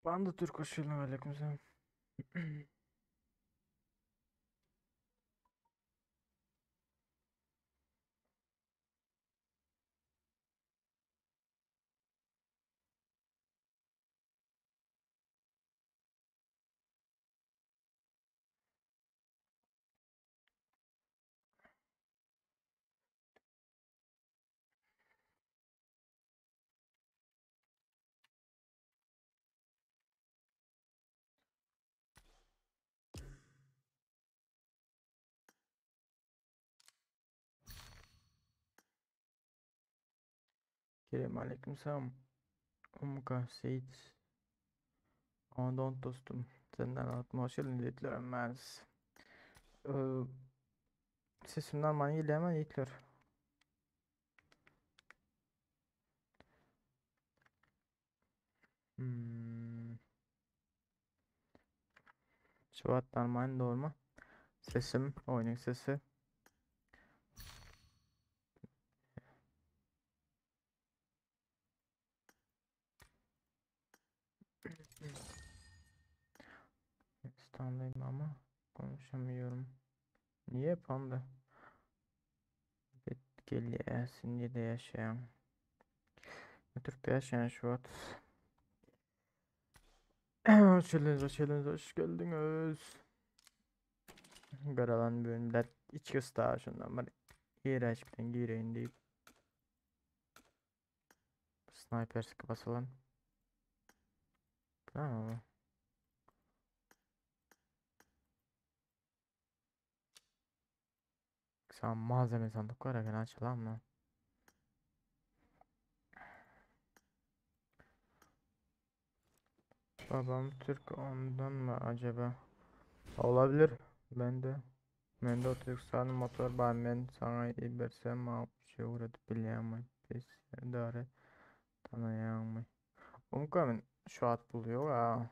Panda Türk hoş geldin. Aleykümselam. Kerem aleykümselam. Umka Seyit. Ondan dostum. Senden atma hoş geldin Yiğitler Ömez. Ee, sesimden bana geliyor hemen Yiğitler. Hmm. Şubat Darmayın doğru mu? Sesim, oyunun sesi. İstanbul'dayım ama konuşamıyorum. Niye panda? Gelsin de yaşayan. Türk'te yaşayan Şubat. Hoş geldiniz, hoş geldiniz, hoş geldiniz. Garalan bölümler iç kısta şundan var. İğrençlikten gireyim deyip. Sniper sıkı basalım. Tamam. Sen malzeme sandık var ya açalım mı? Babam Türk ondan mı acaba? Olabilir. Ben de. Ben de Türkistan motor bar men sana ibersem şey uğradıp bilýän Pes idare tanaýanmy? Umka şu at buluyor ha.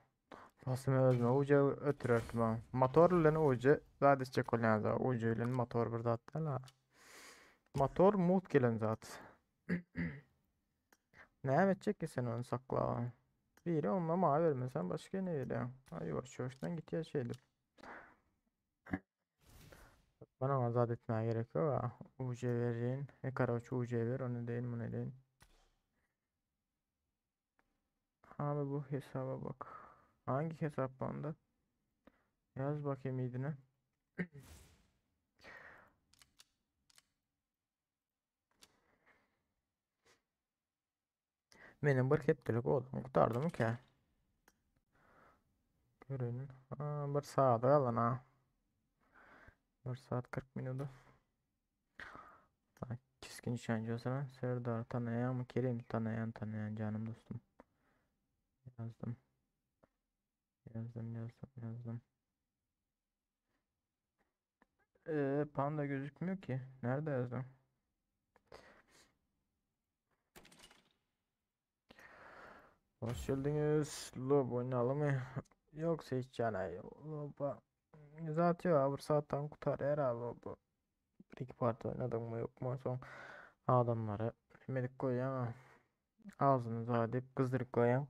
Basım özüme uca ötürerdim ha. Motor bilen uca zat içecek bolýan zat. Uca bilen motor bir zat däl ha. Motor mut gelen zat. Näme etjek ki sen onu sakla? Biri onunla mavi vermesen başka ne veriyor? Ay yavaş yavaştan git ya şeydi. Bana azat etmeye gerek yok ha. UC verin. E karaç UC ver. Onu değil bunu değil. Abi bu hesaba bak. Hangi hesap bandı? Yaz bakayım idine. Benim bir heptilik oldum. Kurtardım ki. Görün. Ha, bir saat yalan ha. 1 saat 40 minutu. Keskin nişancı o zaman. Serdar tanıyan mı? Kerim tanıyan tanıyan canım dostum. Yazdım. Yazdım yazdım yazdım. Panda gözükmüyor ki. Nerede yazdım? Hoş geldiniz. Lob oynayalım mı? Yoksa hiç canay. Loba. Zaten ya bir saatten kurtar herhalde bu. Bir iki parti oynadım mı yok mu son adamları medik koyan ağzını zadip kızdırıp koyan.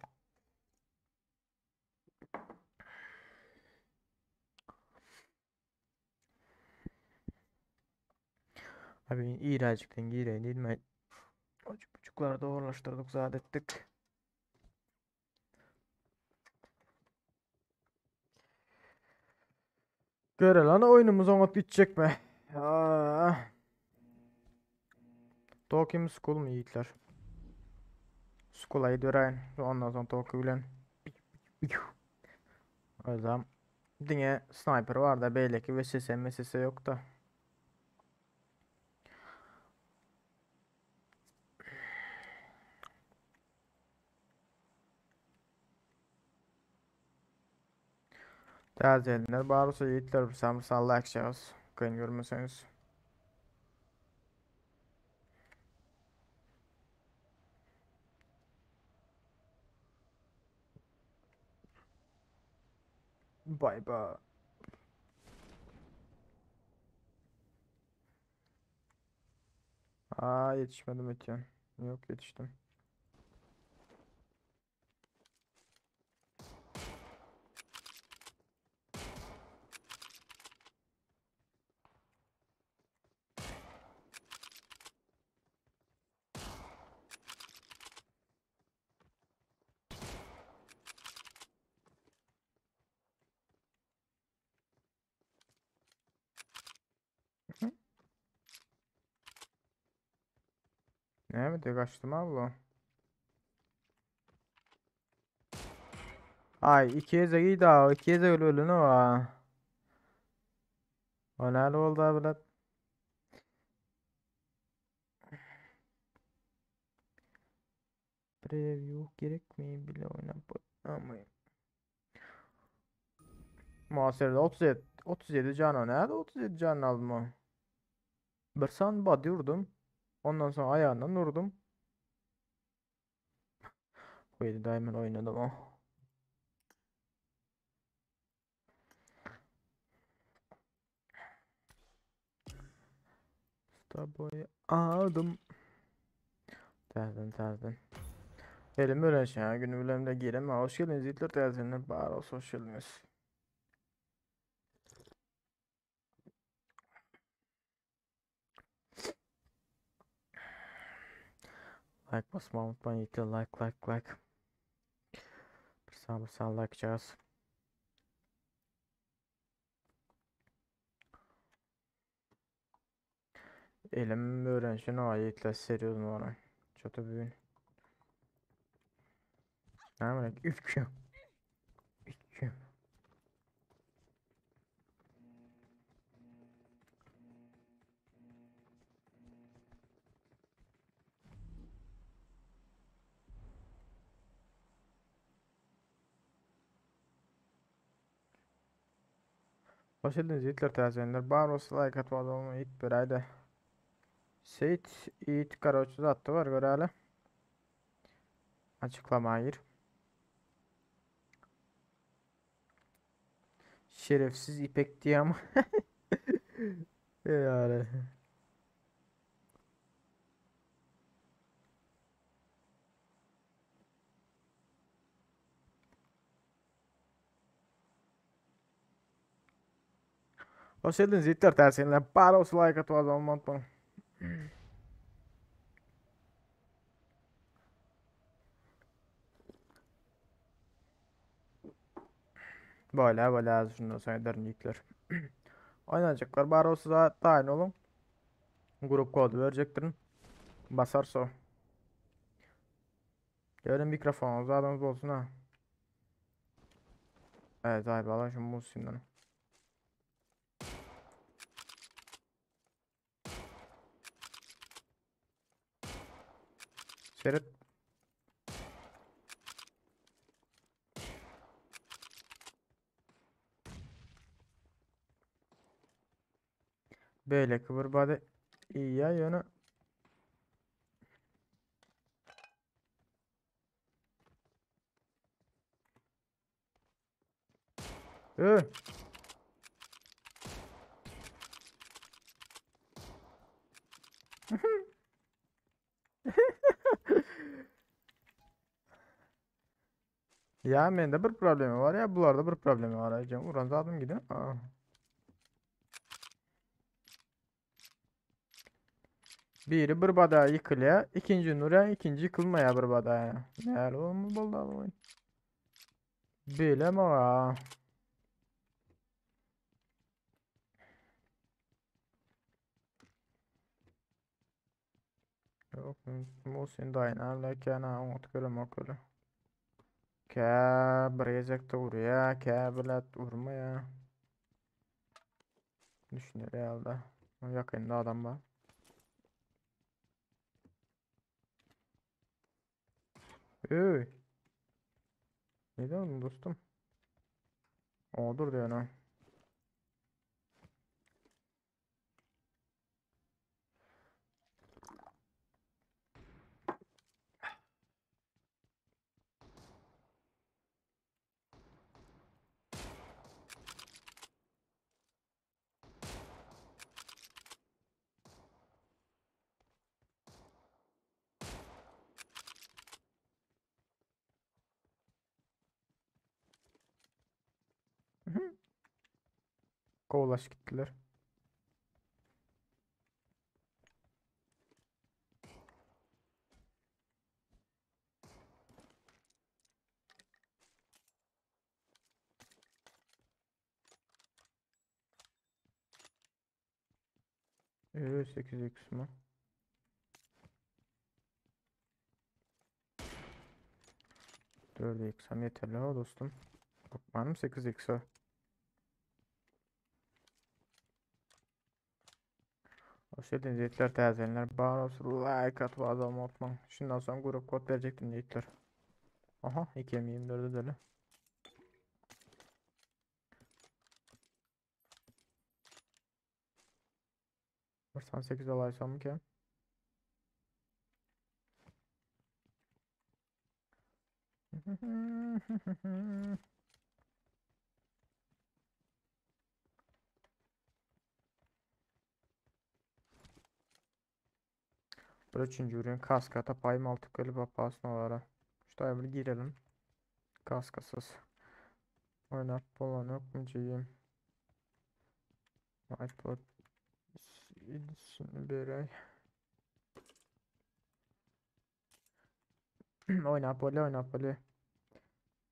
Abi iğrençlikten gireyim değil mi? Açık buçukları doğrulaştırdık zat ettik. Göre lan oyunumuz ona bitecek mi? Aa. Tokyo School mu yiğitler? School'a gidiyorum. Ondan sonra Tokyo bilen. O zaman diňe sniper var da belki VSS MSS yok da. Täzelenler barsa yiğitler bir samsal like çağız. Kıyın görmeseniz. Bye bye. Aa yetişmedim ötüyorum. Yok yetiştim. Näme de kaçtım abla. Ay iki eze giydi abi. İki eze ölü o. O näle boldy bilet? Preview gerekmi bile oynap ama Muhasebede 37 37 can o. Nerede 37 can aldım o? Bir san body vurdum. Ondan sonra ayağından vurdum. Koydu Diamond oynadım o. Starboy'u aldım. Terden terden. Elim öyle şey ya. Günü bilemde gireme. Hoş geldiniz yiğitler terzenler. Bar olsun hoş geldiniz. Like basmayı unutmayın yiğitler. Like like like. Bir sağ bir sağ like çağız. Elim öğrenşin o yiğitler seriyorum ona. Çatı büyün. Ne yapayım? 3 2 Hoş geldiniz yiğitler terzenler. Bar olsa like atmadı olma yiğit bir ayda. Seyit Yiğit Karaoç'u da attı var göre hala. Açıklama hayır. Şerefsiz İpek diye ama. Yani. Hoş geldiniz yiğitler tersenler. Bar olsa like atmadı olma unutmayın. Böyle böyle şundan sonra ederim yiğitler. Oynayacaklar. Bari olsa da tayin olun. Grup kodu verecektirin. Basarsa o. Gelin mikrofon zaten olsun ha. Evet abi alın şu Muhsin'den. Seyret. Böyle kıvır bade iyi ya yönü. Ee. Ya mende bir problemi var ya bularda bir problemi var. Aycan uran zaten gidin. Aa. Biri bir bada yıkılya, ikinci nurya, ikinci yıkılmaya bir bada. Neler olmu buldu bu oyun? Bilem o. Yok, Muhsin dayına lekene umut görüm okulu. Ke bir gezekte urya, ke bilet urmaya. Düşünüyor herhalde. Yakında adam var. Ey. Ne diyorsun dostum? Odur diyor ha. Kovalaş gittiler. Evet 8x mi? 4x hem yeterli o dostum. Bakmanım 8x. Hoş geldiniz yiğitler täzelenler. Bar olsun like atıp azalma unutmayın. Şundan sonra grup kod verecektim yiğitler. Aha 2M24'e deli. 98 alaysam mı ki? Bir üçüncü ürün kaska tapayım altı galiba pasın olara. Şu bir girelim. Kaskasız. Oynap bolan yok mu diyeyim. iPod berey. Oynap bolýar, oynap bolýar.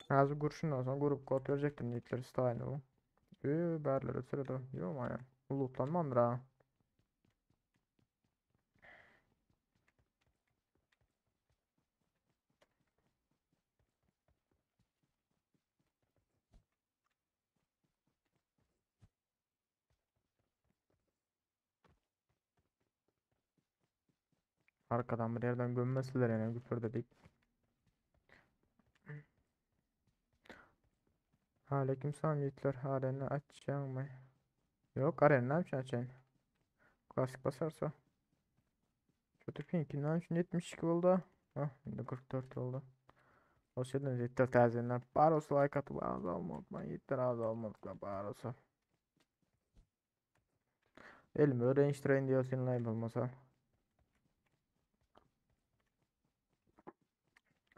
Hazır kurşundan sonra grup kod verecektim yiğitler style bu. Bärlere sırada. Yok ya. Lootlanmamdır ha. Arkadan bir yerden gömmeseler yani küfür dedik. Aleykümselam yiğitler. Arena açacağım mı? Yok arena ne yapacaksın açayım? Klasik basarsa. Kötü pinkinden şimdi 72 oldu. Hah şimdi 44 oldu. Hoş geldiniz yiğitler tazeler. Bar olsa like atıp az olmadık unutmayın. Yiğitler az olmadık bar olsa. Elimi range train diyor seninle olmasa.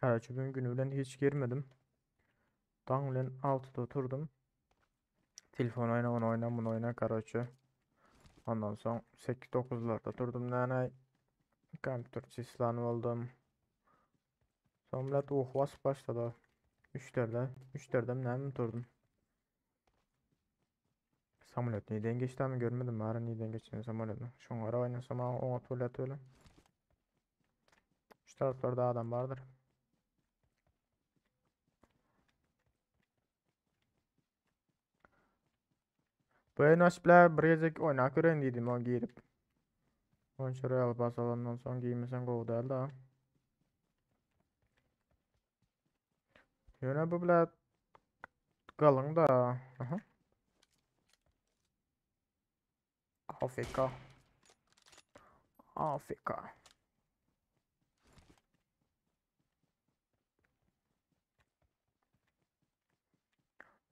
Karaçöpün günü bilen hiç girmedim. Daň bilen 6'da oturdum. Telefon oyna, onu oyna, bunu oyna karaçı. Ondan sonra 8-9'larda oturdum. Yani kompüter sislanı oldum. Sonra uh basıp başladı. 3'lerde, 3'lerde ne mi oturdum? Samolyot neden geçti mi görmedim. Bari neden geçtiğini samolyotunu. Şunlara oynasam ona tuvalet öyle. Şu taraflarda adam vardır. Bu en aşkla bir gecek oyna gören dedim o girip. Onça Royal Pass alandan sonra giymesen gowy däl da. Ýöne bu bile galyň da. Aha. AFK. AFK.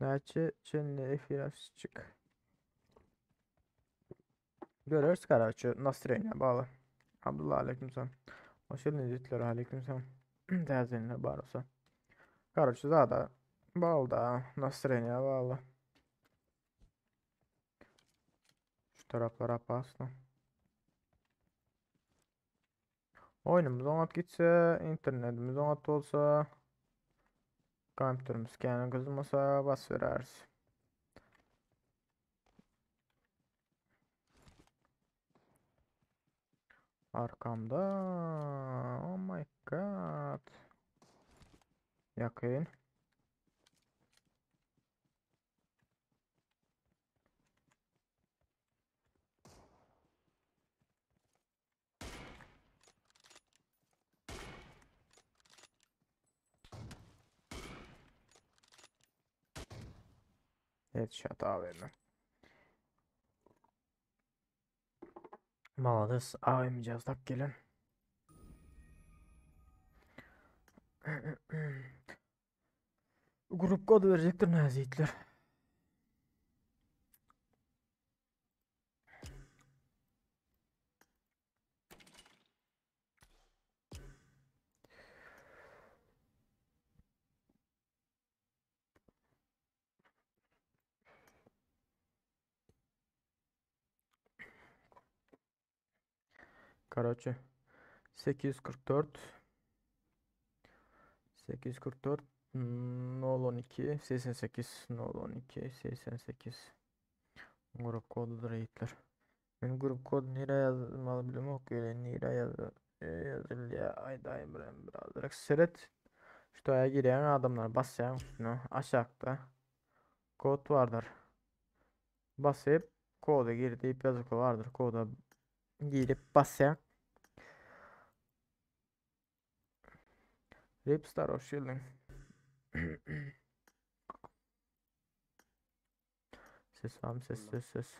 Näçe çenli efir çık. Görürüz karaçı Nasrenya bağlı. Abdullah aleykümselam. Hoş geldiniz yiğitler aleykümselam. Täzelenler bar olsa. Karaçı da bağlı da Nasrenya bağlı. Şu taraflara pasla. Oyunumuz oňat gitse, internetimiz oňat olsa, kompüterimiz kän gyzmasa bas vereris. Arkamda. Oh my god. Yakın. Headshot AVM. Malades AVM tak gelin. Grup kodu verecektir nazitler. Karaçı 844 844 012 88 012 88 grup kodudur yiğitler. Ben grup kodu nereye yazmalı bilmiyorum yok öyle nereye yazılıyor. Ay dayım brother. Seret. Şu taýa girýäň adamlar basýaň üstüne aşakda kod bardyr. Basyp koda gir diýip ýazykly bardyr. Koda girip basýaň. Ripstar hoş geldin. Ses var mı? Ses ses ses.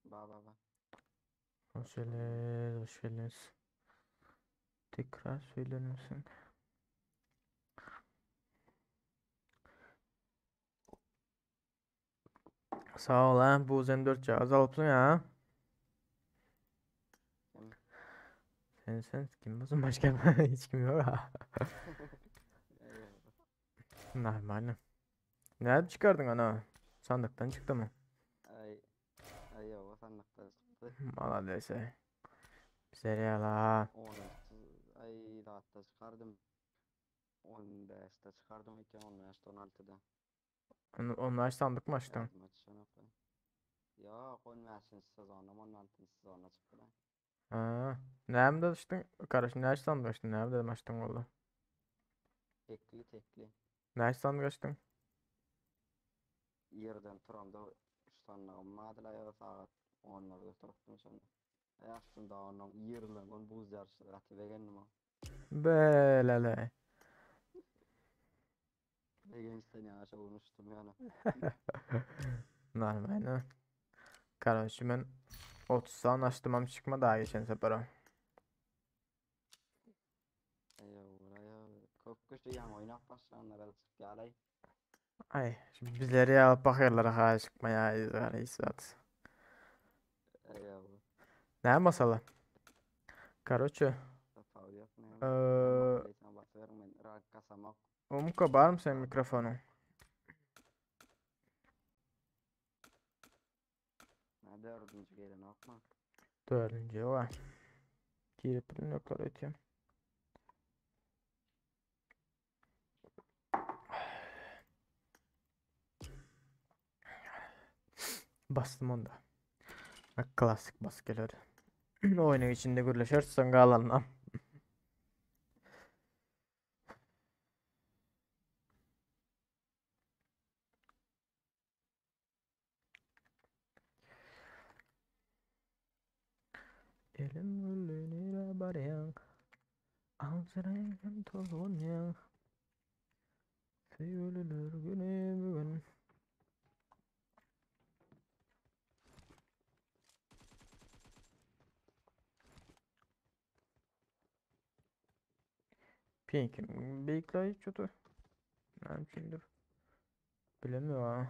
Ba ba ba. Hoş geldiniz, hoş geldiniz. Tekrar söyler misin? Sag ol ha, bu sen 4 cihaz alypsyň ha. Kim? Sen sen kim bolsun başka hiç kim yok ha. Normal. Nädip çykardyň ana? Sandykdan çykdymy? Ay, ay ýok, sandykda çykdy. Malades. Bize ýala. 10 ay zatda çykardym. 15-de çykardym öýtýän, 15-de 16-da. Onu sandyk mı açdyň? Ýadyma düşenok. Ýok, 15-nji sezonda, 16-njy sezonda çykdy. Ha. Näme açdyň? Kardeşim näçe sandyk açdyň? Näme açdyň boldy? Tekli tekli. Näçe sandyk açdyň? Ýerden turamda 3 sandygym bardy, ýa sagat 10-larda turupdym şonda. Ay açdym da onuň ýerilen on buz ýaryşy gaty begendim. Belele. Begençden ýaşa unuşdum ýöne. Normal. Kardeşim ben 30 sany açdym hem çykma daha geçen sefer. Aý, köp kişi ýaňy oýnap başlanlar çykýarlar. Ay, şimdi bizleri alıp bakıyorlar ha çıkmaya izler Aý, Ne masalı? Короче, tapawut ýok näme. eee Sen basyber men rank kasamak. Umka bar mı senin mikrofonun? Ne dördüncü gelen okma. Dördüncü var. Girip bilmiyorlar ötüyorum. Bastım onda. Bak klasik bas gelir. Oyunun içinde gürleşersen galanla. Elim gülünüre barýan. Alçyraýan tozgunýan. Söýgüliler günü bugün. Pinkim beýikler hiç kötü. Näme üçindir? Bilemiyorum ha.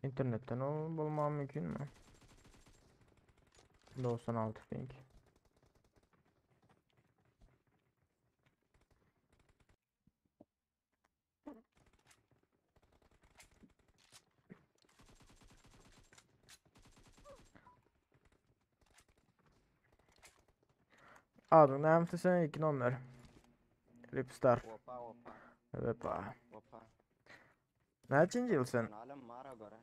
İnternetten o bulmam mümkün mü? 96 ping. Adyň näme sen 2 nomer. Ripstar. Opa opa Opa. opa. Näçinji ýyl sen? Kanalym mara göre.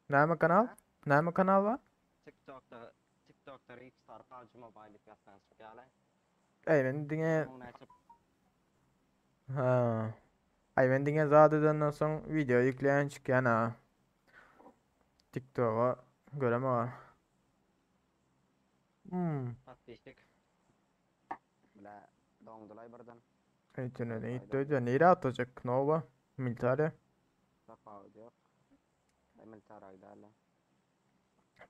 Näme kanal? Näme kanal var? TikTok'ta TikTok'ta Ripstar PUBG Mobile diýip ýazsaň çykýarlar. Ey men diňe Oň näçe ha. Ay men diňe zat edenden soň video ýükleýän çykýan ha. TikTok'a görem ha. Hmm. Podpisçik. Bile doňdulay birden. İnternete gitti. Nereye atacak? Nova. Military. Tapawut ýok. Emil taragdarla.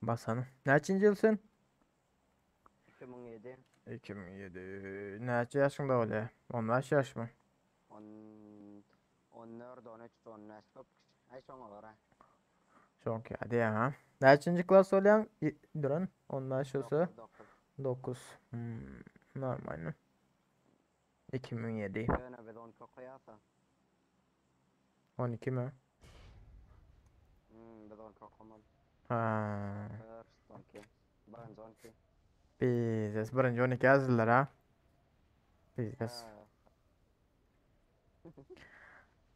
Basanı. Näçinji ýyl sen? 2007 2007. Näçe ýaşyňda bolýar? 15 ýaş mı? 10 14 13 15 köp kişi. Ay şoňa göre. Çok hadi ya. Näçinji klas bolýaň? Duran 15 bolsa 9 9. 9. Hmm, normal. 2007. Ýöne biz 12 okaýarsa. 12 mi? Biz 12 okamaly. Ha. First 12. Birinji 12. Biz birinji 12 ýazdylar ha. Biz Ha.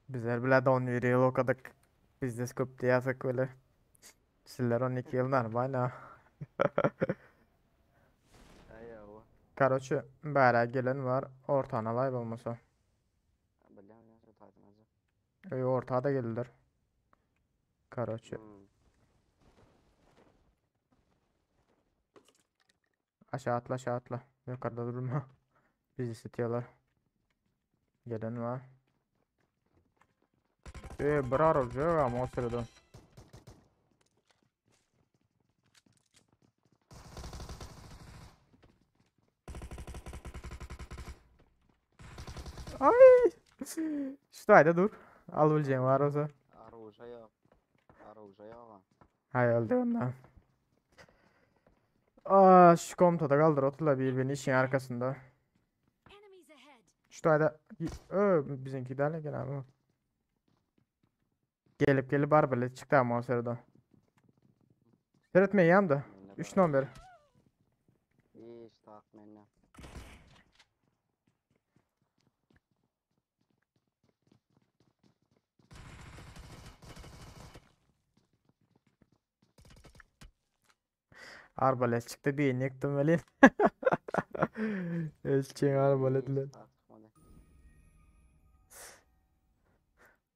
Bizler bile de 11 ýyl okadyk. Bizdes köp diýýäsek böyle. Sizler 12 ýyl normal ha. Aý, Karoçe, bärä gelen bar, ortany alaý bolmasa. Bilýän bilýän şu taýdan aljak. Öý orta da geldiler. Karoçe. Aşağı atla aşağı atla. Yukarıda durma. Bizi istiyorlar. Gelen var. Ee, bir aracı ama o sırada. Ay! Şu taýda dur. Al bileceğin var olsa. Aruja ýok. Aruja ýok. Hay öldü onda. Aa, şu komutada kaldır oturla birbirini işin arkasında. Şu taýda Ö, bizimki däl eken abi. Gelip gelip bar çıktı ama o sırada. Seyretmeyi da. 3 number. Hiç tak mende. Arbalet çıktı bir yıktım velin. Elçin arbaletler. Hiç tak çykmady.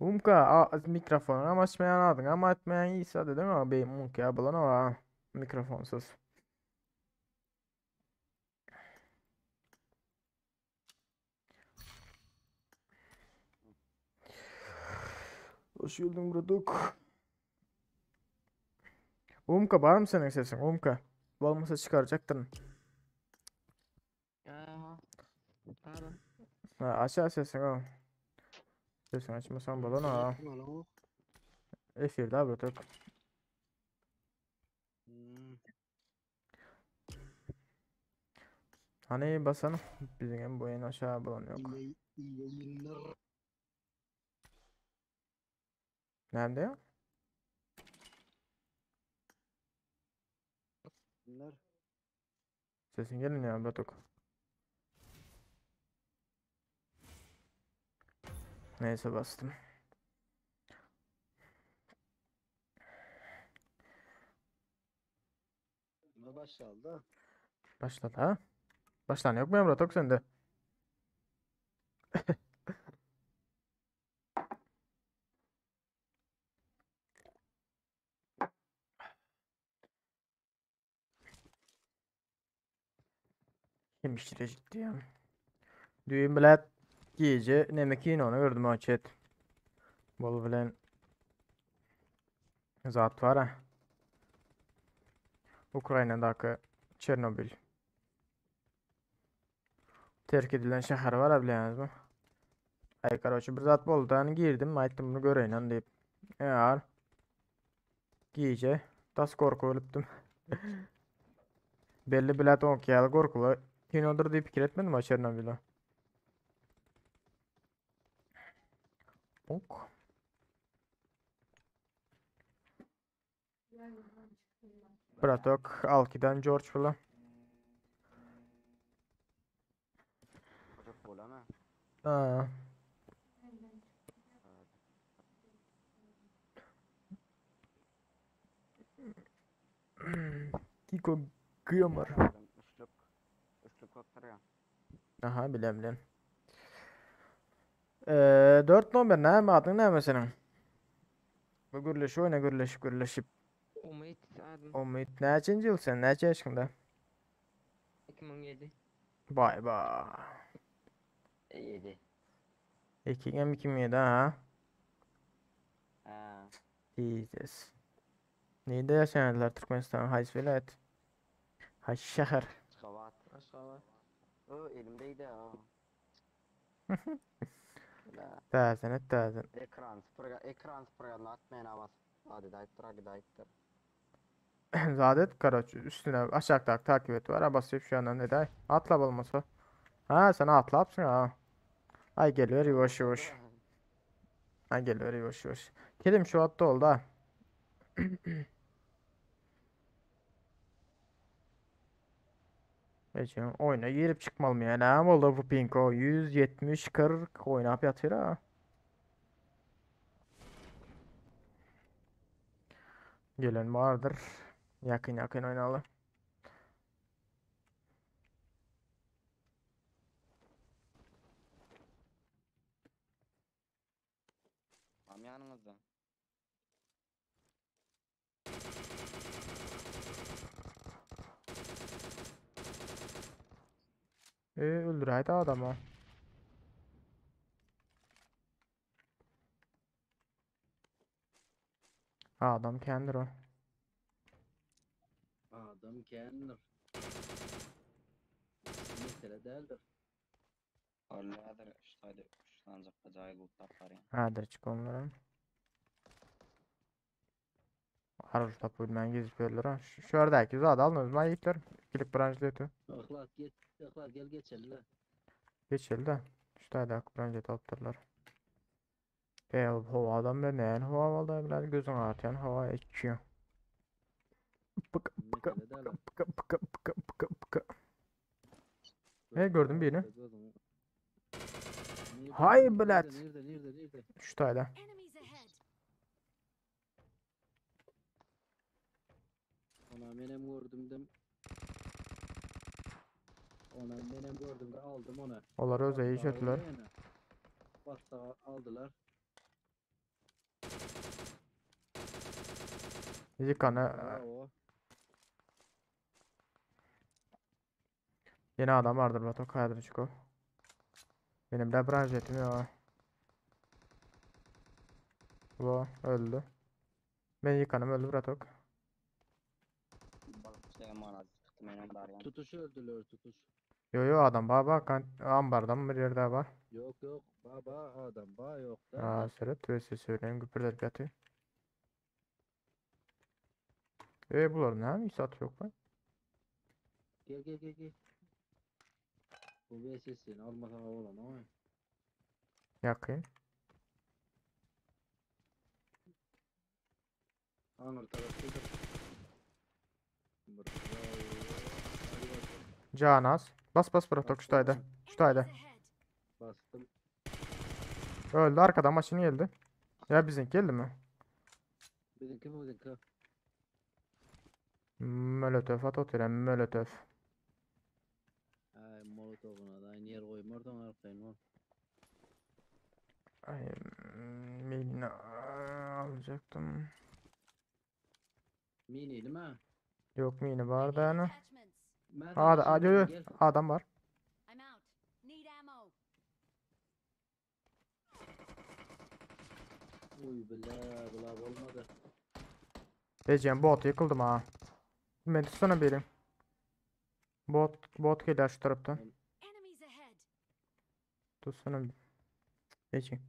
Umka a, mikrofonu ama açmayan adın ama etmeyen iyisi dedim ama be mumka bulan ama mikrofonsuz. Hoş geldin Braduk. Umka var mı senin sesin Umka? Olmasa çıkaracaktın. Aha. Pardon. Ha, aç aç sesini o. Sesini açmasan bulan ha. Efirde Braduk. Hani basalım. Bizim bu en aşağı bulan yok. İyi, iyi yayınlar. Nerede ya? Bunlar. Sesin gelmiyor Braduk. Neyse bastım. Ne başladı? Başladı ha. Başlan yok mu Emre Tok sende? Kim iştirecek diye. Düğün bilet gece ne onu gördüm ha chat. Bol bilen zat var ha. Ukrayna'daki Çernobil. Terk edilen şehir var ha biliyorsunuz mu? Ay karoçi bir zat boldu. Yani girdim aytdım bunu göreyim deyip. Eğer gece tas korku ölüptüm. Belli bilet on kiyalı korkulu. Kinodur deyip fikir etmedim ha Çernobil'e. Ok. Bratok Alki'den George falan. Çok bol ama. Aa. Kiko Gıyamar. Üçlük. Üçlük köpdür Aha bilem bilem. 4 numara ne adın ne senin? Bu gürleşi oyna gürleşip gürleşip. Umut adım. Umut neçinci yıl sen neçe yaşında? 2017. Bay bay. 7. 2007 ha. Ha. Jesus. Neyde yaşayanlar Türkmenistan Hays vilayet. Hays şehir. Aşgabat. Aşgabat. Ö elimdeydi ha. La Täzen et täzen. ekran sıfır ekran sıfır atmayan avaz. Hadi dayıttır hadi dayıttır. Zadet Karaç üstüne aşağıda takip et var. Basıp şu anda ne day? Atla olmasa. Ha sen atlapsın ha. Ay geliyor yavaş yavaş. Ay geliyor yavaş yavaş. Kerim şu hatta oldu ha. Geçiyorum. Oyuna girip çıkmalı mı yani? Ne oldu bu Pinko? 170 40 oynayıp yatıyor ha. Gelen vardır. Yakın yakın oynayalım. ýanyňyzda. E öldüräýdi adamy. Adam kändir o. Adam kändir. Mesele däldir. Ol häzir şu taýda üç sanjykda jaý lootlap barýan. Häzir çyk onlaram. Aruz tapyp bilmän gezip ýörler ha. Şu ýerdäki zady aldyňyzmy ýigitler? Ikilik branjleti. Yhlas geç, Yhlas gel geçeli-le. Geçeli-de. Şu taýdaky branjleti alypdyrlar. E, howadan bir nähili howa boldy bilen gözüň artýan howa içiyor. Pık pık Mesele däl. pık pık pık pık pık. E gördüm birini. Nerede, Hay nerede, bilet. Nerede, nerede, nerede? Şu taýda. Enemies ahead. Ona menem gördüm dem. Ona menem gördüm de aldım ona. Olar öze iş Batsağı etdiler. ýene. Batsağı aldylar. Ýykany Bravo. Yine adam vardır Batok Kadirçiko. Benim de branjetim ya. Bu öldü. Ben yıkanım öldü Bratok. Balykçy emanet çykdy menem barýan. Tutuş öldüler tutuş. Yo yo adam baba kan ambardan bir yerde var. Yok yok baba adam ba yok da. Aa seret tüvesi söyleyeyim güpürdet yatıyor. E bunlar ne? Hiç satı yok lan. Gel gel gel gel. Bu VSS'ini almasan olan ama. Yakayım. Anır tarafıdır. Bravo. Hadi bakalım. Canaz. Bas bas Bratok şu tayda. Şu tayda. Enemies ahead. Bastım. Öldü arkadan maşını geldi. Ya bizimki geldi mi? Bizimki mi bizimki? Molotof at oturan molotof. Ay molotovuna da aynı yer koymardın arkayın ol. Ay, mini alacaktım. Mini değil mi? Yok mini I var need da yani. attachments. Mert Aa, da, şimdi yo, yo, gel. adam var. I'm out. Need ammo. Uy bile bile olmadı. Diyeceğim bot yıkıldım ha. Ben tutsana biri. Bot geliyor şu taraftan. Enemies ahead. Tutsana bir. Diyeceğim.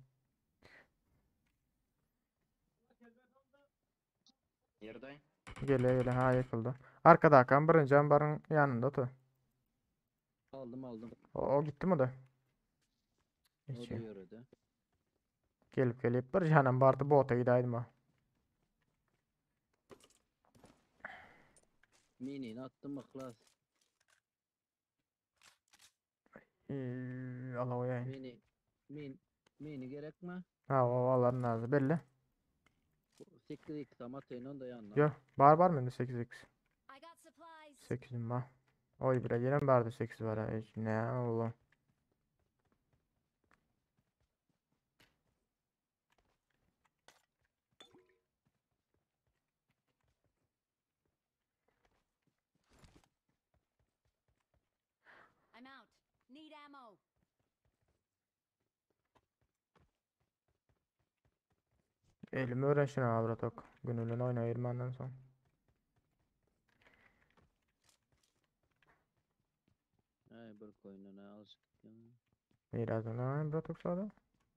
Ýerde. Geliyor geliyor ha yıkıldı. Arkada Hakan birinci ambarın yanında tu. Aldım aldım. O gitti mi o da? O da Geçiyor. yürüdü. Gelip gelip bir canım vardı bota gideydim ha. Mini'ni attım mıklas. Allah oyayın. Mini. Min. Mini gerek mi? Ha o Allah'ın nazı belli. 8x ama atayın da yanına. Yo var var mı 8x? I got supplies. 8'im var. Oy bile yine vardı 8 var ha. Hiç Ne oğlum. I'm out. Need ammo. Elimi öğren şuna avratok. Günülün oynayır benden son. Ay bir koyununa alışık. Birazdan ha bratok sağda.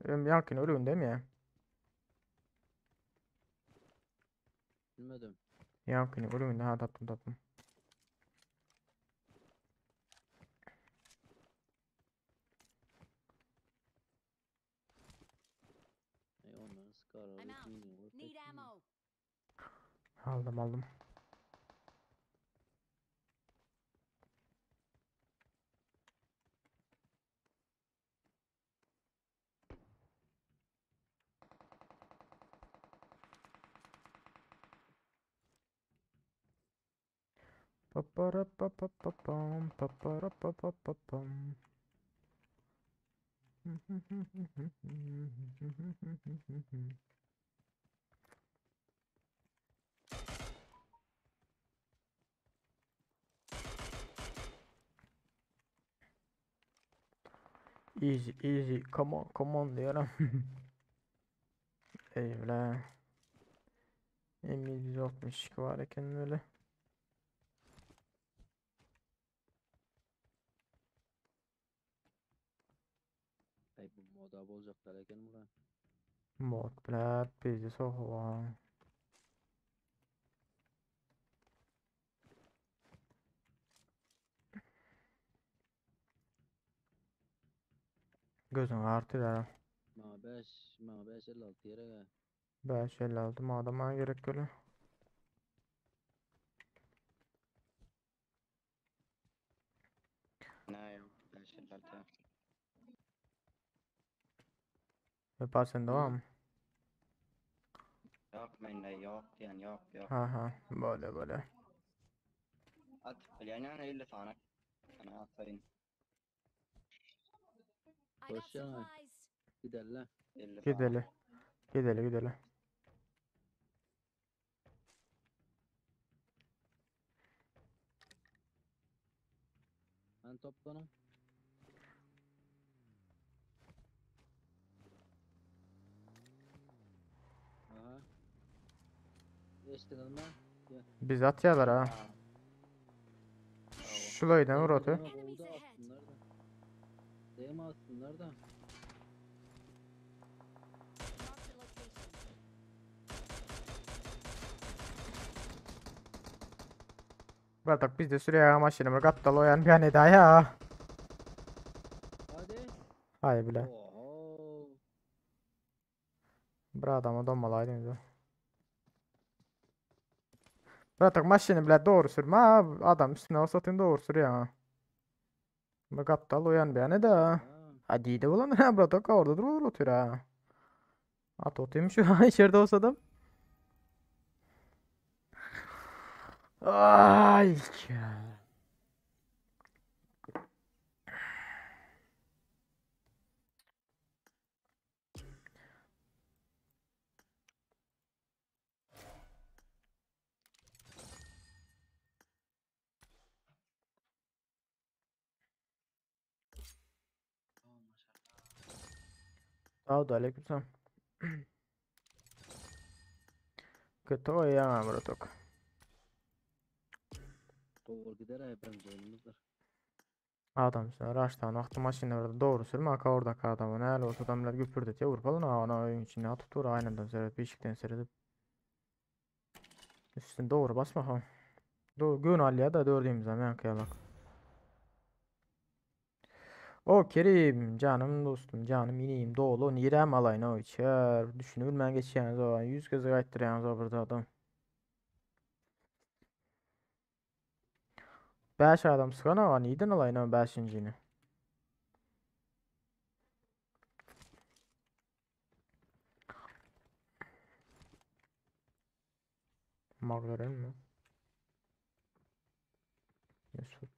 Yankın ölüğün değil mi ya? Bilmedim. Yankın ölüğün ha taptım taptım. Ay onları sıkar I'm alıp out. mini koyup Need ettim. ammo. Aldım aldım. Paparapapapapam, paparapapapapam. Easy easy come on come on diýerim. Eý bile. M762 bar eken böyle. Ay bu moda boljaklar eken bular. Mod bilen bizi sohuwa. Gözüň arty da. Maňa 5, maňa 556 gerek ha. 556 madam maňa gerek gele. Ne yok 556. Vepa sen devam. Yok mende yok diyen yok yok. Ha ha böyle böyle. Atıp bilýän ýaly 50 sany. Sana atayyn. I got Koşýan. supplies. Giderler. 50 sany. Gideli. Gideli gideli. Ben toplanım. Aha. Geçtiniz mi? Biz atýarlar ha. Ha. Şulaydan vur atı. Enemies Oldu ahead. atsınlar da. Değil mi atsınlar da? Marked a location. Bırak biz de sürüyor maşını gattal oyan bir an daha ya. Hadi. Hay bile. Oho. Bir adama donmalaydın da. Bırak maşını bile doğru sürme ha. Adam üstüne olsa satayım doğru sürüyor ha. Bu gattal oyan bir an da. Ha. Hadi de ulan ha bırak orada dur otur ha. At otayım şu an içeride olsa adam. Ay. Sağ ol aleykümselam. Kötü oýýan bırak. Doğru gider ay birinci oyunumuzdur. Adam sen raştan wagty maşynlarda dogry sürme aka oradaki adamı näle bolsa adamlar güpürdetýär vurup alın ana öýüň içine atyp dur aýnadan seredip işikden seredip. Üstüne doğru basma ha. Doğru gün alýar da dördüğümüzden men kıyalak. O Kerim canım dostum canım ineyim dolu nirem alayın o içer. Düşünü bilmän geçýäňiz o yüz göze gaýtdyrýaňyz o burada adam. 5 adam sıkan ağa niden alayın o 5-injini? McLaren mi? Mesut.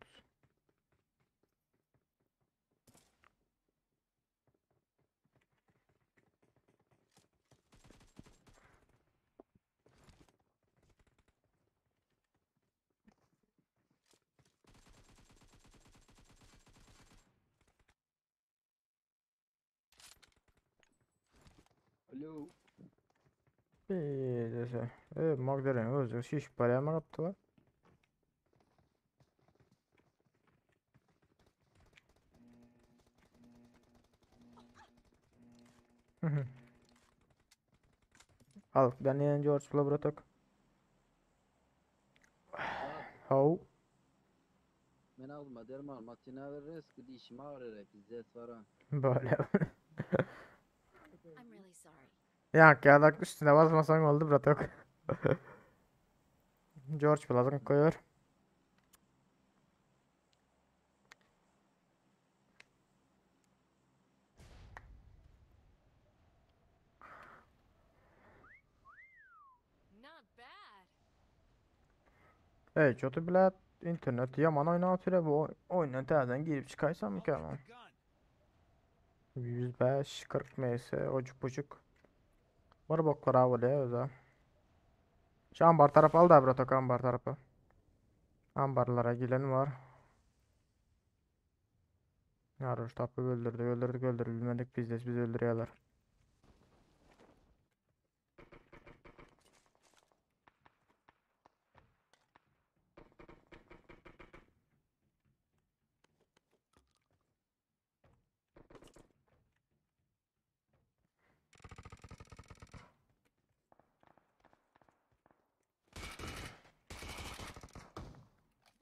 Alo. Bir dese. Evet McLaren özü şiş paraya mı kaptılar? Al ben yine George Labratok. How? Men alma derim alma. Tina veririz ki dişim ağrır. Bizzet var ha. Böyle. I'm really sorry. Ya kağıdak üstüne basmasan oldu bratok. George Plazan koyuyor. Not bad. Evet kötü bile internet yaman oynatıyor bu oyundan täzeden girip çıkaysam mükemmel. 105 40 ms ocuk bucuk. Var boklar ha böyle özel. Şu ambar tarafı al da bratok ambar tarafı. Ambarlara gelen var. Ýaryş tapyp öldürdük, öldürdük, öldürip bilmedik pizdes bizi öldürýärler.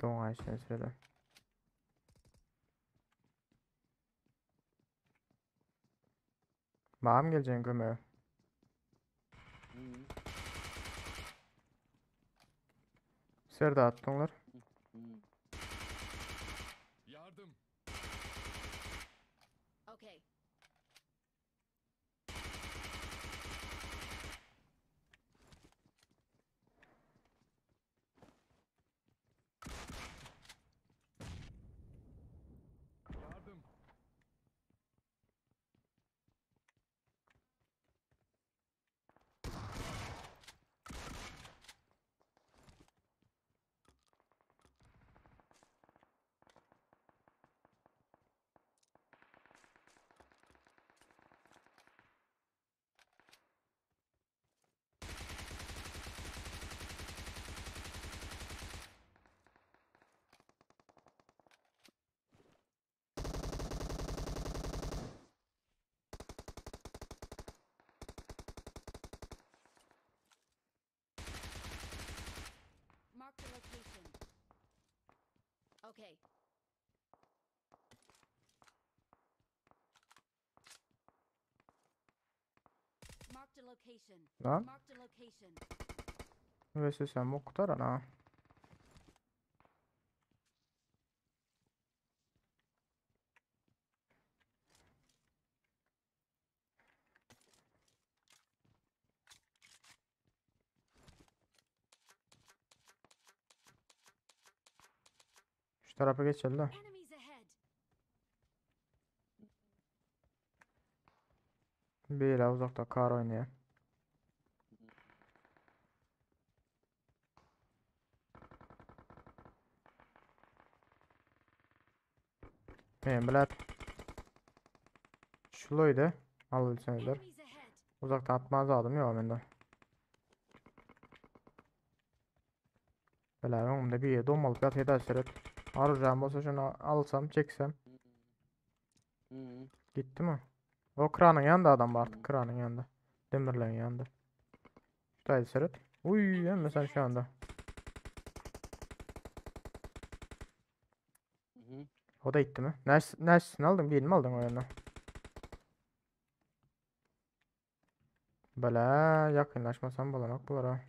Doňaýşyny söyle. Bam geljekň kömege. Serde atdyňlar. Yardım. Okay. Yardım. Marked a location. Okay. Marked a location. Lan. Marked a location. Vese sen bu kutaran ha. Şu tarafa geçelim de. Enemies ahead. Bir ile uzakta kar oynuyor. Men bilet. Şuloydu. Al bilseňizler. Enemies ahead. Uzaktan atmaz adım yok mende. Bele öňümde bir domalyp ýat eder seret. Arujam bolsa şunu alsam çeksem. Gitti mi? O kranın yanında adam var artık. Kranın yanında. Demirlerin yanında. Şurayı seret. Uy emme sen şu anda. O da gitti mi? Neresini aldın? Birini mi aldın o yanına? Bele yakınlaşmasam bulanak bular ha.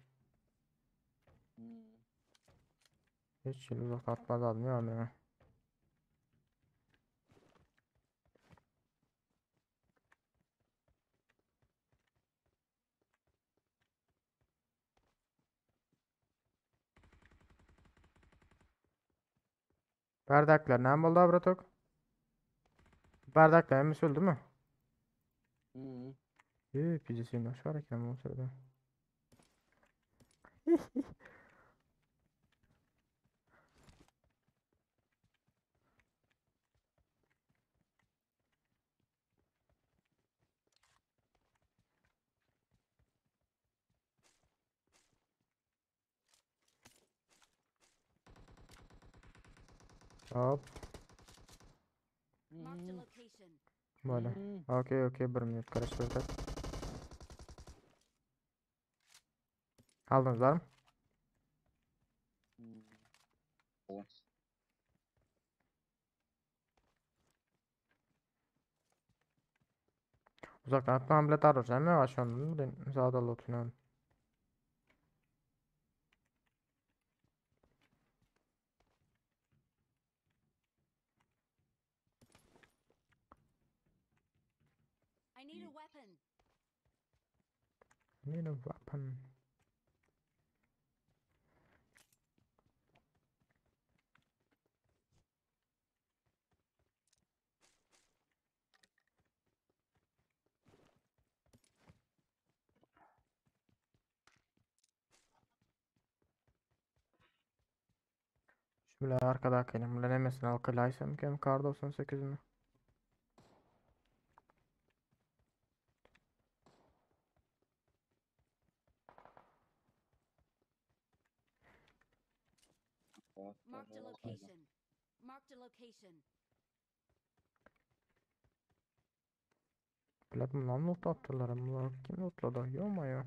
Hiç yıl uzaktan atmaz aldım ya beni. Bardaklar ne oldu abratok? Bardaklar emmi öldü mü? Eee pidesini aşağı eken bu sırada. Hop Marked a location. böyle. Okey okey bir minut karıştırdık. Aldınız var mı? Uzaktan atma bile tarır. Sen mi başlandın? Ben sağda lootunu. I need a weapon. Need a weapon. Şöyle arkadakini. Bular hemmesini alkylaýsam kem kar 98 mi? Marked a location. Marked a location. Bilet bundan loot atdylar. Bunlar kim lootlady? Ýo-maýo.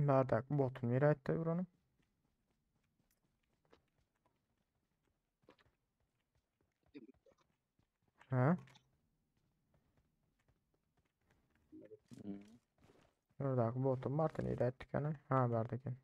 Bärdäki boty nirä aýtdy buranyn? Hä? Buradaki botum bardy nirä aýtdy ekeni? Ha, bärde eken.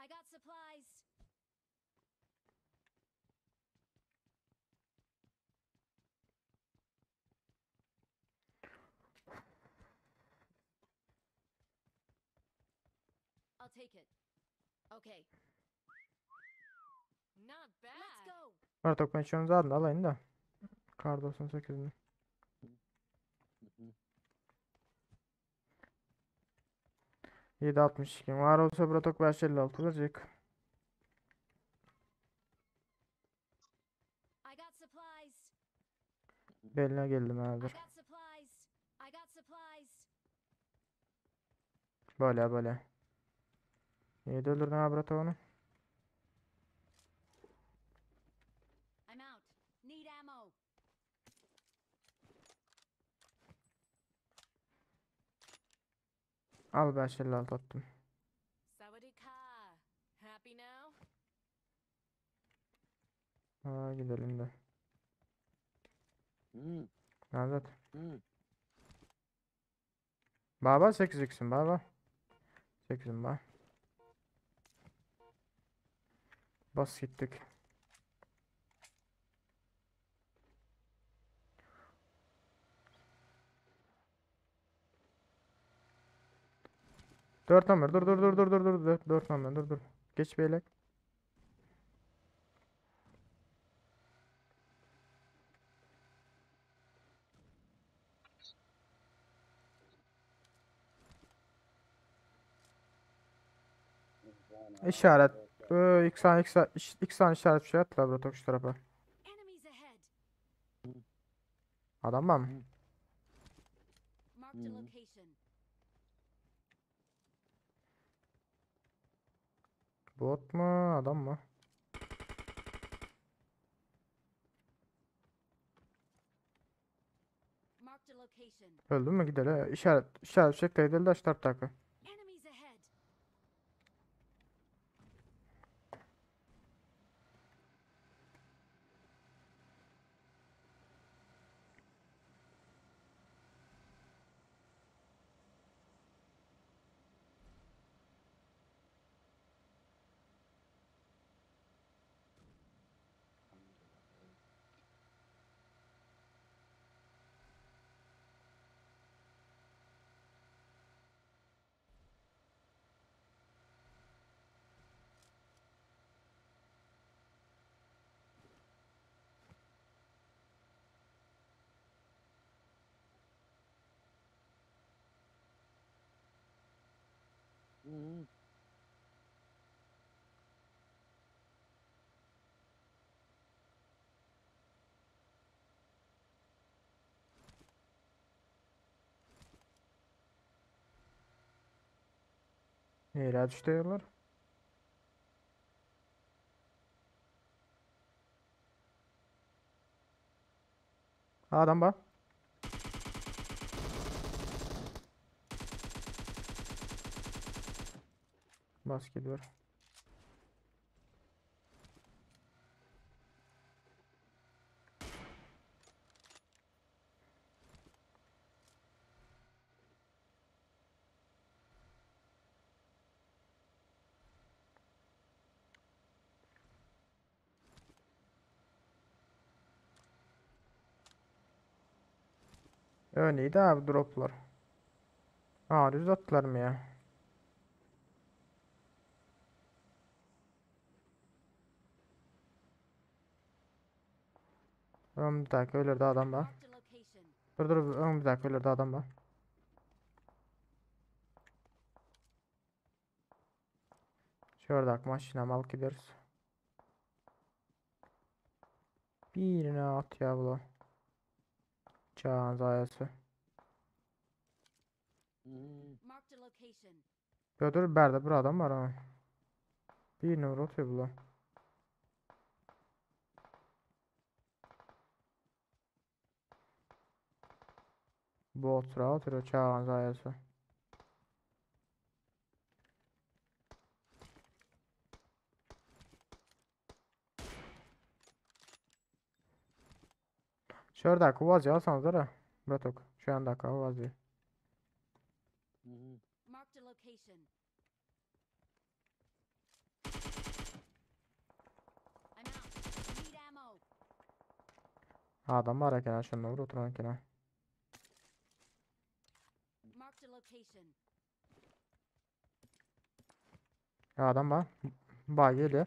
I got supplies. I'll take it. Okay. Not bad. Let's go. Bartok ben şunun zaten alayım da. Kar 98'ini. 7.62 var olsa Bratok 5.56 verecek. I got supplies. Beline geldim I hazır. got supplies. I got supplies. Böyle böyle. Niye öldürdün abi Bratok onu? I'm out. Need ammo. Al 5.56 attım. Sawadika. Happy now? Ha, gidelim de. Hmm. Nazat. Hmm. Baba 8x'im baba. 8'im ba. Bas gittik. Dört numara dur dur dur dur dur dur dur dört numara dur dur. Geç beyler. İşaret. İki tane iki tane iki tane işaret bir şey attılar bro şu tarafa. Enemies ahead. Adam var mı? Marked a location. Bot mu adam mı? Marked a location. Öldü mü gidelim. İşaret işaret çek de gidelim de şu taraftaki. Enemies ahead. Hmm. Nereye düşüyorlar? Adam bak. Bas gidiyor. Öyleydi abi droplar. Aa düz attılar mı ya? Önümüzdeki öylerde adam var. Marked a location. Dur dur önümüzdeki öylerde adam var. Şuradaki maşina alıp gidiyoruz. Birine at ya bu. Çağın zayası. Hmm. Marked a location. Ya dur berde bir adam var ha. Bir numara atıyor bu. Bu otura oturuyor çağın zayası. Şuradaki vazı alsanız da Bratok. Şu andaki vazı. Hmm. Marked a location. I'm out. Need ammo. Adam var eken şundan vur oturan eken. Marked a location. Adam var. Bay geliyor.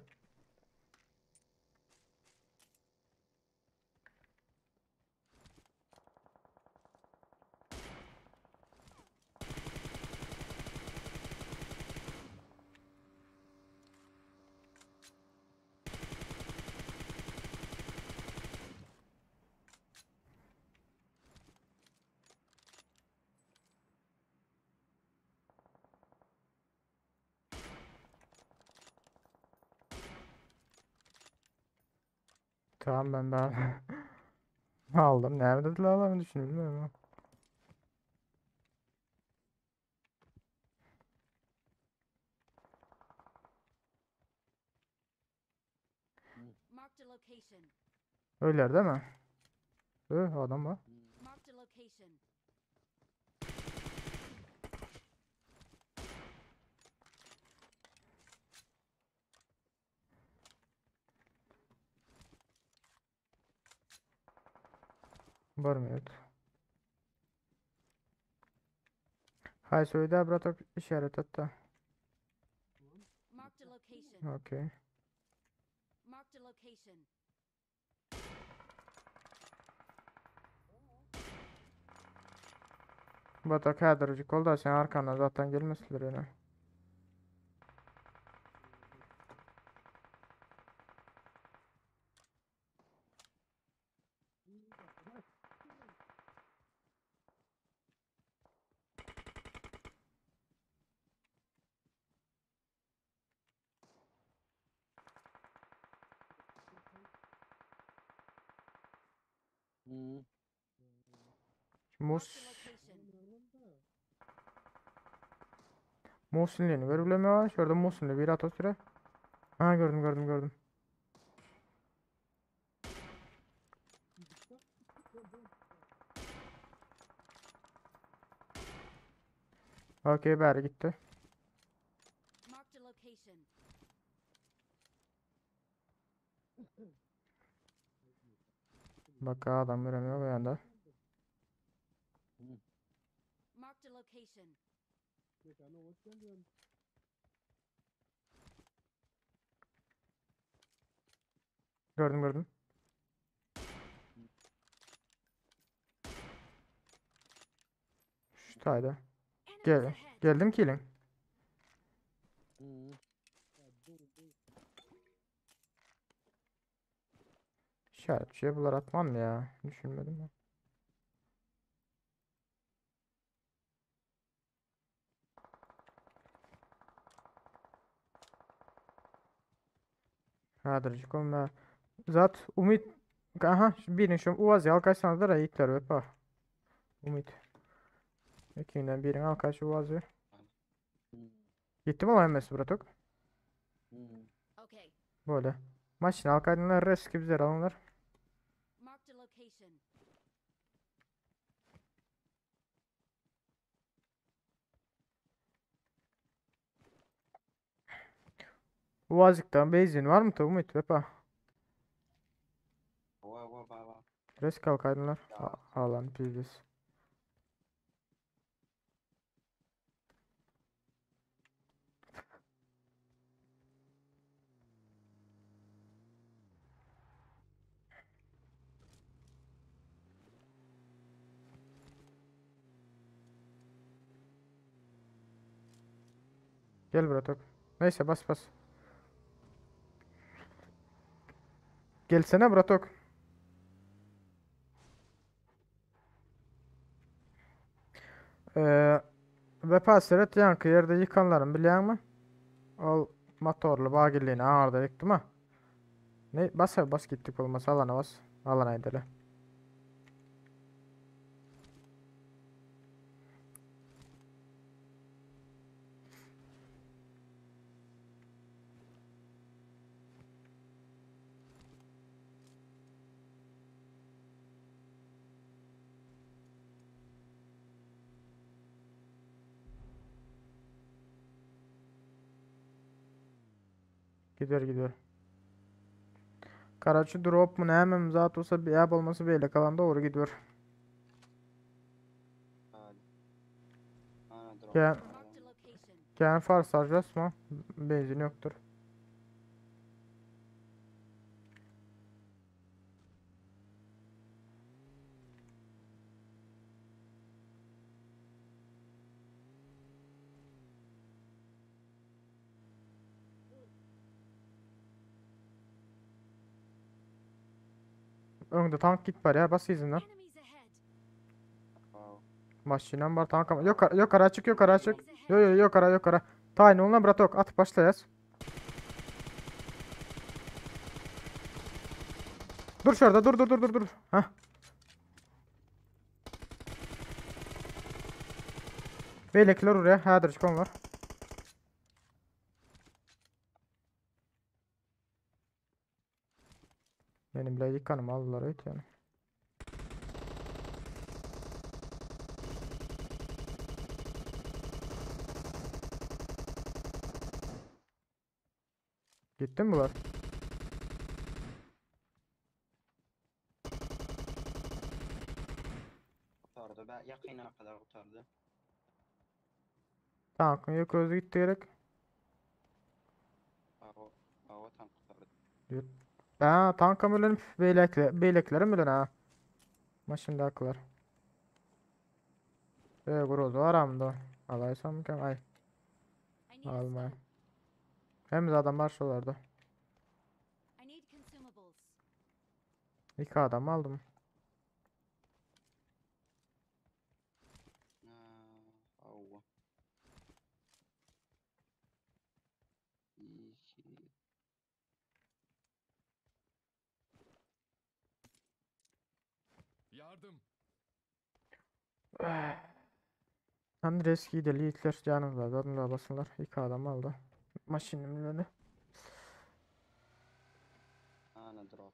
Tamam ben ben aldım. Nerede dediler ben düşündüm bilmiyorum ama. Marked a location. Öyler değil mi? Adam var. Marked a location. Var mı? Evet. Hay söyle bratok işaret et de. Marked a location. Okey. Marked a location. Bratok hädirjik ol da sen arkandan zaten gelmesinler öyle. Hmm. Mus Marked a location. Muhsinliğini görebilemiyor var. Şurada Muhsinli bir at o süre. Ha gördüm gördüm gördüm. Okey beri gitti. Marked a location. Bak adam göremiyor bu yanda. Marked a location. Gördüm gördüm. Şu tayda. Enemies Gel. ahead. Geldim ki ilin. Hmm. İşaret bir şey bunlar atmam ya. Düşünmedim ben. Hädirjik olma. Zat Umit aha birini şu Uaz al kaçsanız da yiğitler vepa. Umit. İkinden birini al kaç Uaz'ı. Hmm. Gitdi mi o hemmesi bratok? Hmm. Okay. Böyle. Maşyn alkaýdyňlar reski bizler alyňlar. Marked a location. Uvazikden benzin var mı Umut Vepa? Wa wa wa wa. Risk alkaýdyňlar. Ya. Alan pizdes. Gel bratok. Neyse bas bas. Gelsene bratok. Ee, Vepa seret ýaňky ýerde ýykanlaryny bilýäňmi? Ol motorly bagilini aňarda ýykdyma. Ne bas bas gitdik bolmasa alana bas. Alana aýdaly. Gidiyor gidiyor. Karaçı drop mu ne hemen zat olsa bir yer olması böyle kalan doğru gidiyor. Hadi. Ana drop. Gel. Marked a location. Yani far saracağız mı? Benzin yoktur. Önde tank git var ya bas izinden. Enemies ahead. Wow. Maşinen var tank ama yok yok ara çık yok ara çık. Enemies Yo ahead. yo yok ara yok ara. Tayin olma bratok at başla yaz. Dur şurada dur dur dur dur dur. Hah. Beylikler oraya. Hadır çıkan var. Benim bile yıkanım aldılar evet yani. Gitti mi bunlar? Gutardy. Be yakına kadar gutardy. Tankın yok özü gitti gerek. Awa, awa tank gutardy. Ha tanka mülen beylekle beyleklere mülen ha. Maşındakiler. E grozu aramda. Alaysam kim ay I need a almay. scope. Hem adam var şuralarda. I need consumables. İki adam aldım. Ha, awa. İki. Yardım. Andres gideli yiğitler canımda adamlar basınlar. İki adam aldı. Maşının mülen. Ana drop.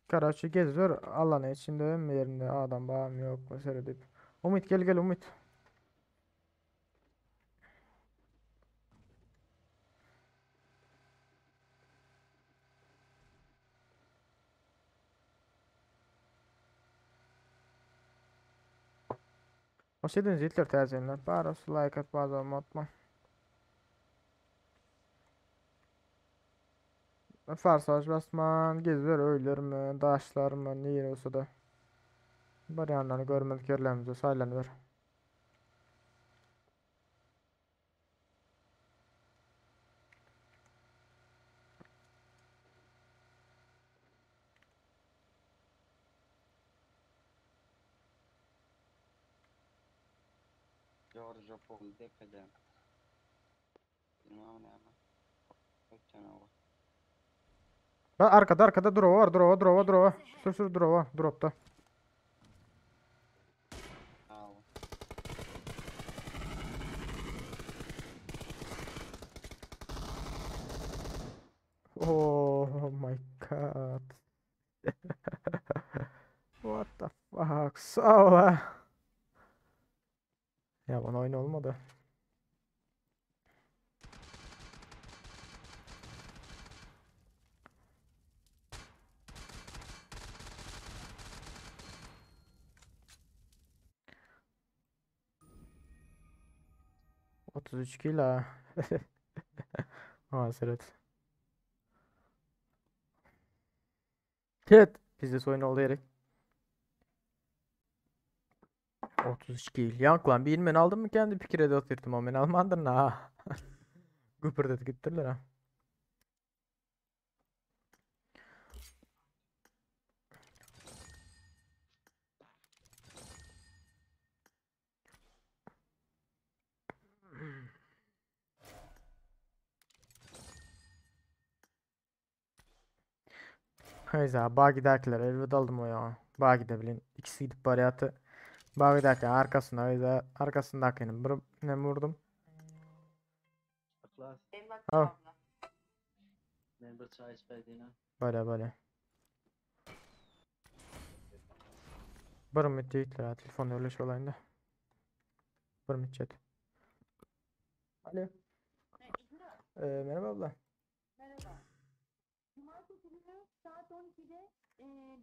Karaçı geziyor. Alanı içinde mi yerinde adam bağım yok mesela deyip. Umut gel gel Umut. Hoş geldiniz yiğitler tercihler. Barış like at bazı unutma. Farsaj basman geziyor öyler mi daşlar mı ne olsa da. Bir yandan görmedik yerlerimize saylanıyor. Giorgio Paul depede. Bilmem ne ama. Ötken awa. Ben arkada arkada drop var drop drop drop. Sür sür drop dropta. Awa. Oh my god. What the fuck? Sağ ol ha. Ya bana oyun olmadı. 33 kill ha. Hasret. Evet. Bizde oyun oldu gerek. 33 kill. Yank lan bir men aldım mı kendi pikir edip atırdım ama men almadın ha. Güpürdet gittiler ha. Neyse Bagi'dekiler elveda aldım o ya. Bagi'de bilin. İkisi gidip bariyatı. Bagi'deki arkasına öyle arkasındakini bir ne vurdum. Yhlas. Ha. Men bir çaý içäýdin-ä. Böyle böyle. Bir müddet ha telefon öyle şey olayında. Bir müddet. Alo. Merhaba abla. Merhaba. Cumartesi günü saat 12'de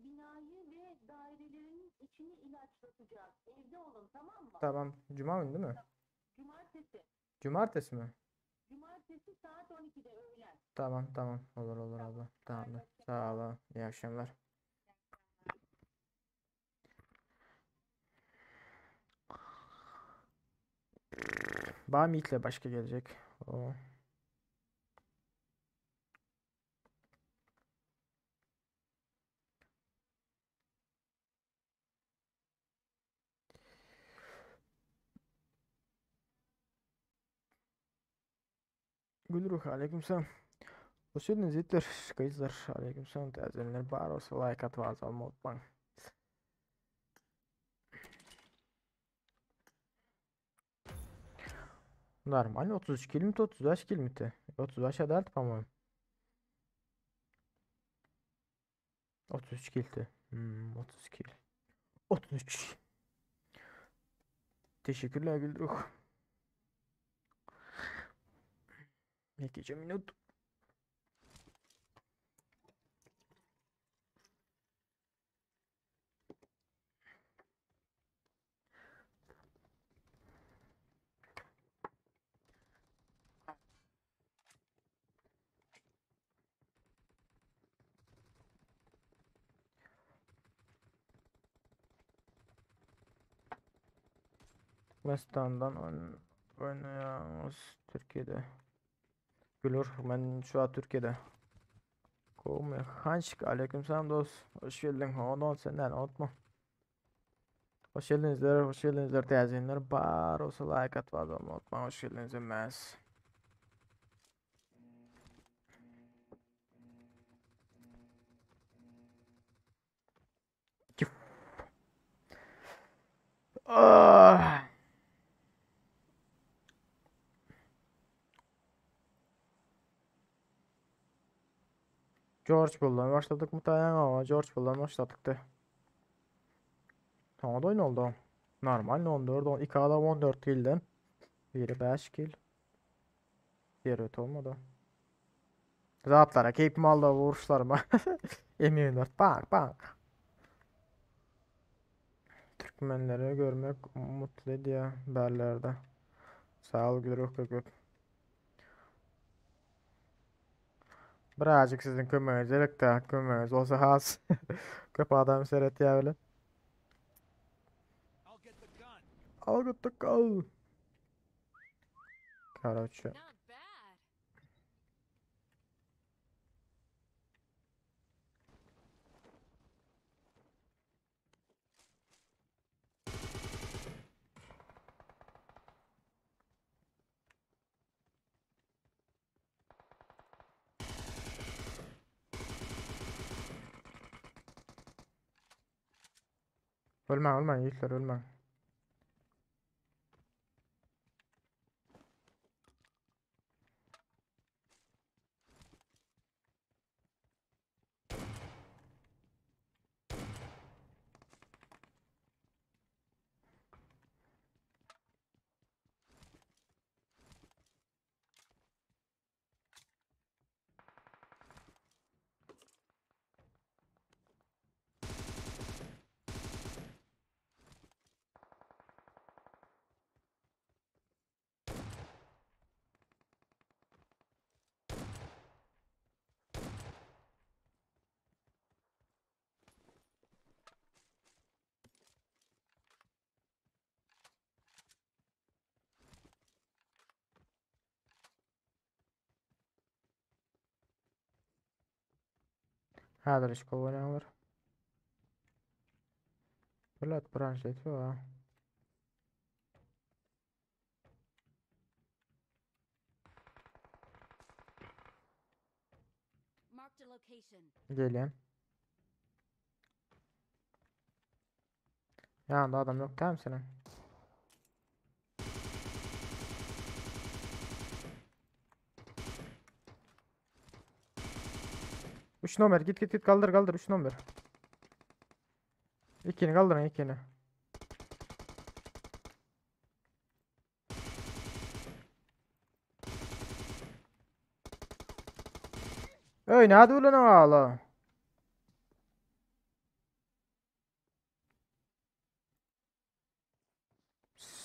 binayı ve dairelerin içini ilaçlatacağız. Evde olun tamam mı? Tamam. Cuma günü değil mi? Cumartesi. Cumartesi mi? Cumartesi saat 12'de öğlen. Tamam tamam. Olur olur abla. Tamamdır. Sağ ol. İyi akşamlar. Bami'yle başka gelecek. O. Gülruh aleykümselam. Hoş geldiniz yiğitler, kızlar. Aleykümselam teyzeler. Bar olsa like atma azalma unutmayın. Normal 33 kilometre 35 kilometre. 35 adalet по-моему. 33 kildi. 30 kil. 33. Teşekkürler Gülruh. İki minut. Türkmenistan'dan oynayanız Türkiye'de. Gülür ben şu an Türkiye'de. Kovmuyor. Hançik aleykümselam dost. Hoş geldin. Ondan senden unutma. Hoş geldinizler, hoş geldinizler teyzeler. Bar olsa like atmadı unutma. Hoş geldiniz emez. Ah. George Bull'dan başladık mı tayan ama George Bull'dan başladık de. Tamam oyun oldu. Normal 14, 10, 2 adam 14 kill'den. Biri 5 kill. Diğeri öte olmadı. Zatlara keyfim aldı vuruşlarıma. M24 bak bak. Türkmenleri görmek mutlu ediyor berlerde. Sağ ol Gülruh Kökök. Birazcık sizin kömeğiniz gerek de kömeğiniz olsa az. Köp adam seyret ya öyle. I'll get the gun. Короче. Not bad. Ölme ölme yiğitler ölme. Häzir iş gowy oýnaýarlar. Bilet branşet bar. Marked a location. Gelýän. Ýanynda adam ýok dämi seniň? Üç nomer git git git kaldır kaldır 3 nomer. İkini kaldırın ikini. Öý näde ölen ağla?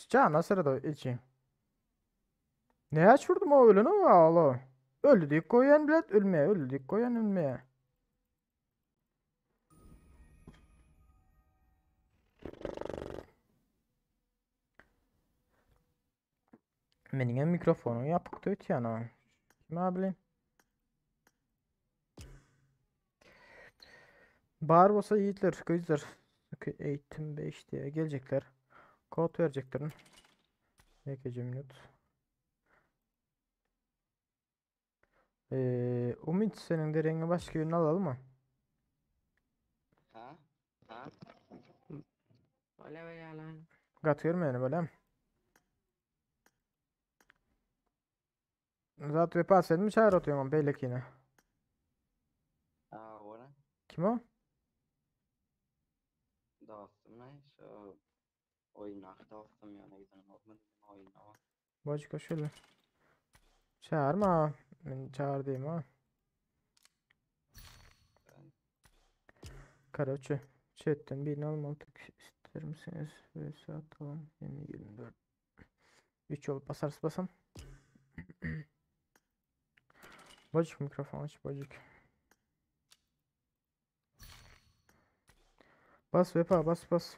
Cana sırada içi. Ne açırdım o ölen o ağla? Öldü dik koyan bilet ölmeye, öldü dik koyan ölmeye. Meniň hem mikrofonym ýapykdy ötýän ha. Kim bileyim. Bar bolsa ýigitler, gyzlar. Eğitim 5 diye gelecekler. Kod vereceklerin. Ýekeje minut. Ee, Umit senin de rengi başka birini alalım mı? Ha? Ha? Öyle böyle lan. Gat görmeýän böyle. Zat vepa sen mi çağır atıyorsun beylekine? Ha, ora. Kim o? Dostum ne? Şu oynak dostum ýöne giden olmadı. Oyna. Başka şöyle. Çağırma. Ben çağır diyeyim ha. Karaçı. Chatten birini almadık. İster misiniz? Vs atalım. 20 24. 3 yol basarız basam. Bacık mikrofon aç bacık. Bas vepa bas bas.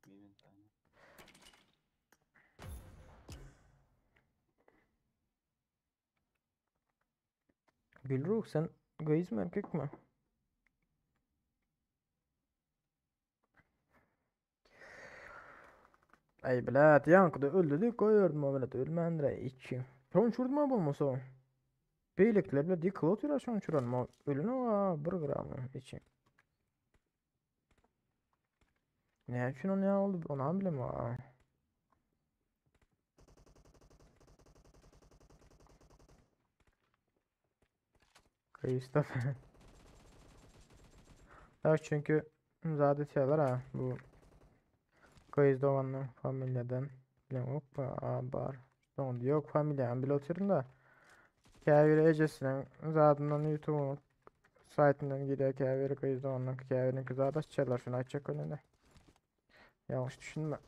Bir tane. Gülruh sen gayız mı erkek mi? Ay bilet yankıda öldü dik koyuyordum o bilet ölmendire içi. Son çurdum olmasa o. Beylikler bile dik kılı son çuranım o ölün o bir gram içi. Ne için o ne oldu ona bile mi? Kristof. Evet çünkü zade şeyler ha bu Kayız Doğan'ın familyadan bilen hoppa bar. Doğan yok familyan bile oturum da. Käbir ejesiniň zadyndan YouTube'un saýtyndan girýär käbir Kayız Doğan'ın käbiriniň zady açýarlar şunu açjak önüne. Yanlış düşünme.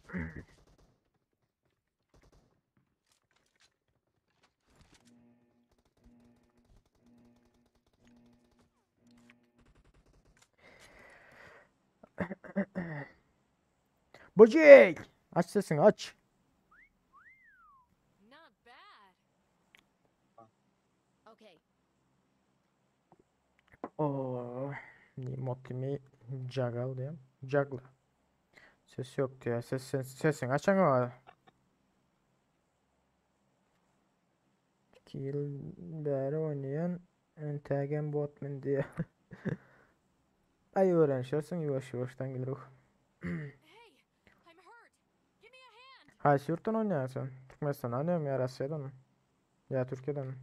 Böcek! Aç sesini aç. Not bad. Okay. Oo, Motimi Jagal diye. Jagla. Ses yok diyor. Ses, ses sesini açan o. 2 ýyl bäri oynayan Entägem botman diye. Ay öğrenişersin yavaş yavaştan gelir o. Hey, I'm hurt. Give me a hand. Haýsy ýurtdan oýnaýarsyň? Türkmenistan oýnaýarmy ýa Russiýadan mı? Ýa Türkiýeden mi?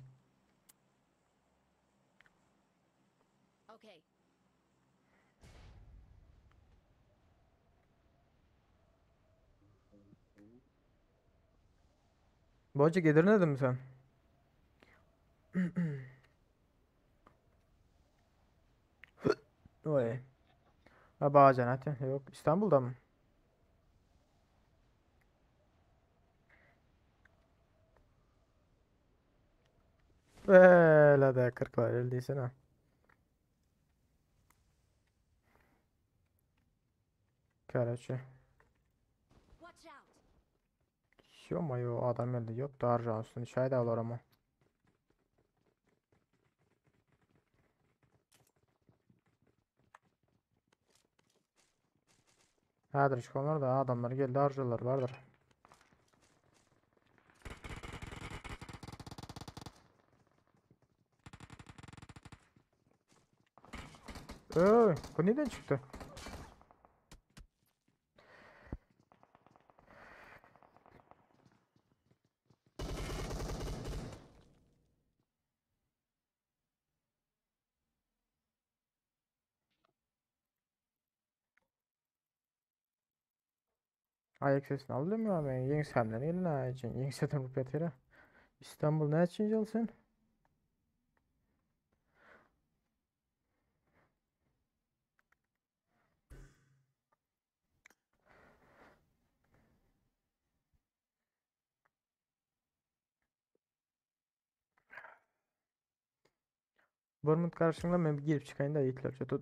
Okay. Boca Edirne'de mi sen? Oy. Ha bazen hadi. Yok İstanbul'da mı? Böyle de 40'lar eldiysen ha. Короче. Watch out. Ё-моё, adam geldi. Yok da harca üstünü çay da alır ama. Häzir çykanlar da adamlar geldi arjalar bardyr. Öy, bu neden çıktı? Ayak sesini aldım ya ben. Yeni senden eline için. Yeni senden bu petere. İstanbul ne için gelsin? Bormut karşısında ben bir girip çıkayım da yiğitler. Çatı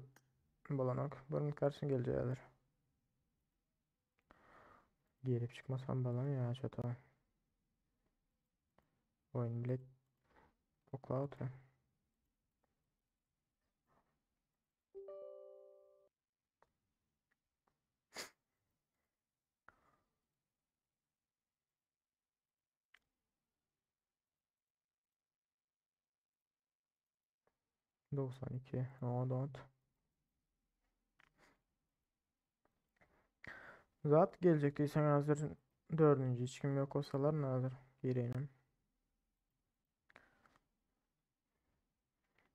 bolanak. Bormut karşısına gelecekler. Girip çıkmasam balan ya çatı. Oyun bile okla oturuyor. 92. O don't. Zat gelecek değilsen hazır. Dördüncü hiç kim yok olsalar nazır. Gireyim.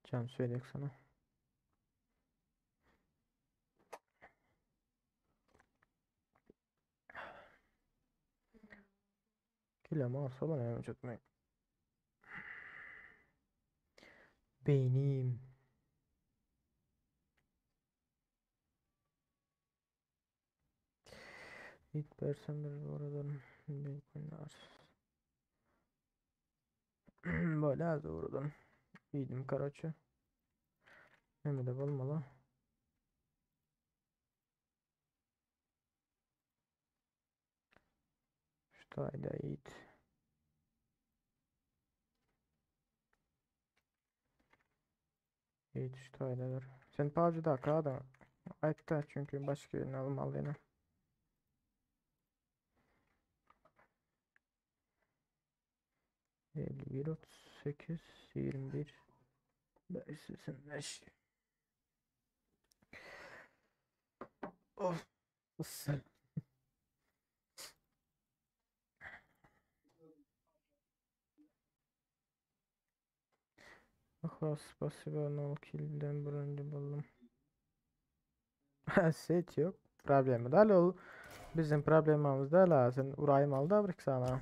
Can söyleyecek sana. Kilo mı olan yani çatmayın. Beynim. Hiç versen bir oradan büyük oynar. Böyle az oradan. İyiydim karaçı. Hem de olmalı. Şu da yiğit. Yiğit şu taydadır. Sen PUBG'da kada. Aytda çünkü başka yerini almalı yine. 51 38 21 5 Of. Is. Ahlas spasiba nol killden birinci buldum. Set yok. Problemi dal ol. Bizim problemimiz da la. Sen urayım aldı abrik sana.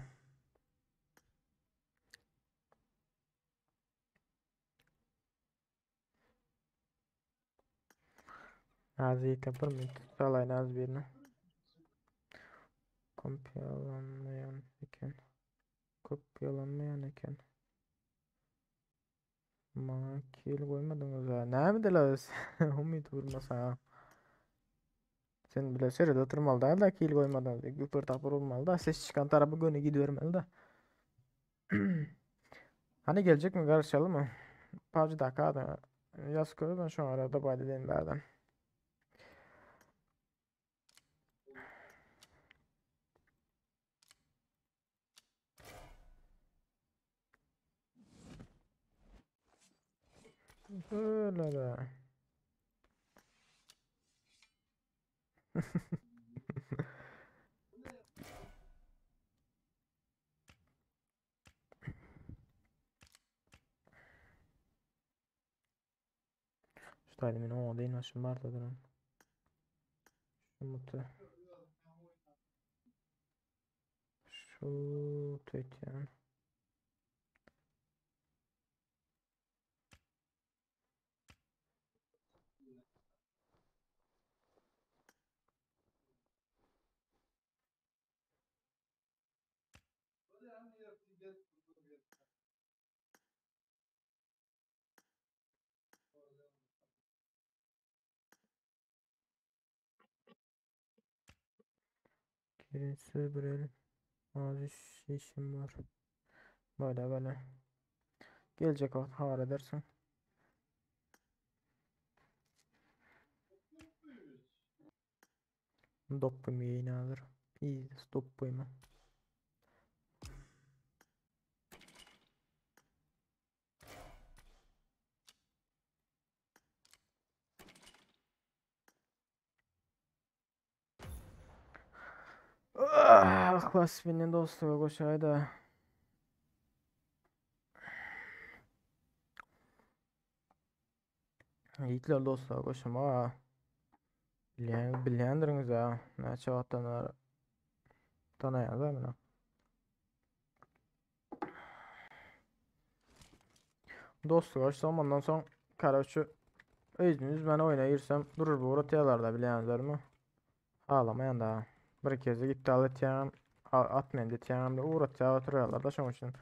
Az tapır mı? Salayın az birini. Kopyalanmayan eken. Kopyalanmayan eken. Bana kill koymadınız ha. Ne mi öz? Umut vurmasa. Sen bile sürede oturmalı da da kill koymadınız. Güpür tapır olmalı da ses çıkan tarafı gönü gidiyorum da. Hani gelecek mi karışalım mı? PUBG dakika Yaz koy ben şu an arada bayıldım berden. Öyle de. Şu talimin o değil nasıl var da durum. Şu mutu. Şu tütyen. Birincisi bir Az iş, işim var. Böyle böyle. Gelecek vakit haber edersin. Dopbym geýin hazir. Pizdes dopbymy. Ah, Yhlas bilen dostluga goşaýda. Ýigitler dostluga goşama. Bilýän, bilýändiriňiz ha. Näçe wagtdan bäri tanaýaňyz meni. Dostluga goşsam ondan soň karoçe özüni üzmän oýna girsem durur bu uratýarlar da bilýäňizlermi? Halamaýan da. Bir kezi iptal etýäňem, atmaýan diýýäňem de uratýar oturýarlar da şoň üçin.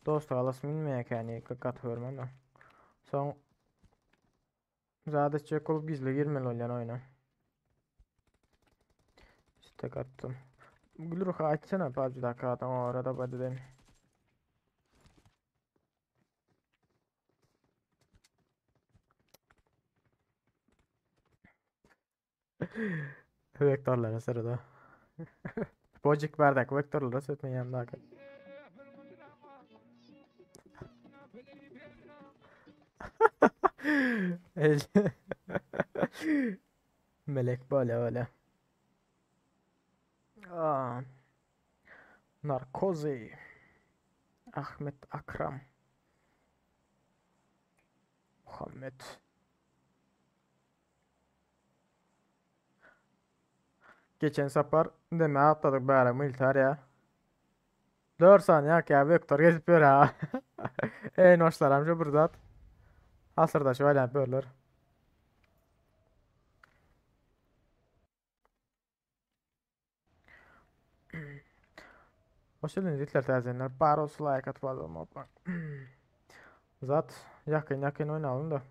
Dostluga alasym gelmeýär gaty görmän de. Soň Zat etjek bolup gizli girmeli bolýan oýna. Istek atdym. Gülruh aýtsana PUBG-daky adam orada bar dedim. Vektorlara sırada. Bojik bardak vektorlara sötmeýän daky. Melek böyle öyle. Aa. Narkozi. Ahmet Akram. Muhammed. Geçen sapar deme atladyk bäri miltar ya. 4 saniye ya Vektor gezip ýör ha. En hoşlaram şu bir zat. Asyrda şu aýlanyp ýörler. Hoş geldiniz itler täzelenler. Bar olsa like atyp alalım. Zat yakın yakın oynayalım da.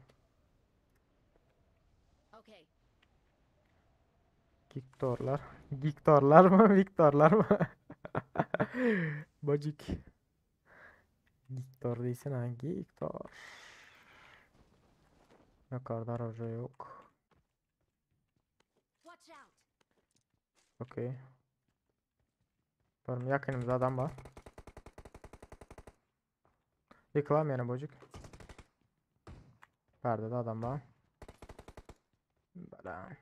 Okay. Giktorlar. Giktorlar mı? Viktorlar mı? Bacık. Giktor değilsin ha. Giktor. Yukarıda aracı yok. Watch out. Okey. Tamam yakınımızda adam var. Yıkılam yani bocuk. Perdede adam var. Böyle.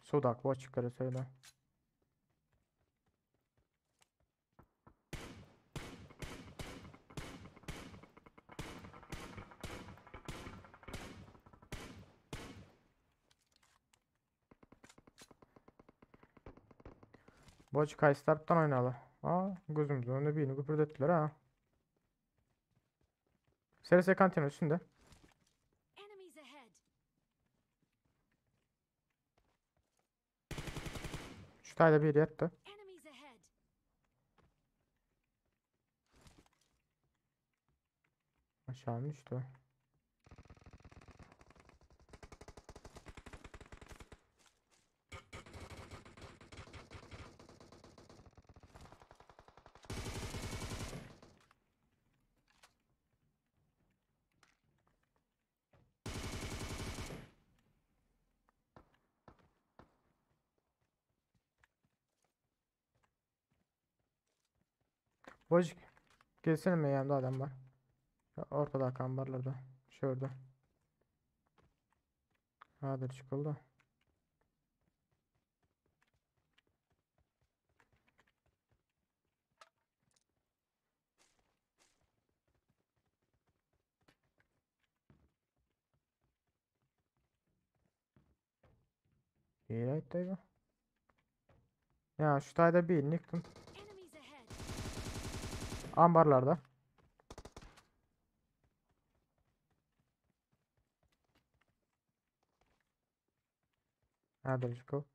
Sudak boçukları söyle. Boçuk kayısı taraftan oynalı. Aa gözümüzün önünde birini güpürdettiler ha. SRS kantin üstünde. Enemies ahead. Şu tane bir yattı. Enemies ahead. Aşağı mı düştü? Bocuk. Gelsene mi yanında adam var. Ya Ortada akan barlarda. Şurada. Hadi çıkıldı. İyi right. Ya şu taýda birini ýykdym. Enemies ahead. Ambarlarda. Hadi go.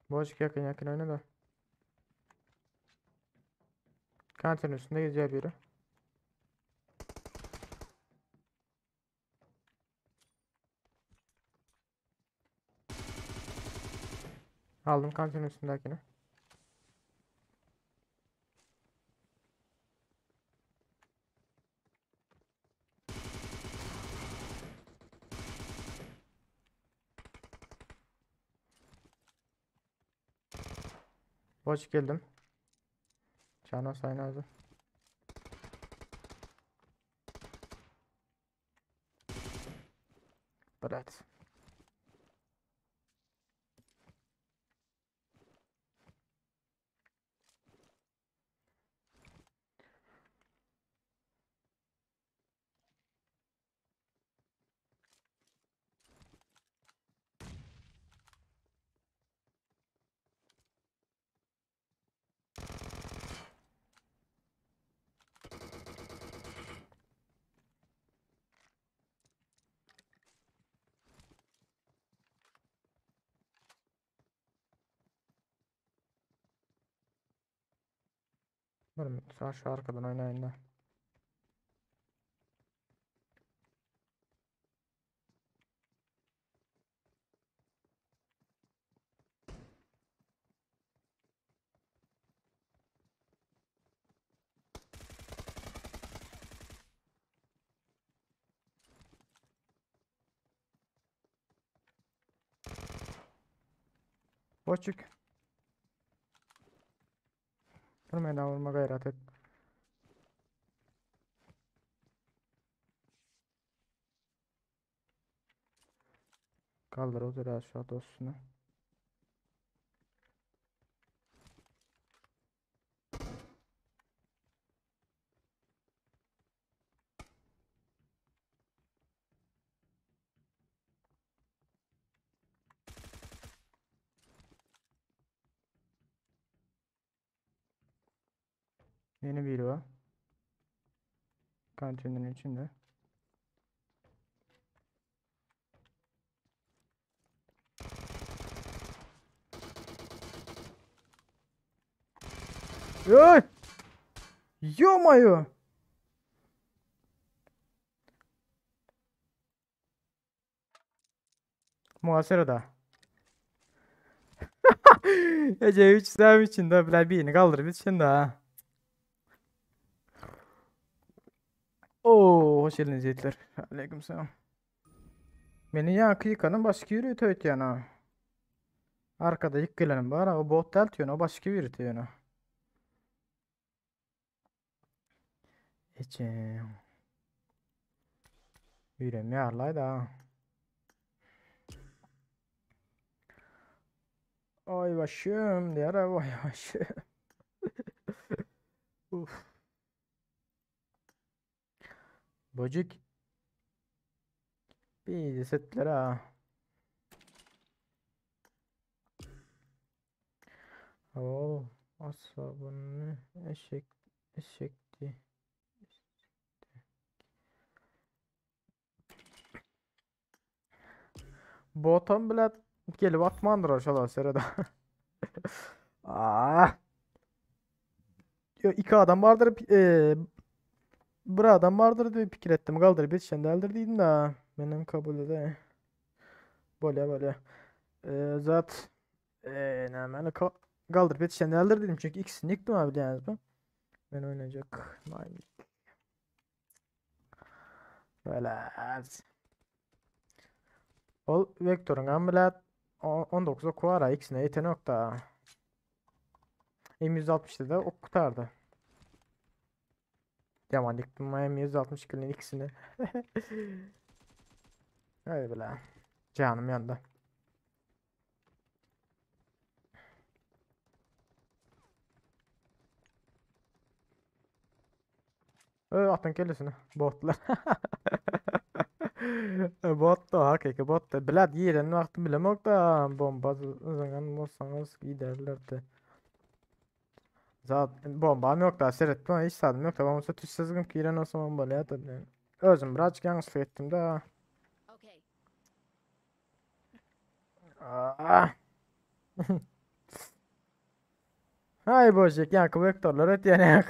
Boş yakın yakın oyna da. Kantin üstünde geziyor biri. Aldım kantin üstündekini. Boş geldim. Cana saynazı. Bırak. Umarım sağ şu arkadan oynayın da. Boşçuk. Dur meni vurma gayrat et. Kaldır o biraz şu dostunu. Yeni biri var. Kantinin içinde. Ey! Ё-моё! Muhasebe da. Ece 3 sen içinde bile birini kaldır biz şimdi ha. Oo, hoş geldiniz yiğitler. Aleykümselam. Beni ya kıyıkanın başka yürü ötüyor ha. Arkada yık gelenim var o bot deltiyor o başka yürütüyor ona. Ece. Yürüm yarlay da. Ay başım diğer vay başım. Uf. Böcük. Bir setler ha. Oo, asabını eşek eşekti. Botam bile gelip atmandır o şala serede. Ah. Yo, iki adam vardır. Bir adam vardır diye fikir ettim. Kaldır bir şimdi eldir dedim de. Benim kabul ede. Böyle böyle. Zat ne ben kaldır bir şimdi eldir dedim çünkü ikisini yıktım abi yani ben. Ben oynayacak. Böyle. Ol vektörün ambilat 19 okuvara ikisine yeten nokta. M160'da da ok kurtardı. Yaman yıktım M162'nin ikisini. Öyle bile. Canım yandı. Ö, atyň kellesine. Botlar. Bot da hakyky bot da. Bilat giren wagty bilemok da bomba zyňan bolsaňyz giderlerdi. Zat bombam ýok da seretdim hiç zadym ýok da bolmasa tüsse zyňyp giren bolsam bolýar da. Özüm birazjyk ýalňyşlyk etdim da. Okay. Ah. Hay boşluk yankı vektörler ötýän ýak.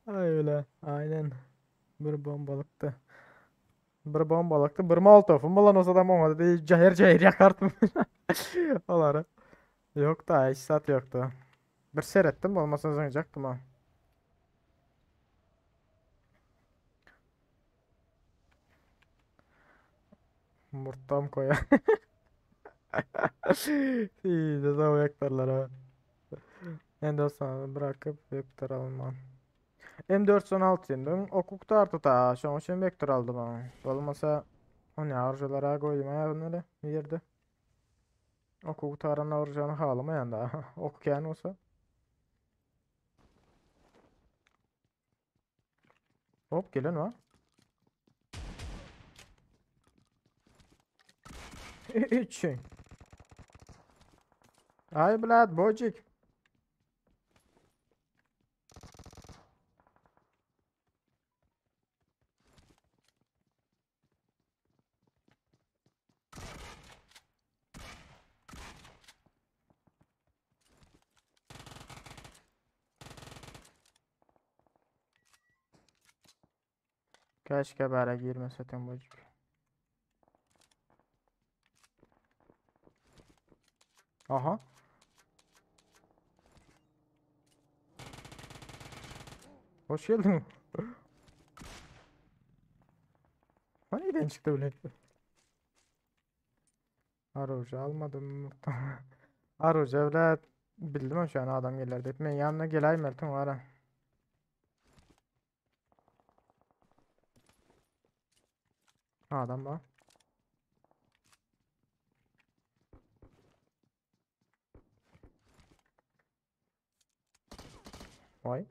Ay öyle. Aynen. Bir bombalykdy. Bir bombalykdy. Bir molotofum bolan olsa da oňa da jaýyr jaýyr ýakardym. Olary. Ýok da, hiç zat ýokdy. Bir seretdim, bolmasa zyňjakdym ha. Murtdam koýa. İyi de vektörlere. En dostlar bırakıp vektör almam. M416 indi okuk tartı ta. Şoň üçin vektör aldım ama. Bolmasa o ne arzulara koydum ya öyle yerde. Okuk taran arzularını halamayan da. Ok yani olsa. Hop gelen var. Üç. Ay blad bocik. Keşke bere girmeseydin bocuk. Aha. Hoş geldin. Nereden çıktı bile? Arucu almadım. Arucu evlat. Bildim şu an adam gelir deyip. Men yanına geleyim eltim var ha. Adam var. Vay.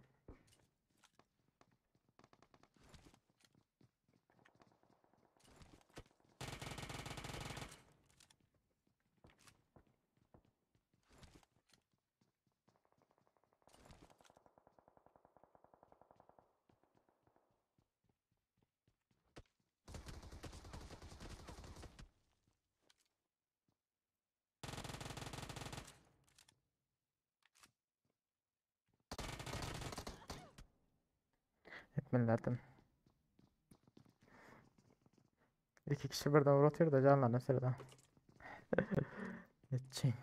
Etmelilerdim. İki kişi birden uğratıyor da canlarına sırada. Etçi.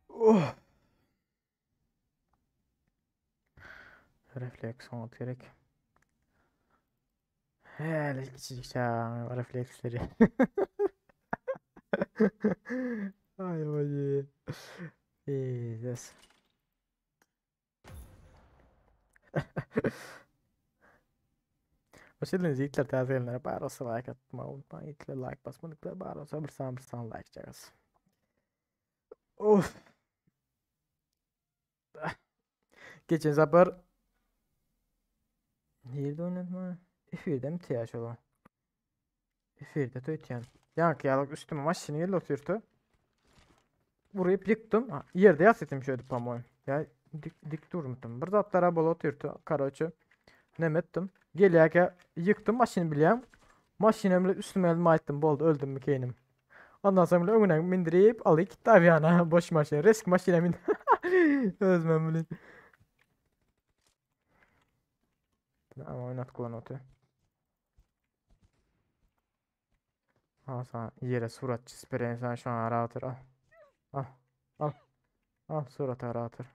Oh. Refleks olmak gerek. Hele kiçijik çagaň refleksleri. Ay oy. Jesus. Hoş geldiniz yiğitler täze gelenlere bar olsa like atmagy unutmaň yiğitler like basmadyklar bar olsa bir sany bir sany like çagasy. Of. Geçen sapar Nirde oynatma? Efirde mi TH ola? Efirde töýtýän. Ýaňky ýaly üstüme maşyn geldi otyrdy. Vurup ýykdym. Ha, ýerde ýatyrdym şöyle по-моему. Ýa dik, dik durmuşdym. Bir zatlara bol otyrdy. Karoçe. Neme etdim. Gelýärkä ýykdym maşyny bilýän. Maşyny bile üstüme geldim aýtdym boldy öldüm mi keýnim. Ondan soň bile öňüne mindirip alyp gitdi abi ýana boş maşyn. Risk maşyna min. Özüm bilen. Ama oynat kullan oty. Al sana yere surat çiz bereyim sana şu an ara atır al. Al. Al. Al surat ara atır.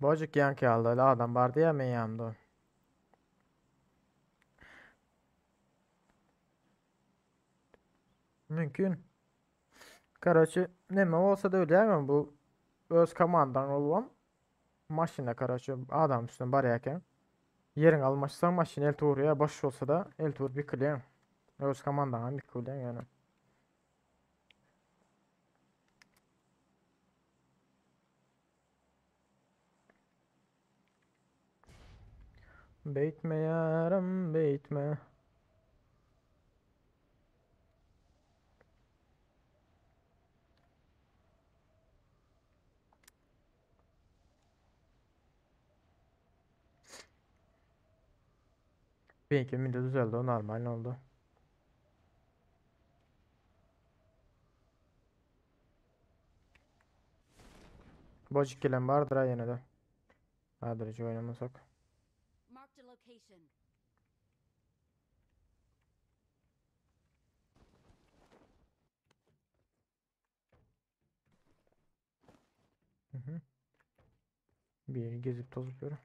Bojik ýaňky ýaly öyle adam bardy ya men ýanymda. Mümkin. Karoçe, neme bolsa da ölýäňem bu öz komandaň bolubam maşynda karoçe adam üstüne barýarkaň ýeriňi almaşsaň maşyn eltip urýar, boş bolsa-da eltip urup ýykylýaň. Öz komandaňam ýykyp bilýäň ýöne. Beýtme ýarym, beýtme. Benimki minde düzeldi, o normal oldu. Bocuk gelen bardyr ha ýene-de. Häzirje oýnamasak. Marked a location. Mhm. Biri gezip tozup ýör.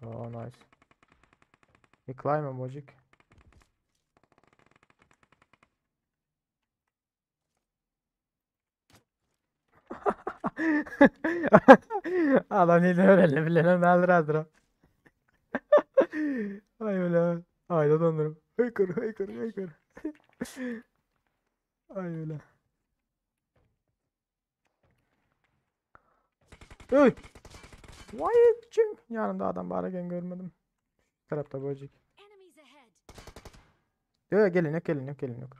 Oh nice. Yıklayma bocuk. Adam ýene örenli bilenem däldir häzir. Aý öle. Aýda dondurym. Höýkür, höýkür, höýkür. Aý öle. Öý! Vay içim. Yanımda adam bar eken görmedim. Şu tarapda böcek. Enemies ahead. Yok gelin yok gelin yok gelin yok.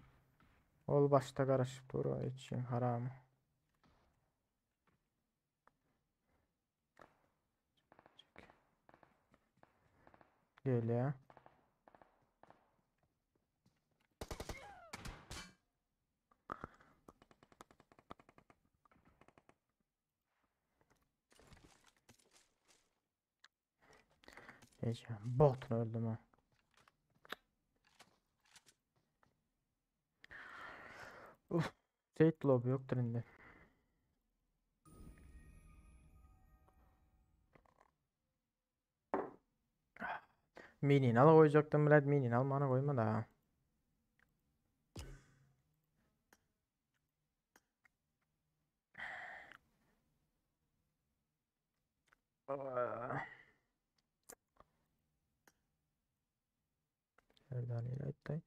Ol başta garaşyp dur o için haram. Geliyor. Hiç botun öldüm ha. Uf, Seyit lobby yoktur indi. Minin al koyacaktım Brad minin al bana koyma da. Ah. Serdar Yarattay.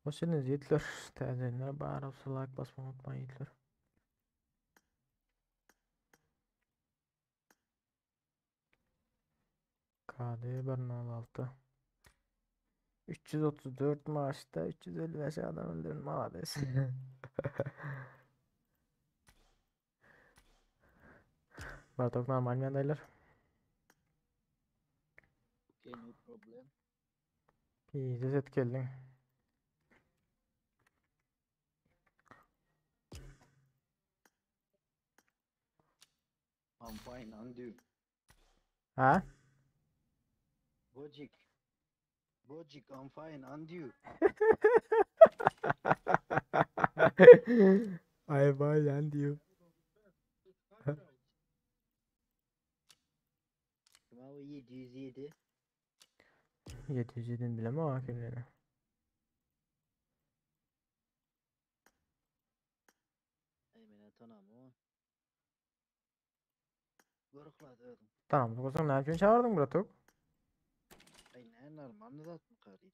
Hoş geldiniz yiğitler. Täzelenler bar olsa like basmayı unutmayın yiğitler. KD 1.06 334 maçta 355 adam öldürdüm malades. Bartok normal mi adaylar? Okay, no problem. İyi set geldin. I'm fine, and you? Ha? Bocik. Bocik, I'm fine, and you? Ay vay lan diyor. Kim abi 707. 707 bilemem ama kimleri. Ay men tanam o. Görüklad ödüm. Tamam, o zaman ne için çağırdın Bratok? Ay ne normal zat mı karı?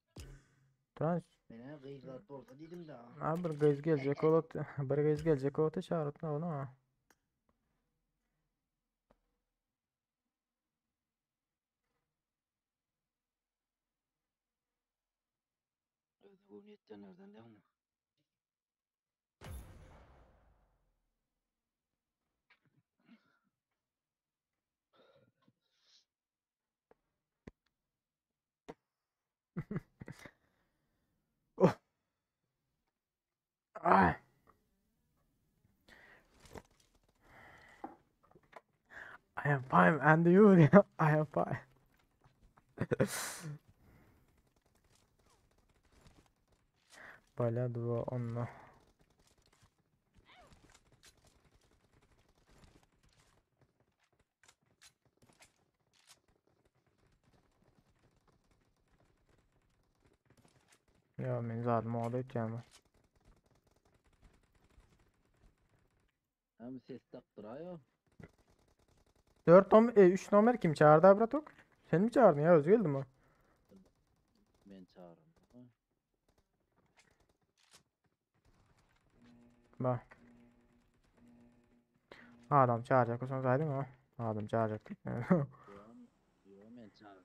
Trans. Men gyzlar bolsa diýdim da. Ha bir göz gelecek olup bir göz gelecek olup çağırdın onu ha. Ödüm bu niyetten nereden ne onu? Oh. Ah. I am fine and you I am fine. Bolýady bu onda. Ýa men zadym oňa öýtýärmi? Hem ses tapdyraýo. 4 nom e, 3 nomer kim çağırdı bratok? Sen mi çağırdın ya özü geldi mi? Men çağırdım. Bak. Adam çağıracak olsan saydın ha. Adam çağıracak. Yo men çağırdım.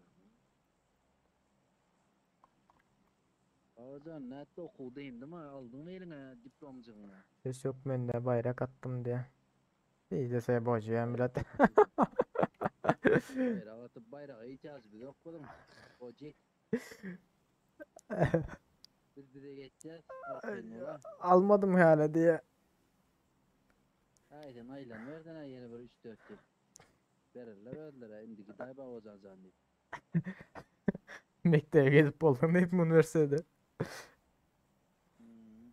Babajan nätdi okuw dyndymy aldyňmy eliňe diplomjygyňy? Ses yok mende bayrak attım diye. İzlese bocuyan bilet. Bayrak atyp bayraga ihtiýajymyz ýok biziň. Bojik. Biz bize ýetýäs. Arkaýyn bola. Almadım hala diye. Aý sen aýlan berden ýene bir 3-4 ýyl. Bererler özlere indi gidaý Babajan jan diýip. Mektebe gezip boldum diýip üniversitede. Hmm.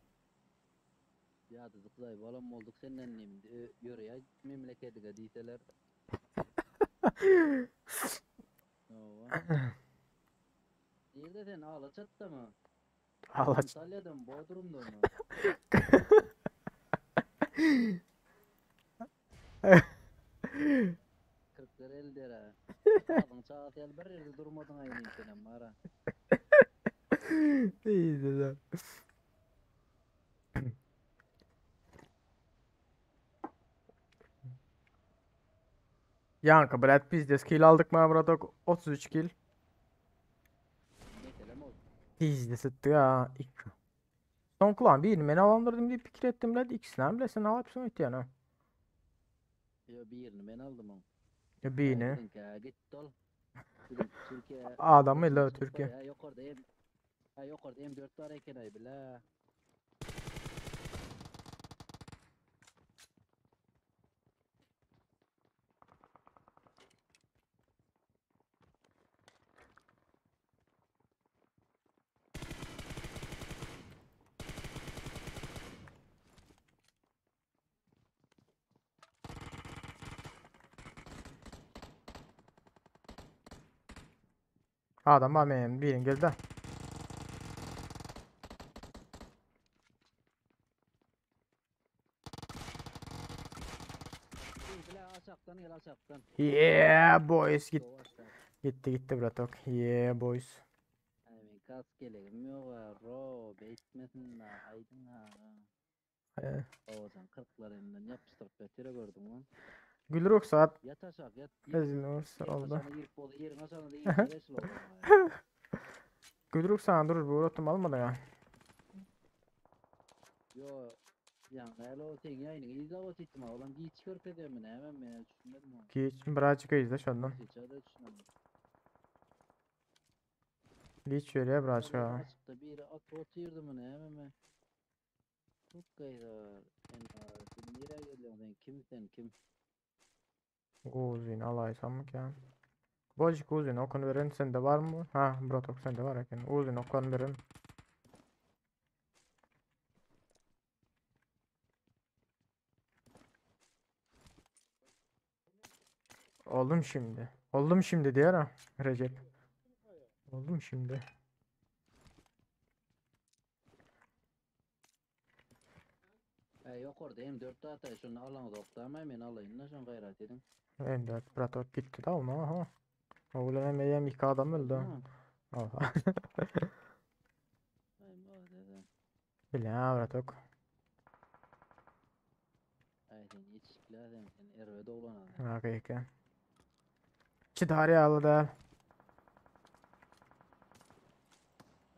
Ýadydyk zaý bolam bolduk senden diýim. Ýöreýä memlekedige diýseler. Owa. Nirde sen Alaçatdamy? Alaç. Antalya'da mı? Bodrum'da mı? Kırklar elde Ağzın çağat el bir yerde durmadın aynı senem var. İyi dedi. Yankı Brad pizdes kill aldık mı bratok 33 kill. Meselem ol. Pizdes etti ya. İki. Son klan birini men alandırdım diye pikir ettim Brad ikisini bile sen alıpsın ötü yani. Yo birini ben aldım o. Ya birini. Bizimki gitti ol. Bizim Türkiye. Adamı ile Türkiye. Ya yukarıda M Ha yukarıda M4 var eken ay bile. Adam var benim birin geldi. Bile aşaktan gel aşaktan. Yeah boys git Doğu aşağı. gitti gitti bratok. Yeah boys. Ay men kas gelegim yok ha. Ro beytmesin la aydın ha. Ee, Babacan kırklar elinden yapıştırıp betire gördün lan. Gülruk saat Yat aşağı yat. rezil olursa Yerin oldu. aşağına girip oldu. Yerin aşağına da girip yeşil oldu. ama ya. Gülruk sana durur bu uğrattım almadı ya. Yo yani hele o sen yayını izle o sittim ha. Ulan hiç körpe mi ne hemen ben düşünmedim onu. Geç birazcık izle şundan. Hiç öyle düşünmedim. Geç şöyle birazcık ha. Açıkta bir at otuyordum mu ne hemen ben. Çok gayrı. Sen sen nereye geliyorsun sen kimsen kim? Uzun alaysam mı ki? Bocuk uzun okun veren sende var mı? Ha bratok sende var eken. Uzun okun veren. Oldum şimdi. Oldum şimdi diyor ha Recep. Oldum şimdi. E yok orada M4 atay şunu alanı doktamayım ben alayım da şunu gayret edin. M4 bratok gitti de ona aha. Oğlum hem yem iki adam öldü. Ha. Oha. Ay bu dedi. Bile ha bratok. Ay sen yetişikler sen sen erve doğulan adam. Hakiki. Çidari aldı da.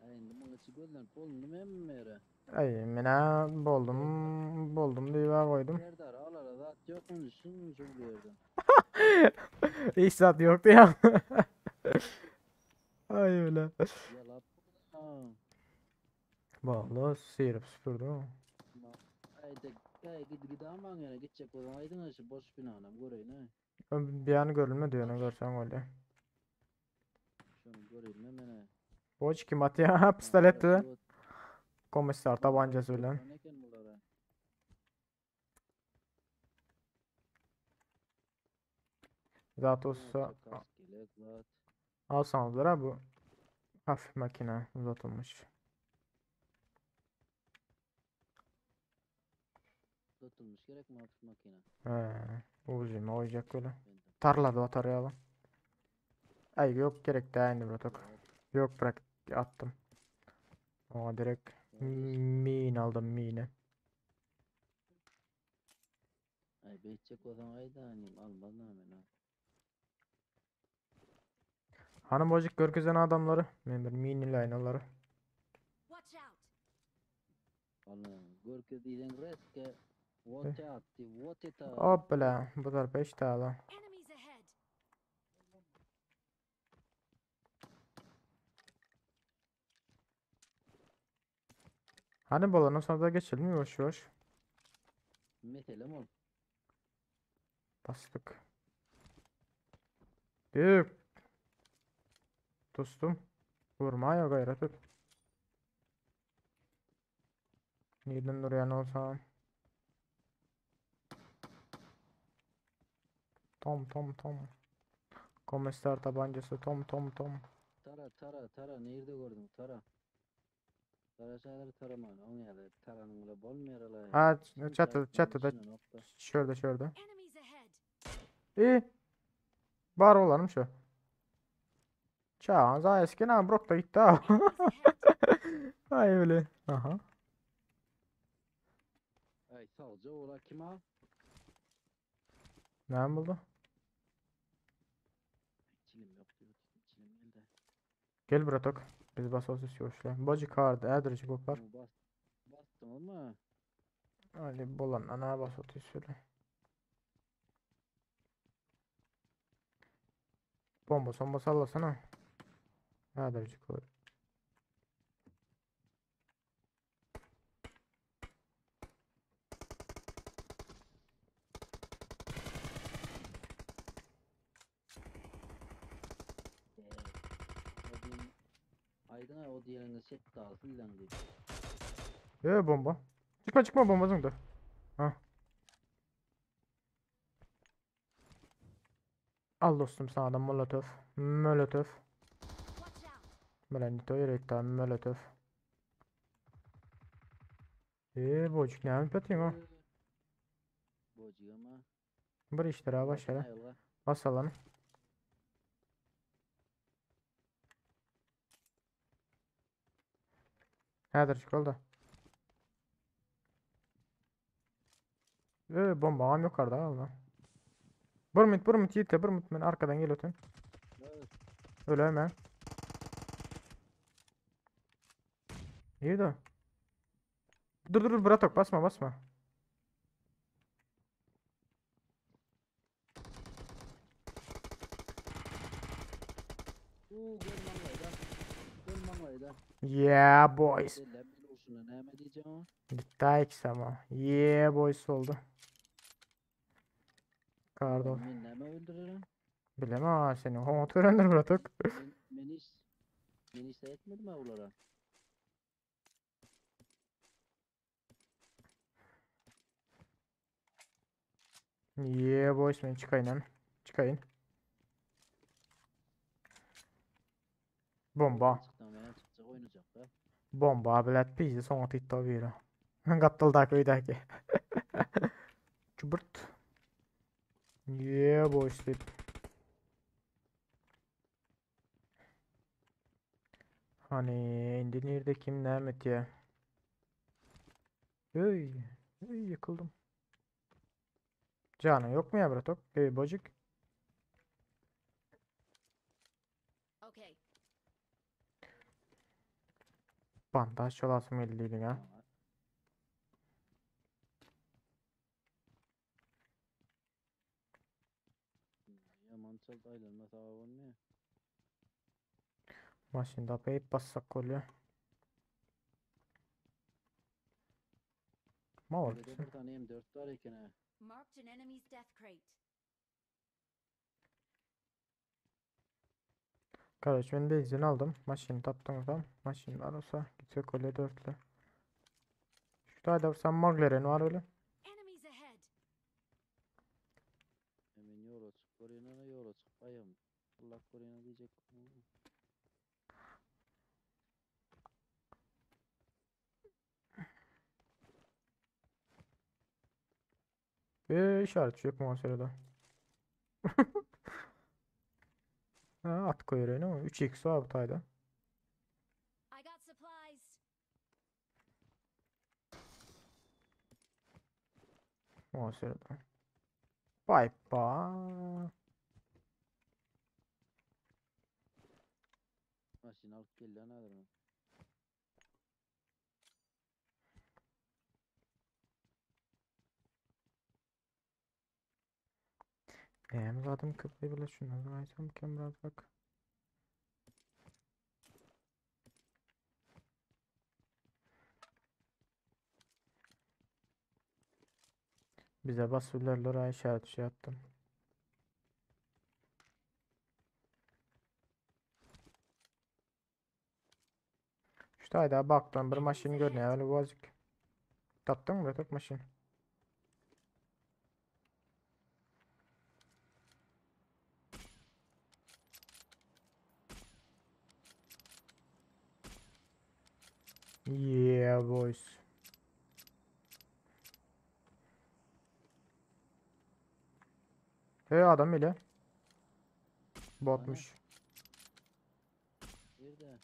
Ay indi bunu içi gözlen bolundum hem mere. Ay mena buldum buldum diye koydum. Serdar alara zat yok mu şunu şu gördüm. Hiç zat yoktu ya. Ay öyle. Yalap. Ha. Vallahi sıyırıp süpürdü. ha. Ay de ay git git aman yani gidecek olan aydın şu boş binanam göreyim ha. Bir an görülme diyor ne görsen öyle. Şunu göreyim hemen ha. Boç kim atıyor? Ha pistoletti. Komissar tabancasy bilen. Eken bulara. Zat olsa alsanızlar ha bu hafif makine uzatılmış. Uzatılmış gerek mi hafif makine? He, uzun olacak böyle. Tarlada atar ya lan. Ay yok gerek daha indi bratok. Yok bırak attım. Ama direkt min aldım mine. Ay beýtjek bolsaň aýda inim almaz men ha. Hanım bocuk görkezen adamları. Men bir minileýin olary. Watch out! Alyn görkez diýseň reske watch out diý what it out. Hopla bu tarapa hiç dağla. Enemies ahead! Hani bolandan sonra da geçelim yavaş yavaş. Meselem ol. Bastık. Büyük. Dostum. Vurma ya gayret et. Nirden durýan olsam. Tom tom tom. Komissar tabancası tom tom tom. Tara tara tara nirde gördün tara. Tara şäher taraman oň ýaly taranyň bilen bolmaýar alaý. Ha çatıda çatıda şurada şurada. Enemies ahead! İyi. Bar olanım şu. Çağan za eski na brok da gitti ha. Enemies ahead! Ay öyle. Aha. Ay salca ola kim al? Ne buldu? Çilim yok diyor. Çilim elde. Gel bratok. Biz basos istiyoruz. Bacı kardı. Ädirji kopar. Ama Bas, bastım ama Ali bolan ana basot söyle. Bomba bomba sallasana. Ädirji kopar. o din Aydın ay o diğerine set dağılsın lan dedi. Ee bomba. Çıkma çıkma bomba zıngdı. Ha. Al dostum sana da molotof. Molotof. Watch out! Bilen to yürekten molotof. Ee bocuk ne yapıyorsun ha? Bocuk ama. Bir işlere başla. Ayolga. Bas alanı. Hädir çık oldu. Ee, bomba am yukarıda Allah. Burmut burmut yiğit burmut ben arkadan gel ötün. Evet. Öyle hemen. İyi de. Dur dur dur bratok basma basma. Uuu gel mangayda. Gel mangayda. Yeah boys. Delle bir olsun ne diyeceğim ama. Gitti ikisi ama. Yeah boys oldu. Pardon. Ben neme öldürürüm. Bilemem ha seni. Homat öğrendir bratok. Men, men hiç men hiç etmedim ha onlara. Yeah boys men çıkayın hem. Çıkayın. Bomba. Çıktım ben çıkacak oynayacak da. Bomba bilet pizdi soňa titta biri. Gapdaldaky öýdäki. Çuburt. Yeah boys diýip. Hani indi nirde kim näme etýär? Öý, öý yıkıldım. Canı yok mu ya bratok? Ey bocuk. Okay, Bandaj çolasym geldi diýdiň ha. Yaman çalt aylanma sağ olmuyor. Maşyn tapyp bassak bolýar. Ma Burada bolupsyň. bir tane M4 var eken ha. marked an enemy's death crate. Kardeş ben benzin aldım. Maşını tapdym tam. Maşyn var olsa gitsek öyle dörtlü. taýda bir sen McLaren bar öyle. Enemies ahead. Men ýola çykyp görýän ana ýola çykyp aýam. Allah görýän diýjek. Bir işaret yok mu sırada? Ha, at koyuyor ama 3x var bu tayda. I got supplies. O sırada. Bye bye. Maşyn alyp gelýän häzir men. Näme zadım köpey bile şundan aýtsam kem biraz bak. Bize basıyorlar ay işaret şey attım. Şu tayda baktım bir maşın görünüyor öyle vazık. Tapdın mı tok maşın? Yeah boys. Hey adam ile. Botmuş. Nerede?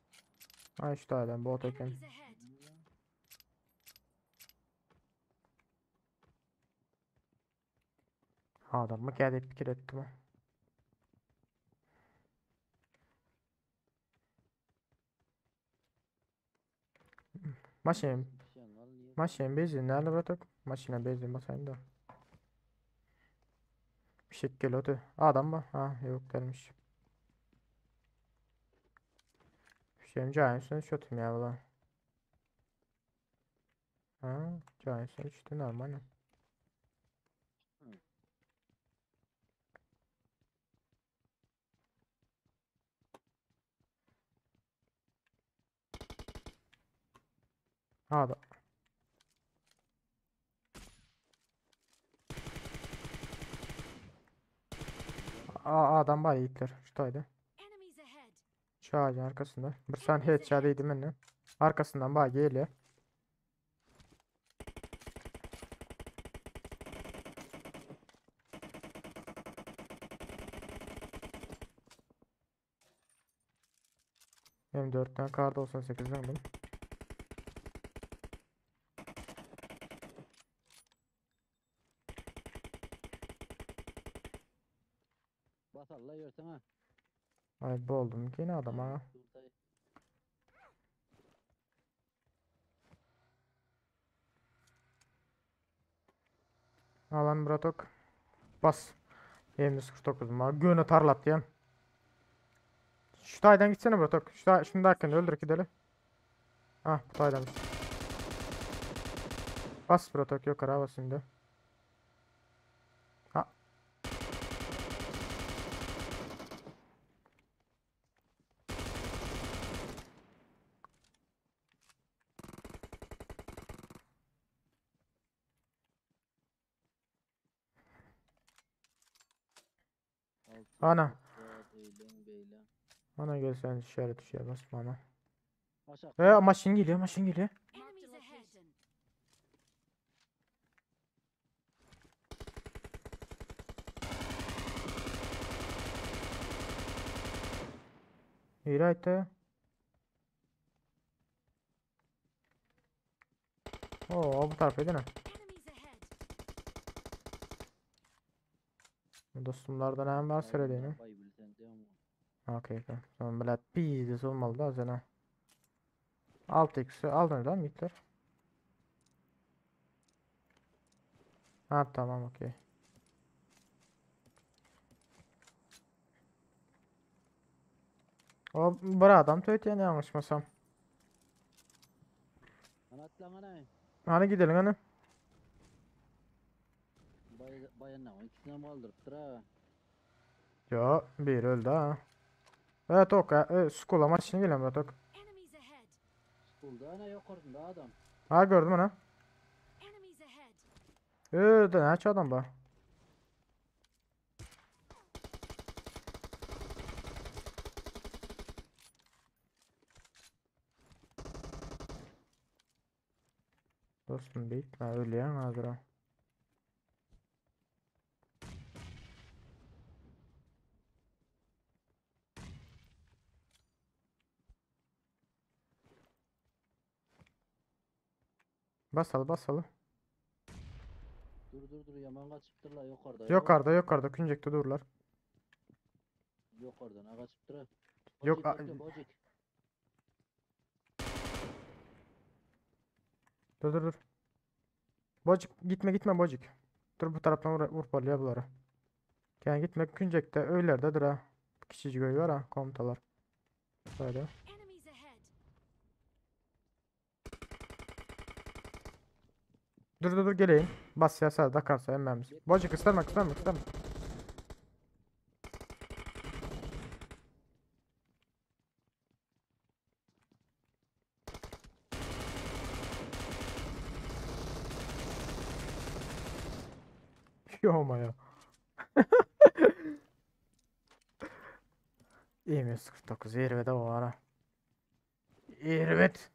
Ha şu taydan bot eken. Enemies ahead. Adam mı geldi fikir ettim ha. Maşın, Düşen al niye? maşın benzin nerede bıraktık? Maşına benzin basayım da. Bir şey geliyordu. Adam mı? Ha yok gelmiş. Şeyim cahil şotum ya valla. Ha, cahil işte normal. Ha da. Aa, adam var yiğitler. Şuradaydı. Enemies ahead. Şu ağacın arkasında. Bir sen headshot yedim ben Arkasından bak geliyor. M4'ten kar 98'den aldım. Bas Allah görsene ha. Ay boldum yine adam ha. Dur dayı. Alan bratok. Bas. M149 ma. Göğünü tarlat diyen. Şu taydan gitsene bratok. Şu tay şunu derken öldür gidelim. Ah bu taydan. Bas bratok yok ara bas şimdi. Ha. Altı Ana. saat eylem beylem. Ana gel sen işaret şeye basma ana. Aşağı. E maşın geliyor maşın geliyor. Enemies ahead. İyi aytdy. Oo bu tarafa edene. Enemies ahead. Dostumlardan hem var söylediğini. Bay bilsen diyorum. Okey okey. Tamam böyle pizdes olmalı da sana. 6x'i aldın değil mi Hitler? Ha tamam okey. O bir adam töýtýän yanlışmasam. Anat lan ana. Hani gidelim hani. Bay bayanlar ikisini hem kaldırıptır ha. Ya bir öldü ha. Evet ok. E, skula maçını gelen bırak. Enemies ahead. School'da ana yukarıda adam. Ha gördüm onu. Öde näçe adam bar? Dostum beýtme ölýäň hazir. Basaly basaly. Dur dur dur ýaman gaçypdyrlar ýokarda. Ýokarda ýokarda künjekde durlar. Ýokardan a gaçypdyr. Yok, Bojik, bojik. Dur dur dur. Bocik gitme gitme Bocik. Dur bu taraptan vur, vur parlıyor bunları. Yani gitme küncekte öylerde ha. Küçücük öy var ha komutalar. Böyle. Enemies ahead. Dur dur dur geleyim. Bas ya sadece takarsa emmemiz. Bocik ıslanma ıslanma ıslanma. Yo ya. 2049 zirvede o ara. Evet.